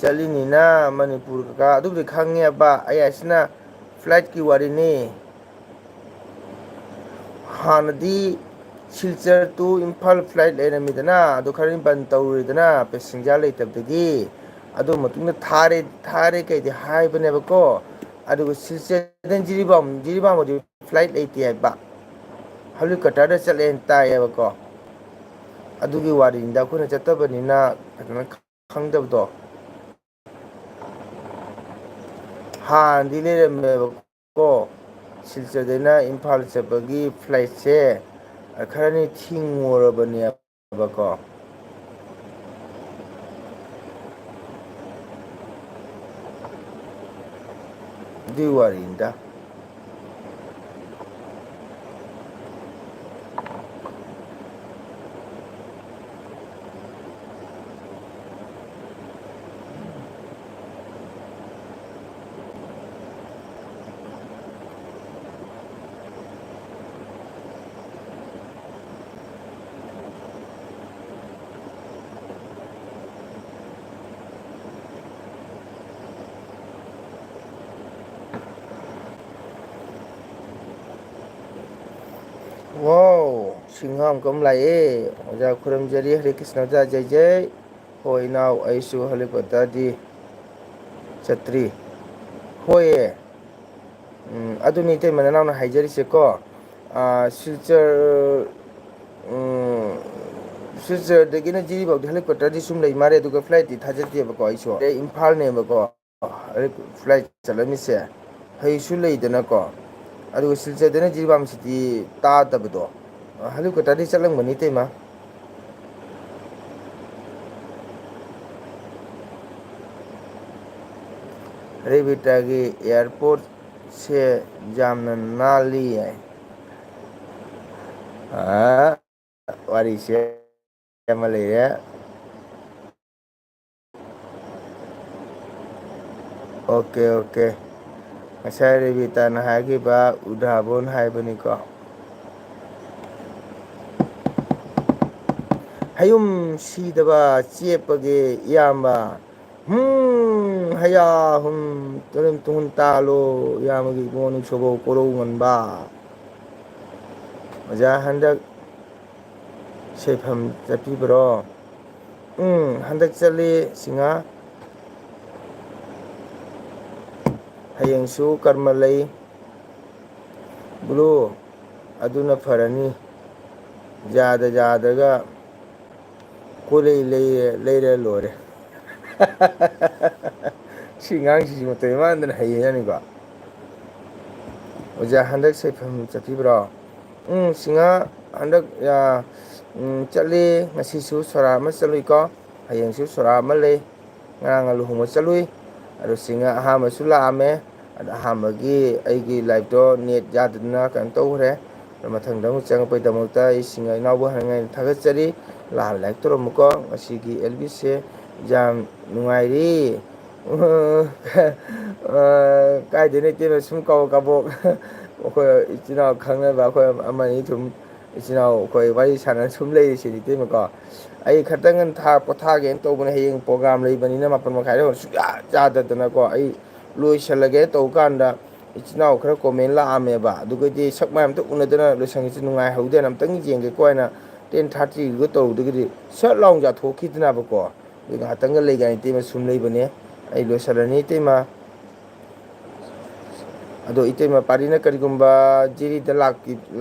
ꯆꯠꯂꯤꯅꯤꯅ ꯃꯅꯤꯄꯨꯔ ꯀꯀꯥ ꯑꯗꯨꯕꯨꯗꯤ ꯈꯪꯉꯦꯕ꯫ ꯑꯩ ꯍꯥꯏꯁꯤꯅ flight ꯀꯤ ꯋꯥꯔꯤꯅꯤ꯫ ꯍꯥꯟꯅꯗꯤ ꯁꯤꯜꯆꯔ to ꯏꯝꯐꯥꯜ flight ꯂꯩꯔꯝꯃꯤꯗꯅ, ꯑꯗꯨ ꯈꯔ ꯕꯟ ꯇꯧꯔꯨꯔꯦꯗꯅ, passenger ꯂꯩꯇꯕꯗꯒꯤ꯫ ꯑꯗꯨ ꯃꯇꯨꯡꯗ ꯊꯥꯔꯦ, ꯊꯥꯔꯦ ꯀꯩꯗꯤ ꯍꯥꯏꯕꯅꯦꯕꯀꯣ꯫ ꯑꯗꯨꯒ ꯁꯤꯜꯆꯔꯗꯩꯅ ꯖꯤꯔꯤꯕꯥꯝ, ꯖꯤꯔꯤꯕꯥꯝꯕꯨꯗꯤ flight ꯂꯩꯇꯦ ꯍꯥꯏꯕ, helicopter ꯗ ꯆꯠꯂꯦꯅ ꯇꯥꯏꯌꯦꯕꯀꯣ꯫ ꯑꯗꯨꯒꯤ ꯋꯥꯔꯤꯅꯤꯗ, ꯑꯩꯈꯣꯏꯅ ꯆꯠꯇꯕꯅꯤꯅ ꯐꯖꯅ ꯈꯪꯗꯕꯗꯣ꯫ ꯍꯥꯟꯅꯗꯤ ꯂꯩꯔꯝꯃꯦꯕꯀꯣ, ꯁꯤꯜꯆꯔꯗꯩꯅ ꯏꯝꯐꯥꯜ ꯆꯠꯄꯒꯤ flight ꯁꯦ ꯈꯔꯅꯤ ꯊꯤꯡꯉꯨꯔꯕꯅꯦꯕꯀꯣ꯫ ꯑꯗꯨꯏ ꯋꯥꯔꯤꯅꯤꯗ꯫ ꯋꯥꯎ, ꯁꯤꯡꯍꯥ ꯑꯃ ꯀꯝ ꯂꯥꯛꯑꯦ꯫ ꯑꯣꯖꯥ ꯈꯨꯔꯨꯝꯖꯔꯤ, ꯍꯔꯦ ꯀ꯭ꯔꯤꯁꯅ ꯑꯣꯖꯥ, ꯖꯩ ꯖꯩ꯫ ꯍꯣꯏ ꯏꯅꯥꯎ, ꯑꯩꯁꯨ helicopter ꯗꯤ ꯆꯠꯇ꯭ꯔꯤ꯫ ꯍꯣꯏꯌꯦ꯫ ꯎꯝ, ꯑꯗꯨꯅꯤ ꯏꯇꯩꯃ ꯅꯅꯥꯎꯅ ꯍꯥꯏꯖꯔꯤꯁꯦꯀꯣ꯫ ꯑꯥ, ꯁꯤꯜꯆꯔ, ꯎꯝ, ꯁꯤꯜꯆꯔꯗꯒꯤꯅ ꯖꯤꯔꯤꯕꯥꯎꯗꯤ helicopter ꯗꯤ ꯁꯨꯝ ꯂꯩ ꯃꯥꯜꯂꯦ, ꯑꯗꯨꯒ flight ꯇꯤ ꯊꯥꯖꯗꯦꯕꯀꯣ ꯑꯩꯁꯨ꯫ ꯑꯗꯩ ꯏꯝꯐꯥꯜꯅꯦꯕꯀꯣ꯫ ꯑꯗꯩ flight ꯆꯠꯂꯝꯃꯤꯁꯦ ꯍꯩꯁꯨ ꯂꯩꯗꯅꯀꯣ, ꯑꯗꯨꯒ ꯁꯤꯜꯆꯔꯗꯅ ꯖꯤꯔꯤꯕꯥꯝ city ꯇꯥꯗꯕꯗꯣ꯫ Helicopter ꯗꯤ ꯆꯠꯂꯝꯒꯅꯤ ꯏꯇꯩꯃ꯫ ꯔꯦꯕꯤꯇꯥꯒꯤ airport ꯁꯦ ꯌꯥꯝꯅ ꯅꯥꯜꯂꯤ ꯍꯥꯏ꯫ ꯑꯥ, ꯋꯥꯔꯤꯁꯦ ꯑꯃ ꯂꯩꯔꯦ꯫ OK, OK꯫ ꯉꯁꯥꯏ ꯔꯦꯕꯤꯇꯥꯅ ꯍꯥꯏꯈꯤꯕ ꯎꯗꯥꯕꯣꯟ ꯍꯥꯏꯕꯅꯤꯀꯣ꯫ ꯍꯌꯨꯝ ꯁꯤꯗꯕ ꯆꯦꯞꯄꯒꯤ ꯏꯌꯥꯝꯕ꯫ ꯍꯨꯝ, ꯍꯌꯥ ꯍꯨꯝ, ꯇꯨꯔꯤꯝ ꯇꯨꯍꯨꯟ ꯇꯥꯂꯣ, ꯏꯌꯥꯝꯕꯒꯤ ꯏꯕꯨꯡꯉꯣ ꯅꯤꯡꯊꯧꯕꯧ ꯀꯣꯔꯧ ꯉꯟꯕ꯫ ꯑꯣꯖꯥ ꯍꯟꯗꯛ ꯁꯦꯐꯝ ꯆꯠꯄꯤꯕ꯭ꯔꯣ? ꯎꯝ, ꯍꯟꯗꯛ ꯆꯠꯂꯤ, ꯁꯤꯡꯍꯥ꯫ ꯍꯌꯦꯡꯁꯨ ꯀꯔꯃ ꯂꯩ꯫ ꯕ꯭ꯔꯣ, ꯑꯗꯨꯅ ꯐꯔꯅꯤ꯫ ꯌꯥꯗ ꯌꯥꯗ꯭ꯔꯒ ꯀꯣꯂꯩ ꯂꯩꯔ, ꯂꯩꯔ ꯂꯣꯏꯔꯦ꯫ ꯁꯤ ꯑꯉꯥꯡꯁꯤꯁꯨ ꯃꯇꯧ ꯃꯥꯟꯗꯅ ꯍꯩꯌꯦ ꯌꯥꯅꯤꯀꯣ꯫ ꯑꯣꯖꯥ, ꯍꯟꯗꯛ ꯁꯦꯐꯝ ꯆꯠꯄꯤꯕ꯭ꯔꯣ? ꯎꯝ, ꯁꯤꯡꯍꯥ, ꯍꯟꯗꯛ, ꯌꯥ, ꯎꯝ, ꯆꯠꯂꯤ꯫ ꯉꯁꯤꯁꯨ ꯁꯣꯔꯥ ꯑꯃ ꯆꯠꯂꯨꯏꯀꯣ꯫ ꯍꯌꯦꯡꯁꯨ ꯁꯣꯔꯥ ꯑꯃ ꯂꯩ꯫ ꯉꯔꯥꯡ ꯂꯨꯍꯣꯡꯕ ꯆꯠꯂꯨꯏ꯫ ꯑꯗꯣ ꯁꯤꯡꯍꯥ ꯑꯍꯥꯟꯕꯁꯨ ꯂꯥꯛꯑꯝꯃꯦ꯫ ꯑꯗ ꯑꯍꯥꯟꯕꯒꯤ ꯑꯩꯒꯤ ꯂꯥꯏꯐꯇꯣ ꯅꯦꯠ ꯌꯥꯗꯗꯅ ꯀꯩꯅꯣ ꯇꯧꯈ꯭ꯔꯦ꯫ ꯑꯗꯣ ꯃꯊꯪꯗ ꯑꯃꯨꯛ ꯆꯪꯉꯛꯄꯩꯗꯃꯛꯇ ꯑꯩ ꯁꯤꯡꯍꯥ ꯏꯅꯥꯎꯕꯨ ꯍꯥꯏꯅꯤꯡꯉꯥꯏ ꯊꯥꯒꯠꯆꯔꯤ꯫ ꯂꯥꯏꯚ ꯂꯥꯏꯛ ꯇꯧꯔꯝꯃꯨꯀꯣ꯫ ꯉꯁꯤꯒꯤ ꯑꯦꯜ ꯕꯤꯁꯦ ꯌꯥꯝ ꯅꯨꯡꯉꯥꯏꯔꯤ꯫ ꯑ, ꯀꯥꯏꯗꯩꯅꯣ ꯏꯇꯩꯃ ꯁꯨꯝ ꯀꯧ ꯀꯕꯣꯛ꯫ ꯑꯩꯈꯣꯏ ꯏꯆꯤꯟ ꯏꯅꯥꯎ ꯈꯪꯅꯕ ꯑꯩꯈꯣꯏ ꯑꯃ ꯑꯅꯤ ꯁꯨꯝ ꯏꯆꯤꯟ ꯏꯅꯥꯎ ꯑꯩꯈꯣꯏ ꯋꯥꯔꯤ ꯁꯥꯟꯅ ꯁꯨꯝ ꯂꯩꯔꯤꯁꯤꯅꯤ ꯏꯇꯩꯃꯀꯣ꯫ ꯑꯩ ꯈꯇꯪ ꯊꯥ-, ꯄꯣꯊꯥꯒꯦꯅ ꯇꯧꯕꯅꯦ, ꯍꯌꯦꯡ ꯄ꯭ꯔꯣꯒ꯭ꯔꯥꯝ ꯂꯩꯕꯅꯤꯅ ꯃꯥꯄꯟ ꯃꯈꯥꯏꯗ ꯍꯧꯅ ꯁꯨꯡꯌꯥ ꯌꯥꯗꯗꯅꯀꯣ꯫ ꯑꯩ ꯂꯣꯏꯁꯜꯂꯒꯦ ꯇꯧ ꯀꯥꯟꯗ ꯏꯆꯤꯟ ꯏꯅꯥꯎ ꯈꯔ ꯀꯣꯃꯦꯟ ꯂꯥꯛꯑꯝꯃꯦꯕ꯫ ꯑꯗꯨꯒꯗꯤ ꯁꯛ ꯃꯥꯏ ꯑꯝꯇ ꯎꯅꯗꯅ ꯂꯣꯏꯁꯪꯁꯤ ꯅꯨꯡꯉꯥꯏꯍꯧꯗꯦꯅ ꯑꯝꯇꯪ ꯌꯦꯡꯒꯦꯀꯣ ꯍꯥꯏꯅ ꯇꯦꯟ ꯊꯥꯔꯇꯤꯗꯨꯒ ꯇꯧꯔꯨꯗꯒꯗꯤ ꯁꯠ ꯂꯥꯎꯅ ꯌꯥꯊꯣꯛꯈꯤꯗꯅꯕꯀꯣ꯫ ꯑꯗꯨ ꯉꯥꯏꯍꯥꯛꯇꯪꯒ ꯂꯩꯒꯥꯏꯅ ꯏꯇꯩꯃ ꯁꯨꯝ ꯂꯩꯕꯅꯦ꯫ ꯑꯩ ꯂꯣꯏꯁꯤꯜꯂꯅꯤ ꯏꯇꯩꯃ꯫ ꯑꯗꯣ ꯏꯇꯩꯃ ꯄꯥꯔꯤꯅ ꯀꯔꯤꯒꯨꯝꯕ ꯖꯤꯔꯤꯗ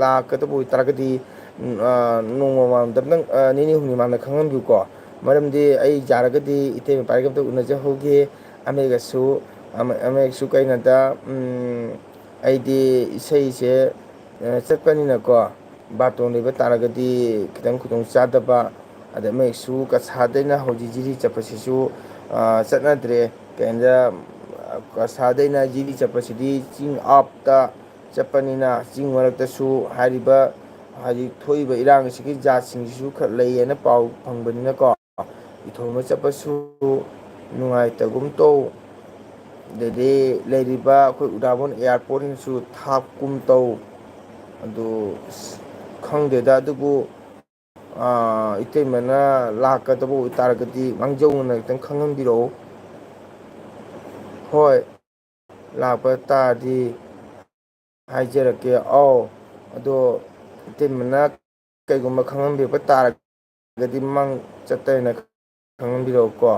ꯂꯥꯛꯀꯗꯕ ꯑꯣꯏꯇꯥꯔꯒꯗꯤ, ꯎꯝ, ꯑ, ꯅꯣꯡꯃ ꯃꯃꯥꯡꯗ ꯑꯝꯇꯪ, ꯑ, ꯅꯤꯅꯤ ꯍꯨꯝꯅꯤ ꯃꯃꯥꯡꯗ ꯈꯪꯍꯟꯕꯤꯌꯨꯀꯣ꯫ ꯃꯔꯝꯗꯤ ꯑꯩ ꯌꯥꯔꯒꯗꯤ ꯏꯇꯩꯃ ꯄꯥꯔꯤꯒ ꯑꯝꯇ ꯎꯅꯖꯍꯧꯒꯦ꯫ ꯑꯃꯒꯁꯨ, ꯑꯃ-, ꯑꯃꯒꯁꯨ ꯀꯩꯅꯣꯗ, ꯎꯝ, ꯑꯩꯗꯤ ꯏꯁꯩꯁꯦ, ꯑ, ꯆꯠꯄꯅꯤꯅꯀꯣ, ꯕꯥꯔꯇꯣꯟ ꯂꯩꯕ ꯇꯥꯔꯒꯗꯤ ꯈꯤꯇꯪ ꯈꯨꯗꯣꯡ ꯆꯥꯗꯕ꯫ ꯑꯗ ꯃꯌꯦꯛꯁꯨ ꯀꯁꯥꯗꯩꯅ ꯍꯧꯖꯤꯛ ꯖꯤꯔꯤ ꯆꯠꯄꯁꯤꯁꯨ, ꯑ, ꯆꯠꯅꯗ꯭ꯔꯦ꯫ ꯀꯩꯝꯇ, ꯑ, ꯀꯁꯥꯗꯩꯅ ꯖꯤꯔꯤ ꯆꯠꯄꯁꯤꯗꯤ ꯆꯤꯡ ꯑꯥꯞꯇ ꯆꯠꯄꯅꯤꯅ ꯆꯤꯡ ꯃꯔꯛꯇꯁꯨ ꯍꯥꯏꯔꯤꯕ ꯍꯧꯖꯤꯛ ꯊꯣꯛꯏꯕ ꯏꯔꯥꯡ ꯑꯁꯤꯒꯤ ꯖꯥꯠꯁꯤꯡꯁꯤꯁꯨ ꯈꯔ ꯂꯩꯌꯦꯅ ꯄꯥꯎ ꯐꯪꯕꯅꯤꯅꯀꯣ꯫ ꯏꯊꯣꯝꯕ ꯆꯠꯄꯁꯨ ꯅꯨꯡꯉꯥꯏꯇꯒꯨꯝ ꯇꯧ꯫ ꯑꯗꯩꯗꯤ ꯂꯩꯔꯤꯕ ꯑꯩꯈꯣꯏ ꯎꯗꯥꯕꯣꯟ ꯑꯦꯌꯥꯔꯄꯣꯔꯠꯅꯁꯨ ꯊꯥꯞꯀꯨꯝ ꯇꯧ꯫ ꯑꯗꯨ ꯑꯁ, ꯈꯪꯗꯦꯗ꯫ ꯑꯗꯨꯕꯨ, ꯑꯥ, ꯏꯇꯩꯃꯅ ꯂꯥꯛꯀꯗꯕ ꯑꯣꯏꯇꯥꯔꯒꯗꯤ ꯃꯥꯡꯖꯧꯅꯅ ꯈꯤꯇꯪ ꯈꯪꯍꯟꯕꯤꯔꯛꯎ꯫ ꯍꯣꯏ, ꯂꯥꯛꯄ ꯇꯥꯔꯗꯤ ꯍꯥꯏꯖꯔꯛꯀꯦ꯫ ꯑꯧ, ꯑꯗꯣ ꯏꯇꯩꯃꯅ ꯀꯩꯒꯨꯝꯕ ꯈꯪꯍꯟꯕꯤꯔꯛꯄ ꯇꯥꯔꯒꯗꯤ ꯃꯃꯥꯡ ꯆꯠꯇ꯭ꯔꯦꯅ ꯈꯪꯍꯟꯕꯤꯔꯛꯎꯀꯣ꯫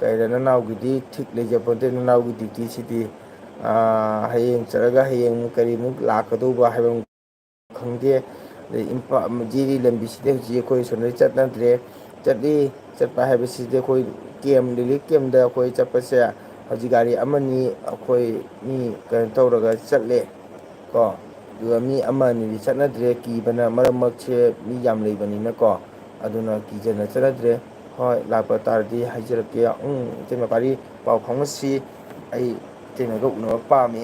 ꯀꯩꯗ ꯅꯅꯥꯎꯒꯤꯗꯤ ꯊꯤꯛ ꯂꯩꯖꯄꯣꯟꯇꯦ, ꯅꯅꯥꯎꯒꯤ ꯗ꯭ꯌꯨꯇꯤꯁꯤꯗꯤ, ꯑꯥ, ꯍꯌꯦꯡ ꯆꯠꯂꯒ ꯍꯌꯦꯡ ꯀꯔꯤꯃꯨꯛ ꯂꯥꯛꯀꯗꯧꯕ ꯍꯥꯏꯕ ꯑꯃ ꯈꯪꯗꯦ꯫ ꯑꯗꯩ ꯏꯝꯐꯥꯜ, ꯖꯤꯔꯤ ꯂꯝꯕꯤꯁꯤꯗꯤ ꯍꯧꯖꯤꯛ ꯑꯩꯈꯣꯏ ꯁꯣꯝꯗ ꯆꯠꯅꯗ꯭ꯔꯦ꯫ ꯆꯠꯂꯤ, ꯆꯠꯄ ꯍꯥꯏꯕꯁꯤꯗꯤ ꯑꯩꯈꯣꯏ ꯀꯦꯝ, ꯔꯤꯂꯤꯐ ꯀꯦꯝꯗ ꯑꯩꯈꯣꯏ ꯆꯠꯄꯁꯦ ꯍꯧꯖꯤꯛ ꯒꯥꯔꯤ ꯑꯃꯅꯤ ꯑꯩꯈꯣꯏ ꯃꯤ ꯀꯩꯅꯣ ꯇꯧꯔꯒ ꯆꯠꯂꯦ ꯀꯣ꯫ ꯑꯗꯨꯒ ꯃꯤ ꯑꯃ ꯑꯅꯤꯗꯤ ꯆꯠꯅꯗ꯭ꯔꯦ, ꯀꯤꯕꯅ, ꯃꯔꯛ ꯃꯔꯛꯁꯦ ꯃꯤ ꯌꯥꯝ ꯂꯩꯕꯅꯤꯅꯀꯣ꯫ ꯑꯗꯨꯅ ꯀꯤꯖꯅ ꯆꯠꯅꯗ꯭ꯔꯦ꯫ ꯍꯣꯏ, ꯂꯥꯛꯄ ꯇꯥꯔꯗꯤ ꯍꯥꯏꯖꯔꯛꯀꯦ꯫ ꯎꯝ, ꯏꯇꯩꯃ ꯒꯥꯔꯤ ꯄꯥꯎ ꯐꯥꯎꯅꯁꯤ꯫ ꯑꯩ ꯏꯇꯩꯃꯒ ꯎꯅꯕ ꯄꯥꯝꯃꯤ꯫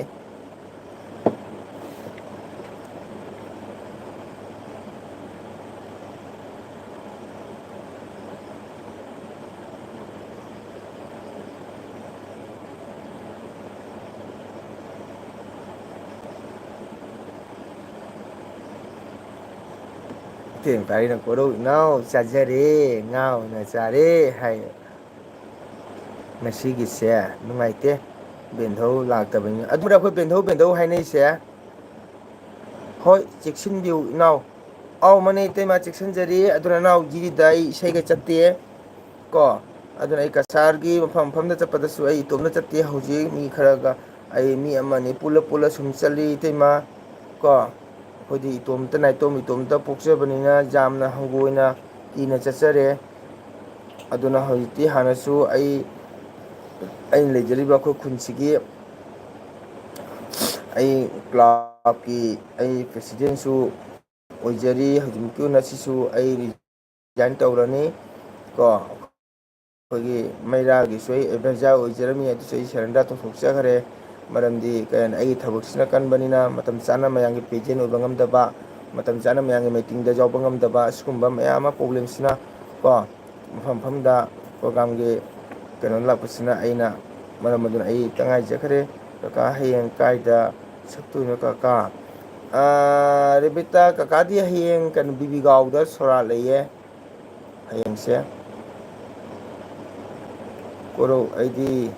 ꯏꯇꯩꯃ ꯒꯥꯔꯤꯅ ꯀꯣꯔꯧ ꯏꯅꯥꯎ ꯆꯥꯖꯔꯦ, ꯉꯥ ꯑꯣꯏꯅ ꯆꯥꯔꯦ ꯍꯥꯏ꯫ ꯉꯁꯤꯒꯤꯁꯦ ꯅꯨꯡꯉꯥꯏꯇꯦ, ꯕꯦꯟꯙꯧ ꯂꯥꯛꯇꯕꯅꯤꯅ꯫ ꯑꯗꯨꯅ ꯑꯩꯈꯣꯏ ꯕꯦꯟꯙꯧ, ꯕꯦꯟꯙꯧ ꯍꯥꯏꯅꯩꯁꯦ꯫ ꯍꯣꯏ, ꯆꯦꯛꯁꯤꯟꯕꯤꯌꯨ ꯏꯅꯥꯎ꯫ ꯑꯧ, ꯃꯅꯦ ꯏꯇꯩꯃ ꯆꯦꯛꯁꯤꯟꯖꯔꯤ꯫ ꯑꯗꯨꯅ ꯏꯅꯥꯎ ꯖꯤꯔꯤꯗ ꯑꯩ ꯏꯁꯩꯒ ꯆꯠꯇꯦ ꯀꯣ꯫ ꯑꯗꯨꯅ ꯑꯩ ꯀꯁꯥꯔꯒꯤ ꯃꯐꯝ ꯃꯐꯝꯗ ꯆꯠꯄꯗꯁꯨ ꯑꯩ ꯏꯇꯣꯝꯅ ꯆꯠꯇꯦ꯫ ꯍꯧꯖꯤꯛ ꯃꯤ ꯈꯔꯒ, ꯑꯩ ꯃꯤ ꯑꯃ ꯑꯅꯤ ꯄꯨꯜꯂ ꯄꯨꯜꯂ ꯁꯨꯝ ꯆꯠꯂꯤ ꯏꯇꯩꯃ ꯀꯣ꯫ ꯑꯩꯈꯣꯏꯗꯤ ꯏꯇꯣꯝꯇ ꯅꯥꯏꯇꯣꯝ ꯏꯇꯣꯝꯇ ꯄꯣꯛꯆꯕꯅꯤꯅ ꯌꯥꯝꯅ ꯍꯪꯒꯣꯏꯅ ꯀꯤꯅ ꯆꯠꯆꯔꯦ꯫ ꯑꯗꯨꯅ ꯍꯧꯖꯤꯛꯇꯤ ꯍꯥꯟꯅꯁꯨ ꯑꯩ, ꯑꯩꯅ ꯂꯩꯖꯔꯤꯕ ꯑꯩꯈꯣꯏ ꯈꯨꯟꯁꯤꯒꯤ ꯑꯩ ꯀ꯭ꯂꯕꯀꯤ ꯑꯩ ꯄ꯭ꯔꯦꯁꯤꯗꯦꯟꯁꯨ ꯑꯣꯏꯖꯔꯤ꯫ ꯍꯧꯖꯤꯛꯃꯛꯀꯤ ꯑꯣꯏꯅ ꯁꯤꯁꯨ ꯑꯩ ꯔꯤꯖꯥꯏꯟ ꯇꯧꯔꯅꯤ ꯀꯣ꯫ ꯑꯩꯈꯣꯏꯒꯤ ꯃꯩꯔꯥꯒꯤꯁꯨ ꯑꯩ ꯑꯦꯗꯚꯥꯏꯖꯔ ꯑꯣꯏꯖꯔꯝꯃꯤ, ꯑꯗꯨꯁꯨ ꯑꯩ ꯁꯔꯦꯟꯗꯔ ꯇꯧꯊꯣꯛꯆꯈ꯭ꯔꯦ꯫ ꯃꯔꯝꯗꯤ ꯀꯩ ꯍꯥꯏꯅꯤ, ꯑꯩꯒꯤ ꯊꯕꯛꯁꯤꯅ ꯀꯟꯕꯅꯤꯅ ꯃꯇꯝ ꯆꯥꯅ ꯃꯌꯥꯝꯒꯤ ꯄ꯭ꯔꯦꯖꯦꯟ ꯑꯣꯏꯕ ꯉꯝꯗꯕ, ꯃꯇꯝ ꯆꯥꯅ ꯃꯌꯥꯝꯒꯤ ꯃꯤꯇꯤꯡꯗ ꯌꯥꯎꯕ ꯉꯝꯗꯕ, ꯑꯁꯤꯒꯨꯝꯕ ꯃꯌꯥꯝ ꯑꯃ ꯄ꯭ꯔꯣꯕ꯭ꯂꯦꯝꯁꯤꯅ ꯀꯣ, ꯃꯐꯝ ꯃꯐꯝꯗ ꯄ꯭ꯔꯣꯒ꯭ꯔꯥꯝꯒꯤ ꯀꯩꯅꯣ ꯂꯥꯛꯄꯁꯤꯅ ꯑꯩꯅ ꯃꯔꯝ ꯑꯗꯨꯅ ꯑꯩ ꯇꯉꯥꯏꯖꯈ꯭ꯔꯦ꯫ ꯀꯀꯥ ꯍꯌꯦꯡ ꯀꯥꯏꯗ ꯁꯛꯇꯣꯏꯅꯣ ꯀꯀꯥ? ꯑꯥ, ꯔꯦꯕꯤꯇꯥ, ꯀꯀꯥꯗꯤ ꯍꯌꯦꯡ ꯀꯩꯅꯣ ꯕꯤꯕꯤꯒꯥꯎꯗ ꯁꯣꯔꯥꯠ ꯂꯩꯌꯦ꯫ ꯍꯌꯦꯡꯁꯦ ꯀꯣꯔꯧ, ꯑꯩꯗꯤ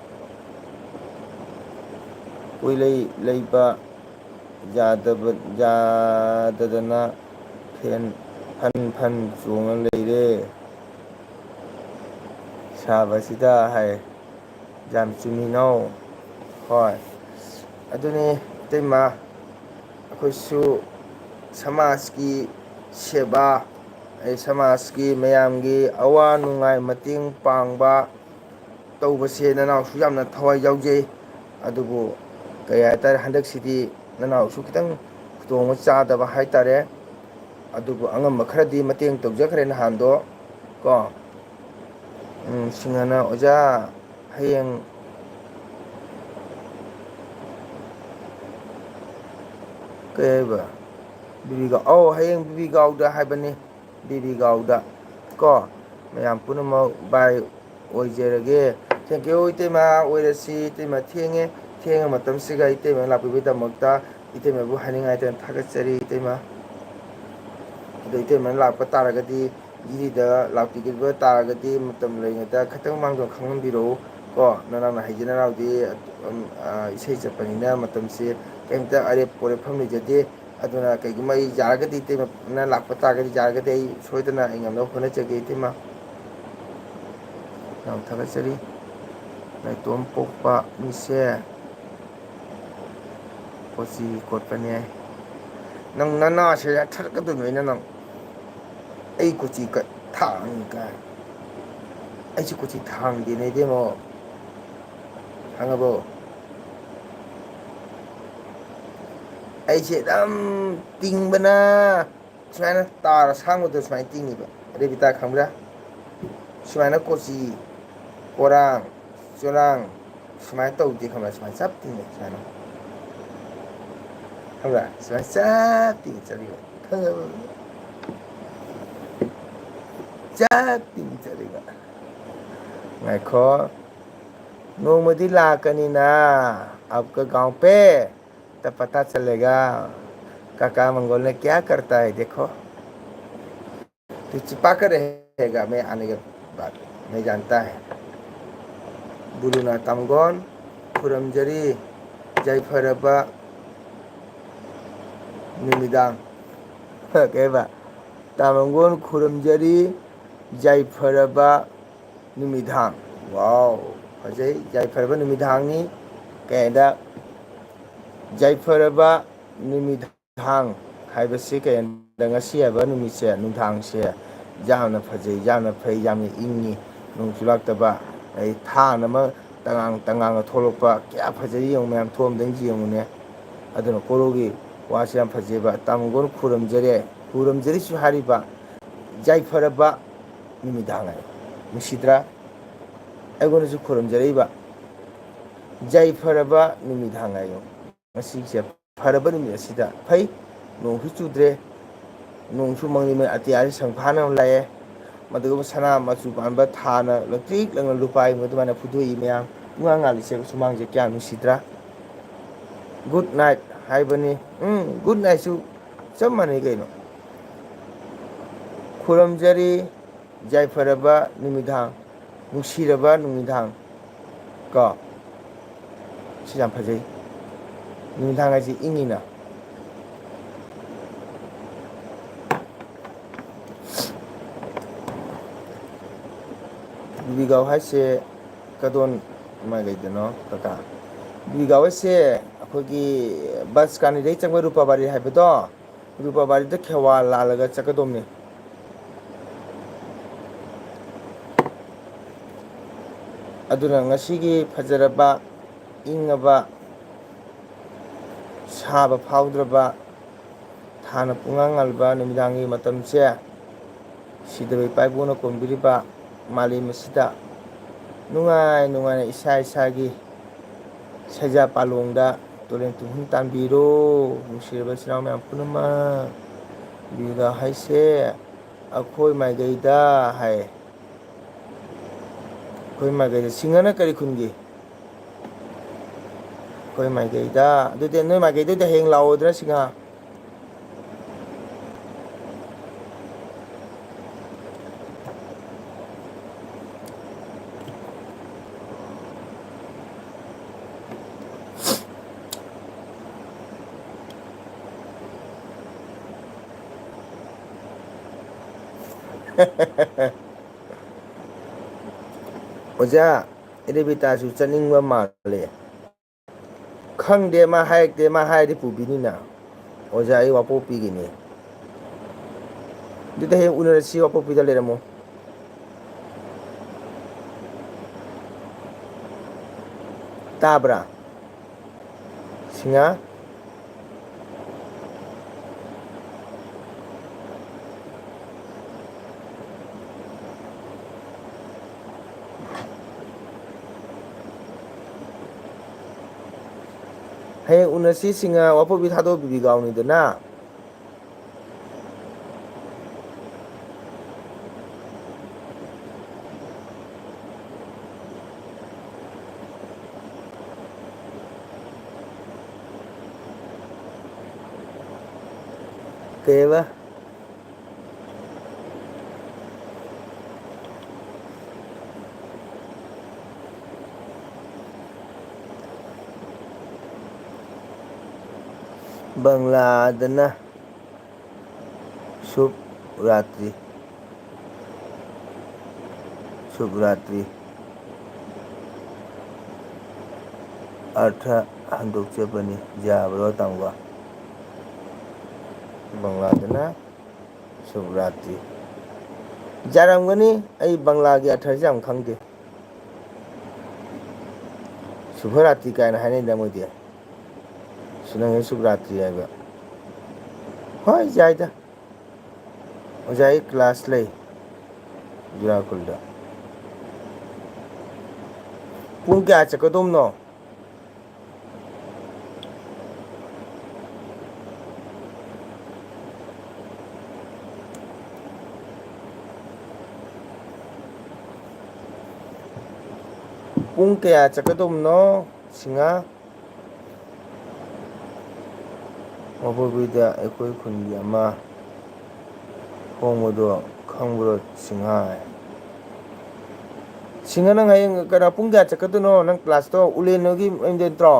ꯀꯣꯏꯂꯩ ꯂꯩꯕ ꯌꯥꯗꯕ, ꯌꯥꯗꯗꯅ ꯐꯦꯟ ꯐꯟ ꯐꯟ ꯆꯣꯡꯉ ꯂꯩꯔꯦ꯫ ꯁꯥꯕꯁꯤꯗ ꯍꯥꯏ꯫ ꯌꯥꯝ ꯆꯨꯝꯃꯤꯅꯧ꯫ ꯍꯣꯏ꯫ ꯑꯗꯨꯅꯤ ꯏꯇꯩꯃ, ꯑꯩꯈꯣꯏꯁꯨ ꯁꯃꯥꯖꯀꯤ ꯁꯦꯕꯥ, ꯑꯩ ꯁꯃꯥꯖꯀꯤ ꯃꯌꯥꯝꯒꯤ ꯑꯋꯥ ꯅꯨꯡꯉꯥꯏ ꯃꯇꯦꯡ ꯄꯥꯡꯕ ꯇꯧꯕꯁꯦ ꯅꯅꯥꯎꯁꯨ ꯌꯥꯝꯅ ꯊꯋꯥꯏ ꯌꯥꯎꯖꯩ꯫ ꯑꯗꯨꯕꯨ ꯀꯩ ꯍꯥꯏꯇꯥꯔꯦ, ꯍꯟꯗꯛꯁꯤꯗꯤ ꯅꯅꯥꯎꯁꯨ ꯈꯤꯇꯪ ꯈꯨꯗꯣꯡ ꯆꯥꯗꯕ ꯍꯥꯏꯇꯥꯔꯦ꯫ ꯑꯗꯨꯕꯨ ꯑꯉꯝꯕ ꯈꯔꯗꯤ ꯃꯇꯦꯡ ꯇꯧꯖꯈ꯭ꯔꯦ ꯅꯍꯥꯟꯗꯣ ꯀꯣ꯫ ꯎꯝ, ꯁꯤꯡꯉꯅ ꯑꯣꯖꯥ ꯍꯌꯦꯡ ꯀꯩ ꯍꯥꯏꯕ? ꯕꯤꯕꯤꯒ-, ꯑꯧ, ꯍꯌꯦꯡ ꯕꯤꯕꯤꯒꯥꯎꯗ ꯍꯥꯏꯕꯅꯤ꯫ ꯕꯤꯕꯤꯒꯥꯎꯗ ꯀꯣ꯫ ꯃꯌꯥꯝ ꯄꯨꯝꯅꯃꯛ ꯕꯥꯏ ꯑꯣꯏꯖꯔꯒꯦ꯫ Thank you, ꯏꯇꯩꯃ꯫ ꯑꯣꯏꯔꯁꯤ, ꯏꯇꯩꯃ꯫ ꯊꯦꯡꯉꯦ, ꯊꯦꯡꯉ ꯃꯇꯝꯁꯤꯒ ꯏꯇꯩꯃ ꯂꯥꯛꯄꯤꯕꯒꯤꯗꯃꯛꯇ ꯏꯇꯩꯃꯕꯨ ꯍꯥꯏꯅꯤꯡꯉꯥꯏꯇꯅ ꯊꯥꯒꯠꯆꯔꯤ, ꯏꯇꯩꯃ꯫ ꯑꯗꯣ ꯏꯇꯩꯃꯅ ꯂꯥꯛꯄ ꯇꯥꯔꯒꯗꯤ, ꯖꯤꯔꯤꯗ ꯂꯥꯛꯄꯤꯒꯗꯕ ꯇꯥꯔꯒꯗꯤ, ꯃꯇꯝ ꯂꯩꯔꯤꯉꯩꯗ ꯈꯤꯇꯪ ꯃꯥꯡꯖꯧꯅ ꯈꯪꯍꯟꯕꯤꯔꯛꯎ ꯀꯣ꯫ ꯅꯅꯥꯎꯅ ꯍꯩꯖ ꯅꯅꯥꯎꯗꯤ, ꯑꯗꯨꯝ, ꯑ, ꯏꯁꯩ ꯆꯠꯄꯅꯤꯅ ꯃꯇꯝꯁꯦ ꯀꯩꯝꯇ ꯑꯔꯦꯞ ꯑꯣꯔꯦꯞꯐꯝ ꯂꯩꯖꯗꯦ꯫ ꯑꯗꯨꯅ ꯀꯩꯒꯨꯝꯕ ꯑꯩ ꯌꯥꯔꯒꯗꯤ ꯏꯇꯩꯃꯅ ꯂꯥꯛꯄ ꯇꯥꯔꯒꯗꯤ, ꯌꯥꯔꯒꯗꯤ ꯑꯩ ꯁꯣꯏꯗꯅ ꯑꯩ ꯉꯝꯅꯕ ꯍꯣꯠꯅꯖꯒꯦ, ꯏꯇꯩꯃ꯫ ꯌꯥꯝ ꯊꯥꯒꯠꯆꯔꯤ꯫ ꯅꯥꯏꯇꯣꯝ ꯄꯣꯛꯄ ꯃꯤꯁꯦ ꯀꯣꯆꯤ ꯀꯣꯠꯄꯅꯦ꯫ ꯅꯪ ꯅꯅꯥꯁꯦ ꯌꯥꯊꯔꯛꯀꯗꯣꯏꯅꯣ ꯑꯩꯅ ꯅꯪ꯫ ꯑꯩ ꯀꯣꯆꯤ ꯀ-, ꯊꯥꯡ ꯀꯥꯏ꯫ ꯑꯩꯁꯨ ꯀꯣꯆꯤ ꯊꯥꯡꯗꯦꯅꯦ ꯏꯕꯦꯝꯃꯣ꯫ ꯈꯪꯉꯕꯣ? ꯑꯩꯁꯦ ꯑꯗꯨꯝ ꯇꯤꯡꯕꯅ ꯁꯨꯃꯥꯏꯅ ꯇꯥꯔ ꯑꯁꯥꯡꯕꯗꯣ ꯁꯨꯃꯥꯏꯅ ꯇꯤꯡꯉꯤꯕ꯫ ꯔꯦꯕꯤꯇꯥ ꯈꯪꯕ꯭ꯔꯥ? ꯁꯨꯃꯥꯏꯅ ꯀꯣꯆꯤ, ꯀꯣꯔꯥꯡ, ꯆꯣꯔꯥꯡ ꯁꯨꯃꯥꯏꯅ ꯇꯧꯗꯦ ꯈꯪꯕ꯭ꯔꯥ? ꯁꯨꯃꯥꯏꯅ ꯆꯞ ꯇꯤꯡꯉꯦ ꯁꯨꯃꯥꯏꯅ꯫ ꯈꯪꯕ꯭ꯔꯥ? ꯁꯨꯃꯥꯏꯅ ꯆꯞ ꯇꯤꯡꯉꯦ ꯆꯠꯂꯤꯕ꯫ ꯈꯪꯉꯕ? ꯆꯞ ꯇꯤꯡꯉꯦ ꯆꯠꯂꯤꯕ꯫ ꯉꯥꯏꯈꯣ꯫ ꯅꯣꯡꯃꯗꯤ ꯂꯥꯛꯀꯅꯤꯅ, आपका गांव पे तो पता चलेगा, काका मंगोल ने क्या करता है, देखो। तू छिपा कर रहेगा, मैं आने के बाद, मैं जानता है। बुलुना तमगोन, खुरमजरी, ꯌꯥꯏꯐꯔꯕ ꯅꯨꯃꯤꯗꯥꯡ꯫ ꯀꯩꯕ? ꯇꯥꯃꯪꯒꯣꯟ ꯈꯨꯔꯨꯝꯖꯔꯤ, ꯌꯥꯏꯐꯔꯕ ꯅꯨꯃꯤꯗꯥꯡ꯫ ꯋꯥꯎ, ꯐꯖꯩ꯫ ꯌꯥꯏꯐꯔꯕ ꯅꯨꯃꯤꯗꯥꯡꯅꯤ꯫ ꯀꯩ ꯍꯥꯏꯗ? ꯌꯥꯏꯐꯔꯕ ꯅꯨꯃꯤꯗꯥꯡ ꯍꯥꯏꯕꯁꯤ ꯀꯩ ꯍꯥꯏꯗ? ꯉꯁꯤ ꯍꯥꯏꯕ ꯅꯨꯃꯤꯠꯁꯦ, ꯅꯨꯡꯗꯥꯡꯁꯦ ꯌꯥꯝꯅ ꯐꯖꯩ, ꯌꯥꯝꯅ ꯐꯩ, ꯌꯥꯝꯅ ꯏꯪꯉꯤ꯫ ꯅꯣꯡꯁꯨ ꯂꯥꯛꯇꯕ, ꯑꯩ ꯊꯥꯟ ꯑꯃ ꯇꯉꯥꯡ ꯇꯉꯥꯡꯅ ꯊꯣꯛꯂꯛꯄ, ꯀꯌꯥ ꯐꯖꯩ ꯌꯦꯡꯉꯨ ꯃꯌꯥꯝ, ꯊꯣꯛꯑꯝꯗꯪ ꯌꯦꯡꯉꯨꯅꯦ꯫ ꯑꯗꯨꯅ ꯀꯣꯔꯧꯒꯤ ꯋꯥꯁꯤ ꯌꯥꯝ ꯐꯖꯩꯕ꯫ ꯇꯥꯃꯪꯒꯣꯟ ꯈꯨꯔꯨꯝꯖꯔꯦ, ꯈꯨꯔꯨꯝꯖꯔꯤꯁꯨ ꯍꯥꯏꯔꯤꯕ ꯌꯥꯏꯐꯔꯕ ꯅꯨꯃꯤꯗꯥꯡ ꯍꯥꯏ꯫ ꯅꯨꯡꯁꯤꯗ꯭ꯔꯥ? ꯑꯩꯉꯣꯟꯗꯁꯨ ꯈꯨꯔꯨꯝꯖꯔꯛꯏꯕ ꯌꯥꯏꯐꯔꯕ ꯅꯨꯃꯤꯗꯥꯡ ꯍꯥꯏꯌꯣ꯫ ꯉꯁꯤꯁꯦ ꯐꯔꯕ ꯅꯨꯃꯤꯠ ꯑꯁꯤꯗ ꯐꯩ, ꯅꯣꯡꯁꯨ ꯆꯨꯗ꯭ꯔꯦ, ꯅꯣꯡꯁꯨ ꯃꯪꯂꯤ ꯃꯪꯂꯤ ꯑꯇꯤꯌꯥꯁꯤ ꯁꯪꯐꯥꯅ ꯂꯥꯛꯑꯦ꯫ ꯃꯗꯨꯒ ꯁꯅꯥ ꯃꯆꯨ ꯄꯥꯟꯕ ꯊꯥꯅ ꯂꯪꯇ꯭ꯔꯤꯛ ꯂꯪꯅ ꯂꯨꯄꯥꯏ ꯑꯗꯨꯃꯥꯏꯅ ꯐꯨꯗꯣꯛꯏ ꯃꯌꯥꯝ꯫ ꯄꯨꯡꯉꯥꯡ ꯉꯥꯜꯂꯤꯁꯦ ꯁꯨꯃꯥꯡꯁꯦ ꯀꯌꯥ ꯅꯨꯡꯁꯤꯗ꯭ꯔꯥ? Good night ꯍꯥꯏꯕꯅꯤ꯫ ꯎꯝ, good nightꯁꯨ ꯆꯞ ꯃꯥꯟꯅꯩ ꯀꯩꯅꯣ꯫ ꯈꯨꯔꯨꯝꯖꯔꯤ, ꯌꯥꯏꯐꯔꯕ ꯅꯨꯃꯤꯗꯥꯡ, ꯅꯨꯡꯁꯤꯔꯕ ꯅꯨꯃꯤꯗꯥꯡ꯫ ꯀꯣ, ꯁꯤ ꯌꯥꯝ ꯐꯖꯩ꯫ ꯅꯨꯃꯤꯗꯥꯡ ꯍꯥꯏꯁꯤ ꯏꯪꯉꯤꯅ꯫ ꯕꯤꯕꯤꯒꯥꯎ ꯍꯥꯏꯁꯦ ꯀꯗꯣꯟ ꯃꯥꯏꯀꯩꯗꯅꯣ ꯀꯀꯥ? ꯕꯤꯕꯤꯒꯥꯎ ꯍꯥꯏꯁꯦ ꯑꯩꯈꯣꯏꯒꯤ ꯕꯁ ꯀꯥꯅꯤꯗꯩ ꯆꯪꯕ ꯔꯨꯄꯥꯕꯥꯔꯤ ꯍꯥꯏꯕꯗꯣ, ꯔꯨꯄꯥꯕꯥꯔꯤꯗ ꯈꯦꯋꯥ ꯂꯥꯜꯂꯒ ꯆꯠꯀꯗꯧꯅꯤ꯫ ꯑꯗꯨꯅ ꯉꯁꯤꯒꯤ ꯐꯖꯔꯕ, ꯏꯪꯉꯕ, ꯁꯥꯕ ꯐꯥꯎꯗ꯭ꯔꯕ, ꯊꯥꯅ ꯄꯨꯡꯉꯥꯟ ꯉꯥꯜꯕ ꯅꯨꯃꯤꯗꯥꯡꯒꯤ ꯃꯇꯝꯁꯦ, ꯁꯤꯗꯕ ꯏꯄꯥ ꯏꯄꯨꯅ ꯀꯣꯟꯕꯤꯔꯤꯕ ꯃꯥꯂꯦꯝ ꯑꯁꯤꯗ ꯅꯨꯡꯉꯥꯏ ꯅꯨꯡꯉꯥꯏꯅ ꯏꯁꯥ ꯏꯁꯥꯒꯤ ꯁꯩꯖꯥ ꯄꯥꯂꯣꯡꯗ ꯇꯨꯔꯦꯟ ꯇꯨꯡꯍꯨꯟ ꯇꯥꯟꯕꯤꯔꯣ꯫ ꯅꯨꯡꯁꯤꯔꯕ ꯏꯆꯤꯟ ꯏꯅꯥꯎ ꯃꯌꯥꯝ ꯄꯨꯝꯅꯃꯛ, ꯕꯤꯕꯤꯒꯥꯎ ꯍꯥꯏꯁꯦ ꯑꯩꯈꯣꯏ ꯃꯥꯏꯀꯩꯗ ꯍꯥꯏ꯫ ꯑꯩꯈꯣꯏ ꯃꯥꯏꯀꯩꯗ꯫ ꯁꯤꯡꯍꯅ ꯀꯔꯤ ꯈꯨꯟꯒꯤ? ꯑꯩꯈꯣꯏ ꯃꯥꯏꯀꯩꯗ꯫ ꯑꯗꯨꯗꯤ ꯅꯣꯏ ꯃꯥꯏꯀꯩꯗꯩꯗꯤ ꯍꯌꯦꯡ ꯂꯥꯛꯑꯣꯗꯅ, ꯁꯤꯡꯍ꯫ ꯑꯣꯖꯥ, ꯔꯦꯕꯤꯇꯥꯁꯨ ꯆꯠꯅꯤꯡꯕ ꯃꯥꯜꯂꯦ꯫ ꯈꯪꯗꯦ, ꯃꯥ ꯍꯥꯏꯔꯛꯇꯦ, ꯃꯥ ꯍꯥꯏꯔꯗꯤ ꯄꯨꯕꯤꯅꯤꯅ꯫ ꯑꯣꯖꯥ, ꯑꯩ ꯋꯥꯄꯣꯛꯄꯤꯒꯤꯅꯤ꯫ ꯑꯗꯨꯗꯤ ꯍꯌꯦꯡ ꯎꯅꯔꯁꯤ, ꯋꯥꯄꯣꯛꯄꯤꯗ ꯂꯩꯔꯝꯃꯣ꯫ ꯇꯥꯕ꯭ꯔꯥ? ꯁꯤꯡꯍꯥ? ꯍꯌꯦꯡ ꯎꯅꯁꯤ ꯁꯤꯡꯍꯥ, ꯋꯥꯄꯣꯛꯄꯤ ꯊꯥꯗꯣꯛꯄꯤꯕꯤ ꯒꯥꯎꯅꯤꯗꯅ꯫ ꯀꯩꯕ? ꯕꯪꯂꯥꯗꯅ ꯁꯨꯚ ꯔꯥꯇ꯭ꯔꯤ꯫ ꯁꯨꯚ ꯔꯥꯇ꯭ꯔꯤ꯫ ꯑꯔꯊ ꯍꯟꯗꯣꯛꯆꯕꯅꯤ꯫ ꯌꯥꯕ꯭ꯔꯣ ꯇꯥꯃꯣ? ꯕꯪꯂꯥꯗꯅ ꯁꯨꯚ ꯔꯥꯇ꯭ꯔꯤ꯫ ꯌꯥꯔꯝꯒꯅꯤ, ꯑꯩ ꯕꯪꯂꯥꯒꯤ ꯑꯔꯊꯁꯦ ꯌꯥꯝ ꯈꯪꯗꯦ꯫ ꯁꯨꯚ ꯔꯥꯇ꯭ꯔꯤ ꯀꯥꯏꯅ ꯍꯥꯏꯅꯩꯗ ꯃꯣꯏꯗꯤ꯫ ꯁꯨ ꯅꯪ ꯁꯨꯚ ꯔꯥꯇ꯭ꯔꯤ ꯍꯥꯏꯕ꯫ ꯍꯣꯏ, ꯌꯥꯏꯗ꯫ ꯑꯣꯖꯥ, ꯑꯩ ꯀ꯭ꯂꯥꯁ ꯂꯩ ꯖꯨꯔꯥꯈꯨꯜꯗ꯫ ꯄꯨꯡ ꯀꯌꯥ ꯆꯠꯀꯗꯣꯝꯅꯣ? ꯄꯨꯡ ꯀꯌꯥ ꯆꯠꯀꯗꯧꯕꯅꯣ, ꯁꯤꯡꯍꯥ? ꯃꯄꯣꯕꯤꯗ ꯑꯩꯈꯣꯏ ꯈꯨꯟꯒꯤ ꯑꯃ ꯍꯣꯡꯕꯗꯣ ꯈꯪꯕ꯭ꯔꯣ, ꯁꯤꯡꯍꯥ? ꯁꯤꯡꯍꯥ, ꯅꯪ ꯍꯌꯦꯡ ꯀꯩꯅꯣ, ꯄꯨꯡ ꯀꯌꯥ ꯆꯠꯀꯗꯣꯏꯅꯣ? ꯅꯪ ꯀ꯭ꯂꯥꯁꯇꯣ ꯎꯂꯦꯟ ꯍꯣꯏꯒꯤ ꯃꯌꯨꯝꯗ ꯅꯠꯇ꯭ꯔꯣ?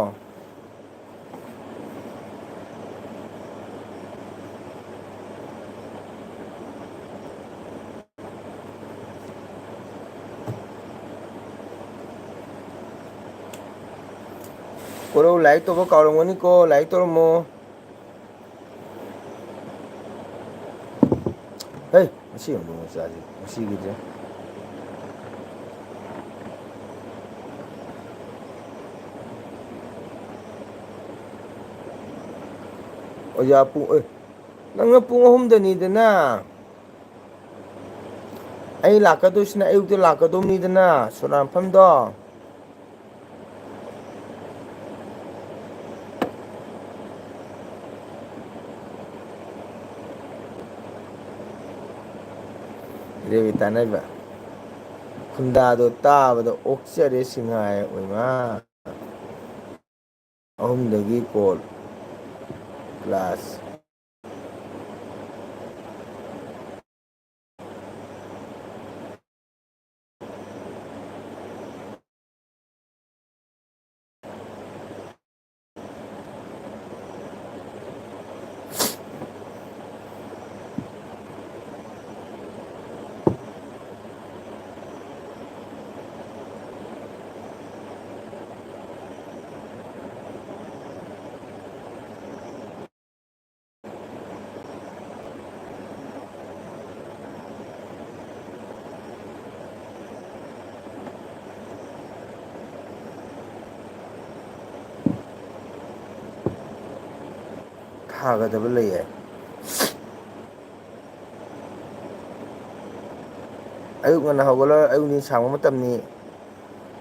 ꯀꯣꯔꯧ ꯂꯥꯏꯛ ꯇꯧꯕ ꯀꯥꯎꯔꯝꯒꯅꯤꯀꯣ, ꯂꯥꯏꯛ ꯇꯧꯔꯝꯃꯣ꯫ ꯍꯩ, ꯉꯁꯤ ꯑꯃꯨꯛ ꯆꯥꯁꯤ, ꯉꯁꯤꯒꯤꯗꯤ꯫ ꯑꯣꯖꯥ ꯄꯨꯡ, ꯑꯦ, ꯅꯪꯅ ꯄꯨꯡ ꯑꯍꯨꯝꯗꯅꯤꯗꯅ꯫ ꯑꯩ ꯂꯥꯛꯀꯗꯣꯏꯁꯤꯅ ꯑꯌꯨꯛꯇ ꯂꯥꯛꯀꯗꯧꯅꯤꯗꯅ, ꯁꯣꯅꯥꯐꯝꯗꯣ꯫ ꯔꯦꯕꯤꯇꯥꯅ ꯍꯥꯏꯕ, ꯈꯨꯟꯗꯥꯗꯣ ꯇꯥꯕꯗ ꯑꯣꯛꯆꯔꯦ ꯁꯤꯡꯍꯥꯏ ꯑꯣꯏꯃꯥ꯫ ꯑꯍꯨꯝꯗꯒꯤ ꯀꯣꯜ ꯀ꯭ꯂꯥꯁ꯫ ꯊꯥꯒꯗꯕ ꯂꯩꯌꯦ꯫ ꯑꯌꯨꯛ ꯉꯟꯅ ꯍꯧꯒꯠꯂꯒ ꯑꯌꯨꯛ ꯅꯤꯟ ꯁꯥꯡꯕ ꯃꯇꯝꯅꯤ꯫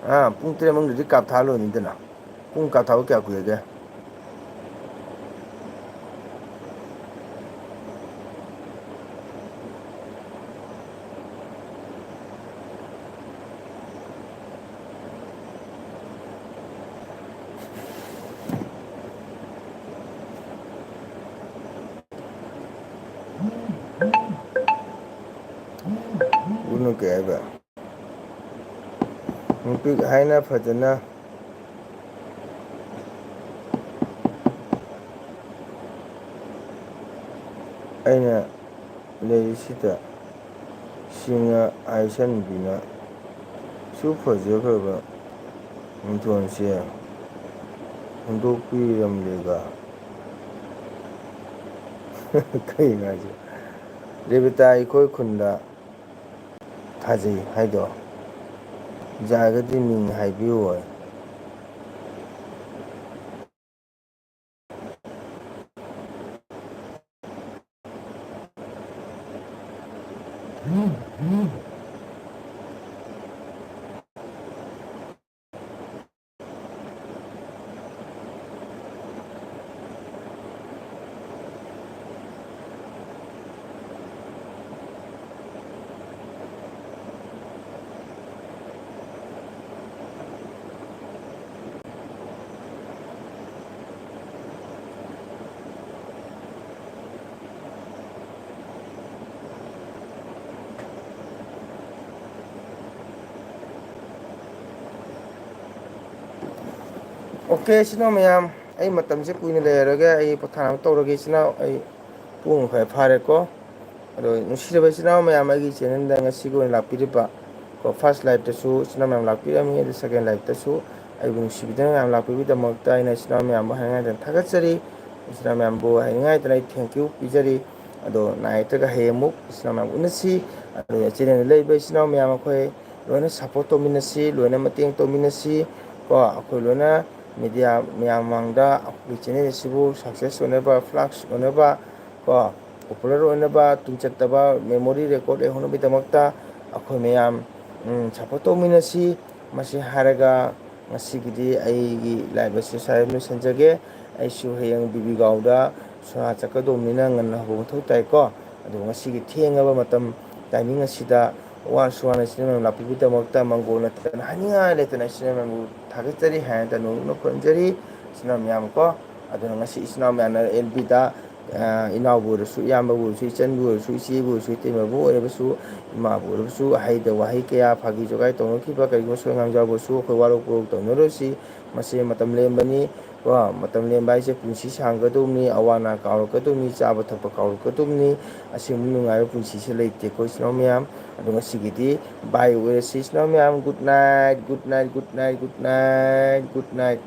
ꯑꯥ, ꯄꯨꯡ ꯇꯔꯦꯠ ꯃꯅꯨꯡꯗꯗꯤ ꯀꯥꯞꯊꯥ ꯂꯣꯏꯅꯤꯗꯅ꯫ ꯄꯨꯡ ꯀꯥꯞꯊꯥꯕ ꯀꯌꯥ ꯀꯨꯏꯔꯒꯦ? ꯎꯅ ꯀꯩ ꯍꯥꯏꯕ? ꯅꯨꯄꯤ ꯍꯥꯏꯅ ꯐꯖꯅ ꯑꯩꯅ ꯂꯩꯔꯤꯁꯤꯗ ꯁꯤꯡꯅ ꯍꯥꯏꯁꯟꯕꯤꯅ ꯁꯨ ꯐꯖꯈ꯭ꯔꯕ ꯃꯤꯡꯊꯣꯟꯁꯦ ꯍꯨꯟꯗꯣꯛꯄꯤꯔꯝꯂꯦꯒ꯫ ꯀꯩꯅꯣ ꯍꯥꯏꯁꯦ? ꯔꯦꯕꯤꯇꯥ ꯑꯩꯈꯣꯏ ꯈꯨꯟꯗ ꯊꯥꯖꯩ ꯍꯥꯏꯗꯣ ꯌꯥꯔꯒꯗꯤ ꯃꯤꯡ ꯍꯥꯏꯕꯤꯌꯨ ꯍꯥꯏ꯫ ꯑꯣꯀꯦ, ꯏꯆꯤꯟ ꯏꯅꯥꯎ ꯃꯌꯥꯝ, ꯑꯩ ꯃꯇꯝꯁꯦ ꯀꯨꯏꯅ ꯂꯩꯔꯔꯣꯏꯒꯦ, ꯑꯩ ꯄꯣꯊꯥꯅꯕ ꯇꯧꯔꯒꯦ ꯏꯆꯤꯟ ꯏꯅꯥꯎ꯫ ꯑꯩ ꯄꯨꯡ ꯃꯈꯥꯏ ꯐꯥꯔꯦꯀꯣ꯫ ꯑꯗꯣ ꯅꯨꯡꯁꯤꯔꯕ ꯏꯆꯤꯟ ꯏꯅꯥꯎ ꯃꯌꯥꯝ, ꯑꯩꯒꯤ ꯆꯦꯅꯦꯜꯗ ꯉꯁꯤꯒꯤ ꯑꯣꯏꯅ ꯂꯥꯛꯄꯤꯔꯤꯕ ꯀꯣ, ꯐꯥꯔꯁ ꯂꯥꯏꯞꯇꯁꯨ ꯏꯆꯤꯟ ꯏꯅꯥꯎ ꯃꯌꯥꯝ ꯂꯥꯛꯄꯤꯔꯝꯃꯤ, ꯑꯗꯨ ꯁꯦꯀꯦꯟ ꯂꯥꯏꯞꯇꯁꯨ ꯑꯩꯕꯨ ꯅꯨꯡꯁꯤꯕꯤꯗꯨꯅ ꯃꯌꯥꯝ ꯂꯥꯛꯄꯤꯕꯒꯤꯗꯃꯛꯇ ꯑꯩꯅ ꯏꯆꯤꯟ ꯏꯅꯥꯎ ꯃꯌꯥꯝꯕꯨ ꯍꯥꯏꯅꯤꯡꯉꯥꯏꯗꯅ ꯊꯥꯒꯠꯆꯔꯤ꯫ ꯏꯆꯤꯟ ꯏꯅꯥꯎ ꯃꯌꯥꯝꯕꯨ ꯍꯥꯏꯅꯤꯡꯉꯥꯏꯗꯅ ꯑꯩ ꯊꯦꯡꯀ꯭ꯌꯨ ꯄꯤꯖꯔꯤ꯫ ꯑꯗꯣ ꯅꯥꯏ ꯅꯠꯇ꯭ꯔꯒ ꯍꯌꯦꯡ ꯑꯃꯨꯛ ꯏꯆꯤꯟ ꯏꯅꯥꯎ ꯃꯌꯥꯝ ꯎꯅꯁꯤ꯫ ꯑꯗꯨꯒ ꯆꯦꯅꯦꯜꯗ ꯂꯩꯔꯤꯕ ꯏꯆꯤꯟ ꯏꯅꯥꯎ ꯃꯌꯥꯝ ꯑꯩꯈꯣꯏ ꯂꯣꯏꯅ ꯁꯞꯄꯣꯔꯠ ꯇꯧꯃꯤꯟꯅꯁꯤ, ꯂꯣꯏꯅ ꯃꯇꯦꯡ ꯇꯧꯃꯤꯟꯅꯁꯤ ꯀꯣ꯫ ꯑꯩꯈꯣꯏ ꯂꯣꯏꯅ ꯃꯦꯗꯤꯌꯥ ꯃꯌꯥꯝ ꯃꯃꯥꯡꯗ ꯑꯩꯈꯣꯏꯒꯤ ꯆꯦꯅꯦꯜ ꯑꯁꯤꯕꯨ ꯁꯛꯁꯦꯁ ꯑꯣꯏꯅꯕ, ꯐ꯭ꯂꯥꯛꯁ ꯑꯣꯏꯅꯕ ꯀꯣ, ꯄꯣꯄꯨꯂꯔ ꯑꯣꯏꯅꯕ, ꯇꯨꯡ ꯆꯠꯇꯕ ꯃꯦꯃꯣꯔꯤ ꯔꯦꯀꯣꯔꯗ ꯂꯩꯍꯧꯅꯕꯒꯤꯗꯃꯛꯇ ꯑꯩꯈꯣꯏ ꯃꯌꯥꯝ, ꯎꯝ, ꯁꯞꯄꯣꯔꯠ ꯇꯧꯃꯤꯟꯅꯁꯤ꯫ ꯃꯁꯤ ꯍꯥꯏꯔꯒ ꯉꯁꯤꯒꯤꯗꯤ ꯑꯩꯒꯤ ꯂꯥꯏꯚ ꯑꯁꯤ ꯁ꯭ꯋꯥꯏꯗ ꯂꯣꯏꯁꯤꯟꯖꯒꯦ꯫ ꯑꯩꯁꯨ ꯍꯌꯦꯡ ꯕꯤꯕꯤꯒꯥꯎꯗ ꯁꯣꯅꯥ ꯆꯠꯀꯗꯧꯕꯅꯤꯅ ꯉꯟꯅ ꯍꯧꯕ ꯃꯊꯧ ꯇꯥꯏꯀꯣ꯫ ꯑꯗꯨꯒ ꯉꯁꯤꯒꯤ ꯊꯦꯡꯉꯕ ꯃꯇꯝ, ꯇꯥꯏꯃꯤꯡ ꯑꯁꯤꯗ ꯋꯥꯔꯁꯨ ꯋꯥꯅ ꯏꯆꯤꯟ ꯏꯅꯥꯎ ꯂꯥꯛꯄꯤꯕꯒꯤꯗꯃꯛꯇ ꯃꯪꯒꯣꯜ ꯅꯠꯇꯅ ꯍꯥꯏꯅꯤꯡꯉꯥꯏ ꯂꯩꯇꯅ ꯏꯆꯤꯟ ꯏꯅꯥꯎꯕꯨ ꯊꯥꯒꯠꯆꯔꯤ ꯍꯥꯏꯅ ꯅꯣꯡꯂꯨꯛꯅ ꯈꯨꯔꯨꯝꯖꯔꯤ꯫ ꯏꯆꯤꯟ ꯏꯅꯥꯎ ꯃꯌꯥꯝ ꯀꯣ꯫ ꯑꯗꯨꯅ ꯉꯁꯤ ꯏꯆꯤꯟ ꯏꯅꯥꯎ ꯃꯌꯥꯝꯅ ꯑꯦꯜ ꯕꯤꯗ, ꯑ, ꯏꯅꯥꯎꯕꯨ ꯑꯣꯏꯔꯁꯨ, ꯏꯌꯥꯝꯕꯕꯨ ꯑꯣꯏꯔꯁꯨ, ꯏꯆꯟꯕꯨ ꯑꯣꯏꯔꯁꯨ, ꯏꯆꯦꯕꯨ ꯑꯣꯏꯔꯁꯨ, ꯏꯇꯩꯃꯕꯨ ꯑꯣꯏꯔꯕꯁꯨ, ꯏꯃꯥꯕꯨ ꯑꯣꯏꯔꯕꯁꯨ, ꯑꯍꯩꯗ ꯋꯥꯍꯩ ꯀꯌꯥ ꯐꯥꯒꯤ ꯖꯣꯒꯥꯏ ꯇꯧꯅꯈꯤꯕ ꯀꯔꯤꯒꯨꯝꯕ ꯁꯣꯏ ꯉꯥꯡꯖꯕꯁꯨ ꯑꯩꯈꯣꯏ ꯋꯥꯔꯧ ꯄꯨꯔꯧ ꯇꯧꯅꯔꯣꯏꯁꯤ꯫ ꯃꯁꯤ ꯃꯇꯝ ꯂꯦꯟꯕꯅꯤ꯫ ꯀꯣ, ꯃꯇꯝ ꯂꯦꯟꯕ ꯍꯥꯏꯁꯦ ꯄꯨꯟꯁꯤ ꯁꯥꯡꯒꯗꯧꯕꯅꯤ, ꯑꯋꯥ ꯑꯅꯥ ꯀꯥꯎꯔꯛꯀꯗꯧꯕꯅꯤ, ꯆꯥꯕ ꯊꯛꯄ ꯀꯥꯎꯔꯛꯀꯗꯧꯕꯅꯤ꯫ ꯑꯁꯤꯒꯨꯝꯕ ꯅꯨꯡꯉꯥꯏꯕ ꯄꯨꯟꯁꯤꯁꯦ ꯂꯩꯇꯦꯀꯣ ꯏꯆꯤꯟ ꯏꯅꯥꯎ ꯃꯌꯥꯝ꯫ ꯑꯗꯣ ꯉꯁꯤꯒꯤꯗꯤ bye ꯑꯣꯏꯔꯁꯤ ꯏꯆꯤꯟ ꯏꯅꯥꯎ ꯃꯌꯥꯝ꯫ Good night, good night, good night, good night, good night꯫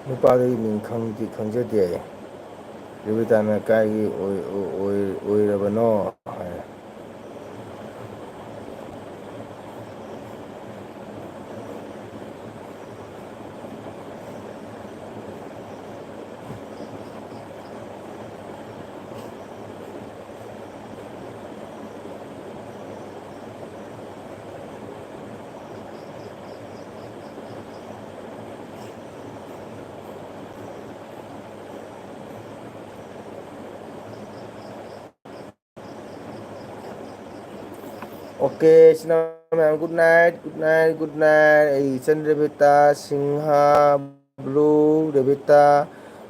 ꯅꯨꯄꯥꯗꯨꯒꯤ ꯃꯤꯡ ꯈꯪꯗꯤ ꯈꯪꯖꯗꯦ꯫ ꯔꯦꯕꯤꯇꯥꯅ ꯀꯥꯏꯒꯤ ꯑꯣꯏ-, ꯑꯣꯏ-, ꯑꯣꯏꯔꯕꯅꯣ ꯍꯥꯏ꯫ Okay, ꯏꯆꯤꯟ ꯏꯅꯥꯎ ꯃꯌꯥꯝ, good night, good night, good night꯫ ꯑꯩ ꯏꯆꯟ ꯔꯦꯕꯤꯇꯥ ꯁꯤꯡꯍ, ꯕ꯭ꯂꯨ ꯔꯦꯕꯤꯇꯥ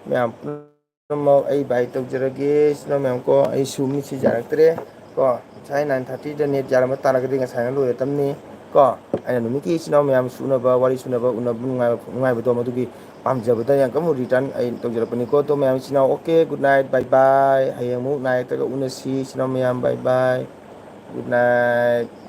ꯃꯌꯥꯝ ꯄꯨꯝꯅꯃꯛ ꯑꯩ bye ꯇꯧꯖꯔꯒꯦ꯫ ꯏꯆꯤꯟ ꯏꯅꯥꯎ ꯃꯌꯥꯝ ꯀꯣ, ꯑꯩꯁꯨ ꯃꯤꯠꯁꯤ ꯌꯥꯔꯛꯇ꯭ꯔꯦ ꯀꯣ꯫ ꯉꯁꯥꯏ nine thirty ꯗ net ꯌꯥꯔꯝꯕ ꯇꯥꯔꯒꯗꯤ ꯉꯁꯥꯏꯅ ꯂꯣꯏꯔꯗꯝꯅꯤ ꯀꯣ꯫ ꯑꯩꯅ ꯅꯨꯃꯤꯠꯀꯤ ꯏꯆꯤꯟ ꯏꯅꯥꯎ ꯃꯌꯥꯝ ꯁꯨꯅꯕ, ꯋꯥꯔꯤ ꯁꯨꯅꯕ, ꯎꯅꯕ ꯅꯨꯡꯉꯥꯏꯕ, ꯅꯨꯡꯉꯥꯏꯕꯗꯣ ꯃꯗꯨꯒꯤ ꯄꯥꯝꯖꯕꯗ ꯌꯥꯝ ꯀꯟꯅ return ꯑꯩ ꯇꯧꯖꯔꯛꯄꯅꯤꯀꯣ꯫ ꯑꯗꯣ ꯃꯌꯥꯝ ꯏꯆꯤꯟ ꯏꯅꯥꯎ, okay, good night, bye bye꯫ ꯍꯌꯦꯡ ꯑꯃꯨꯛ night ꯇꯒ ꯎꯅꯁꯤ ꯏꯆꯤꯟ ꯏꯅꯥꯎ ꯃꯌꯥꯝ, bye bye, good night꯫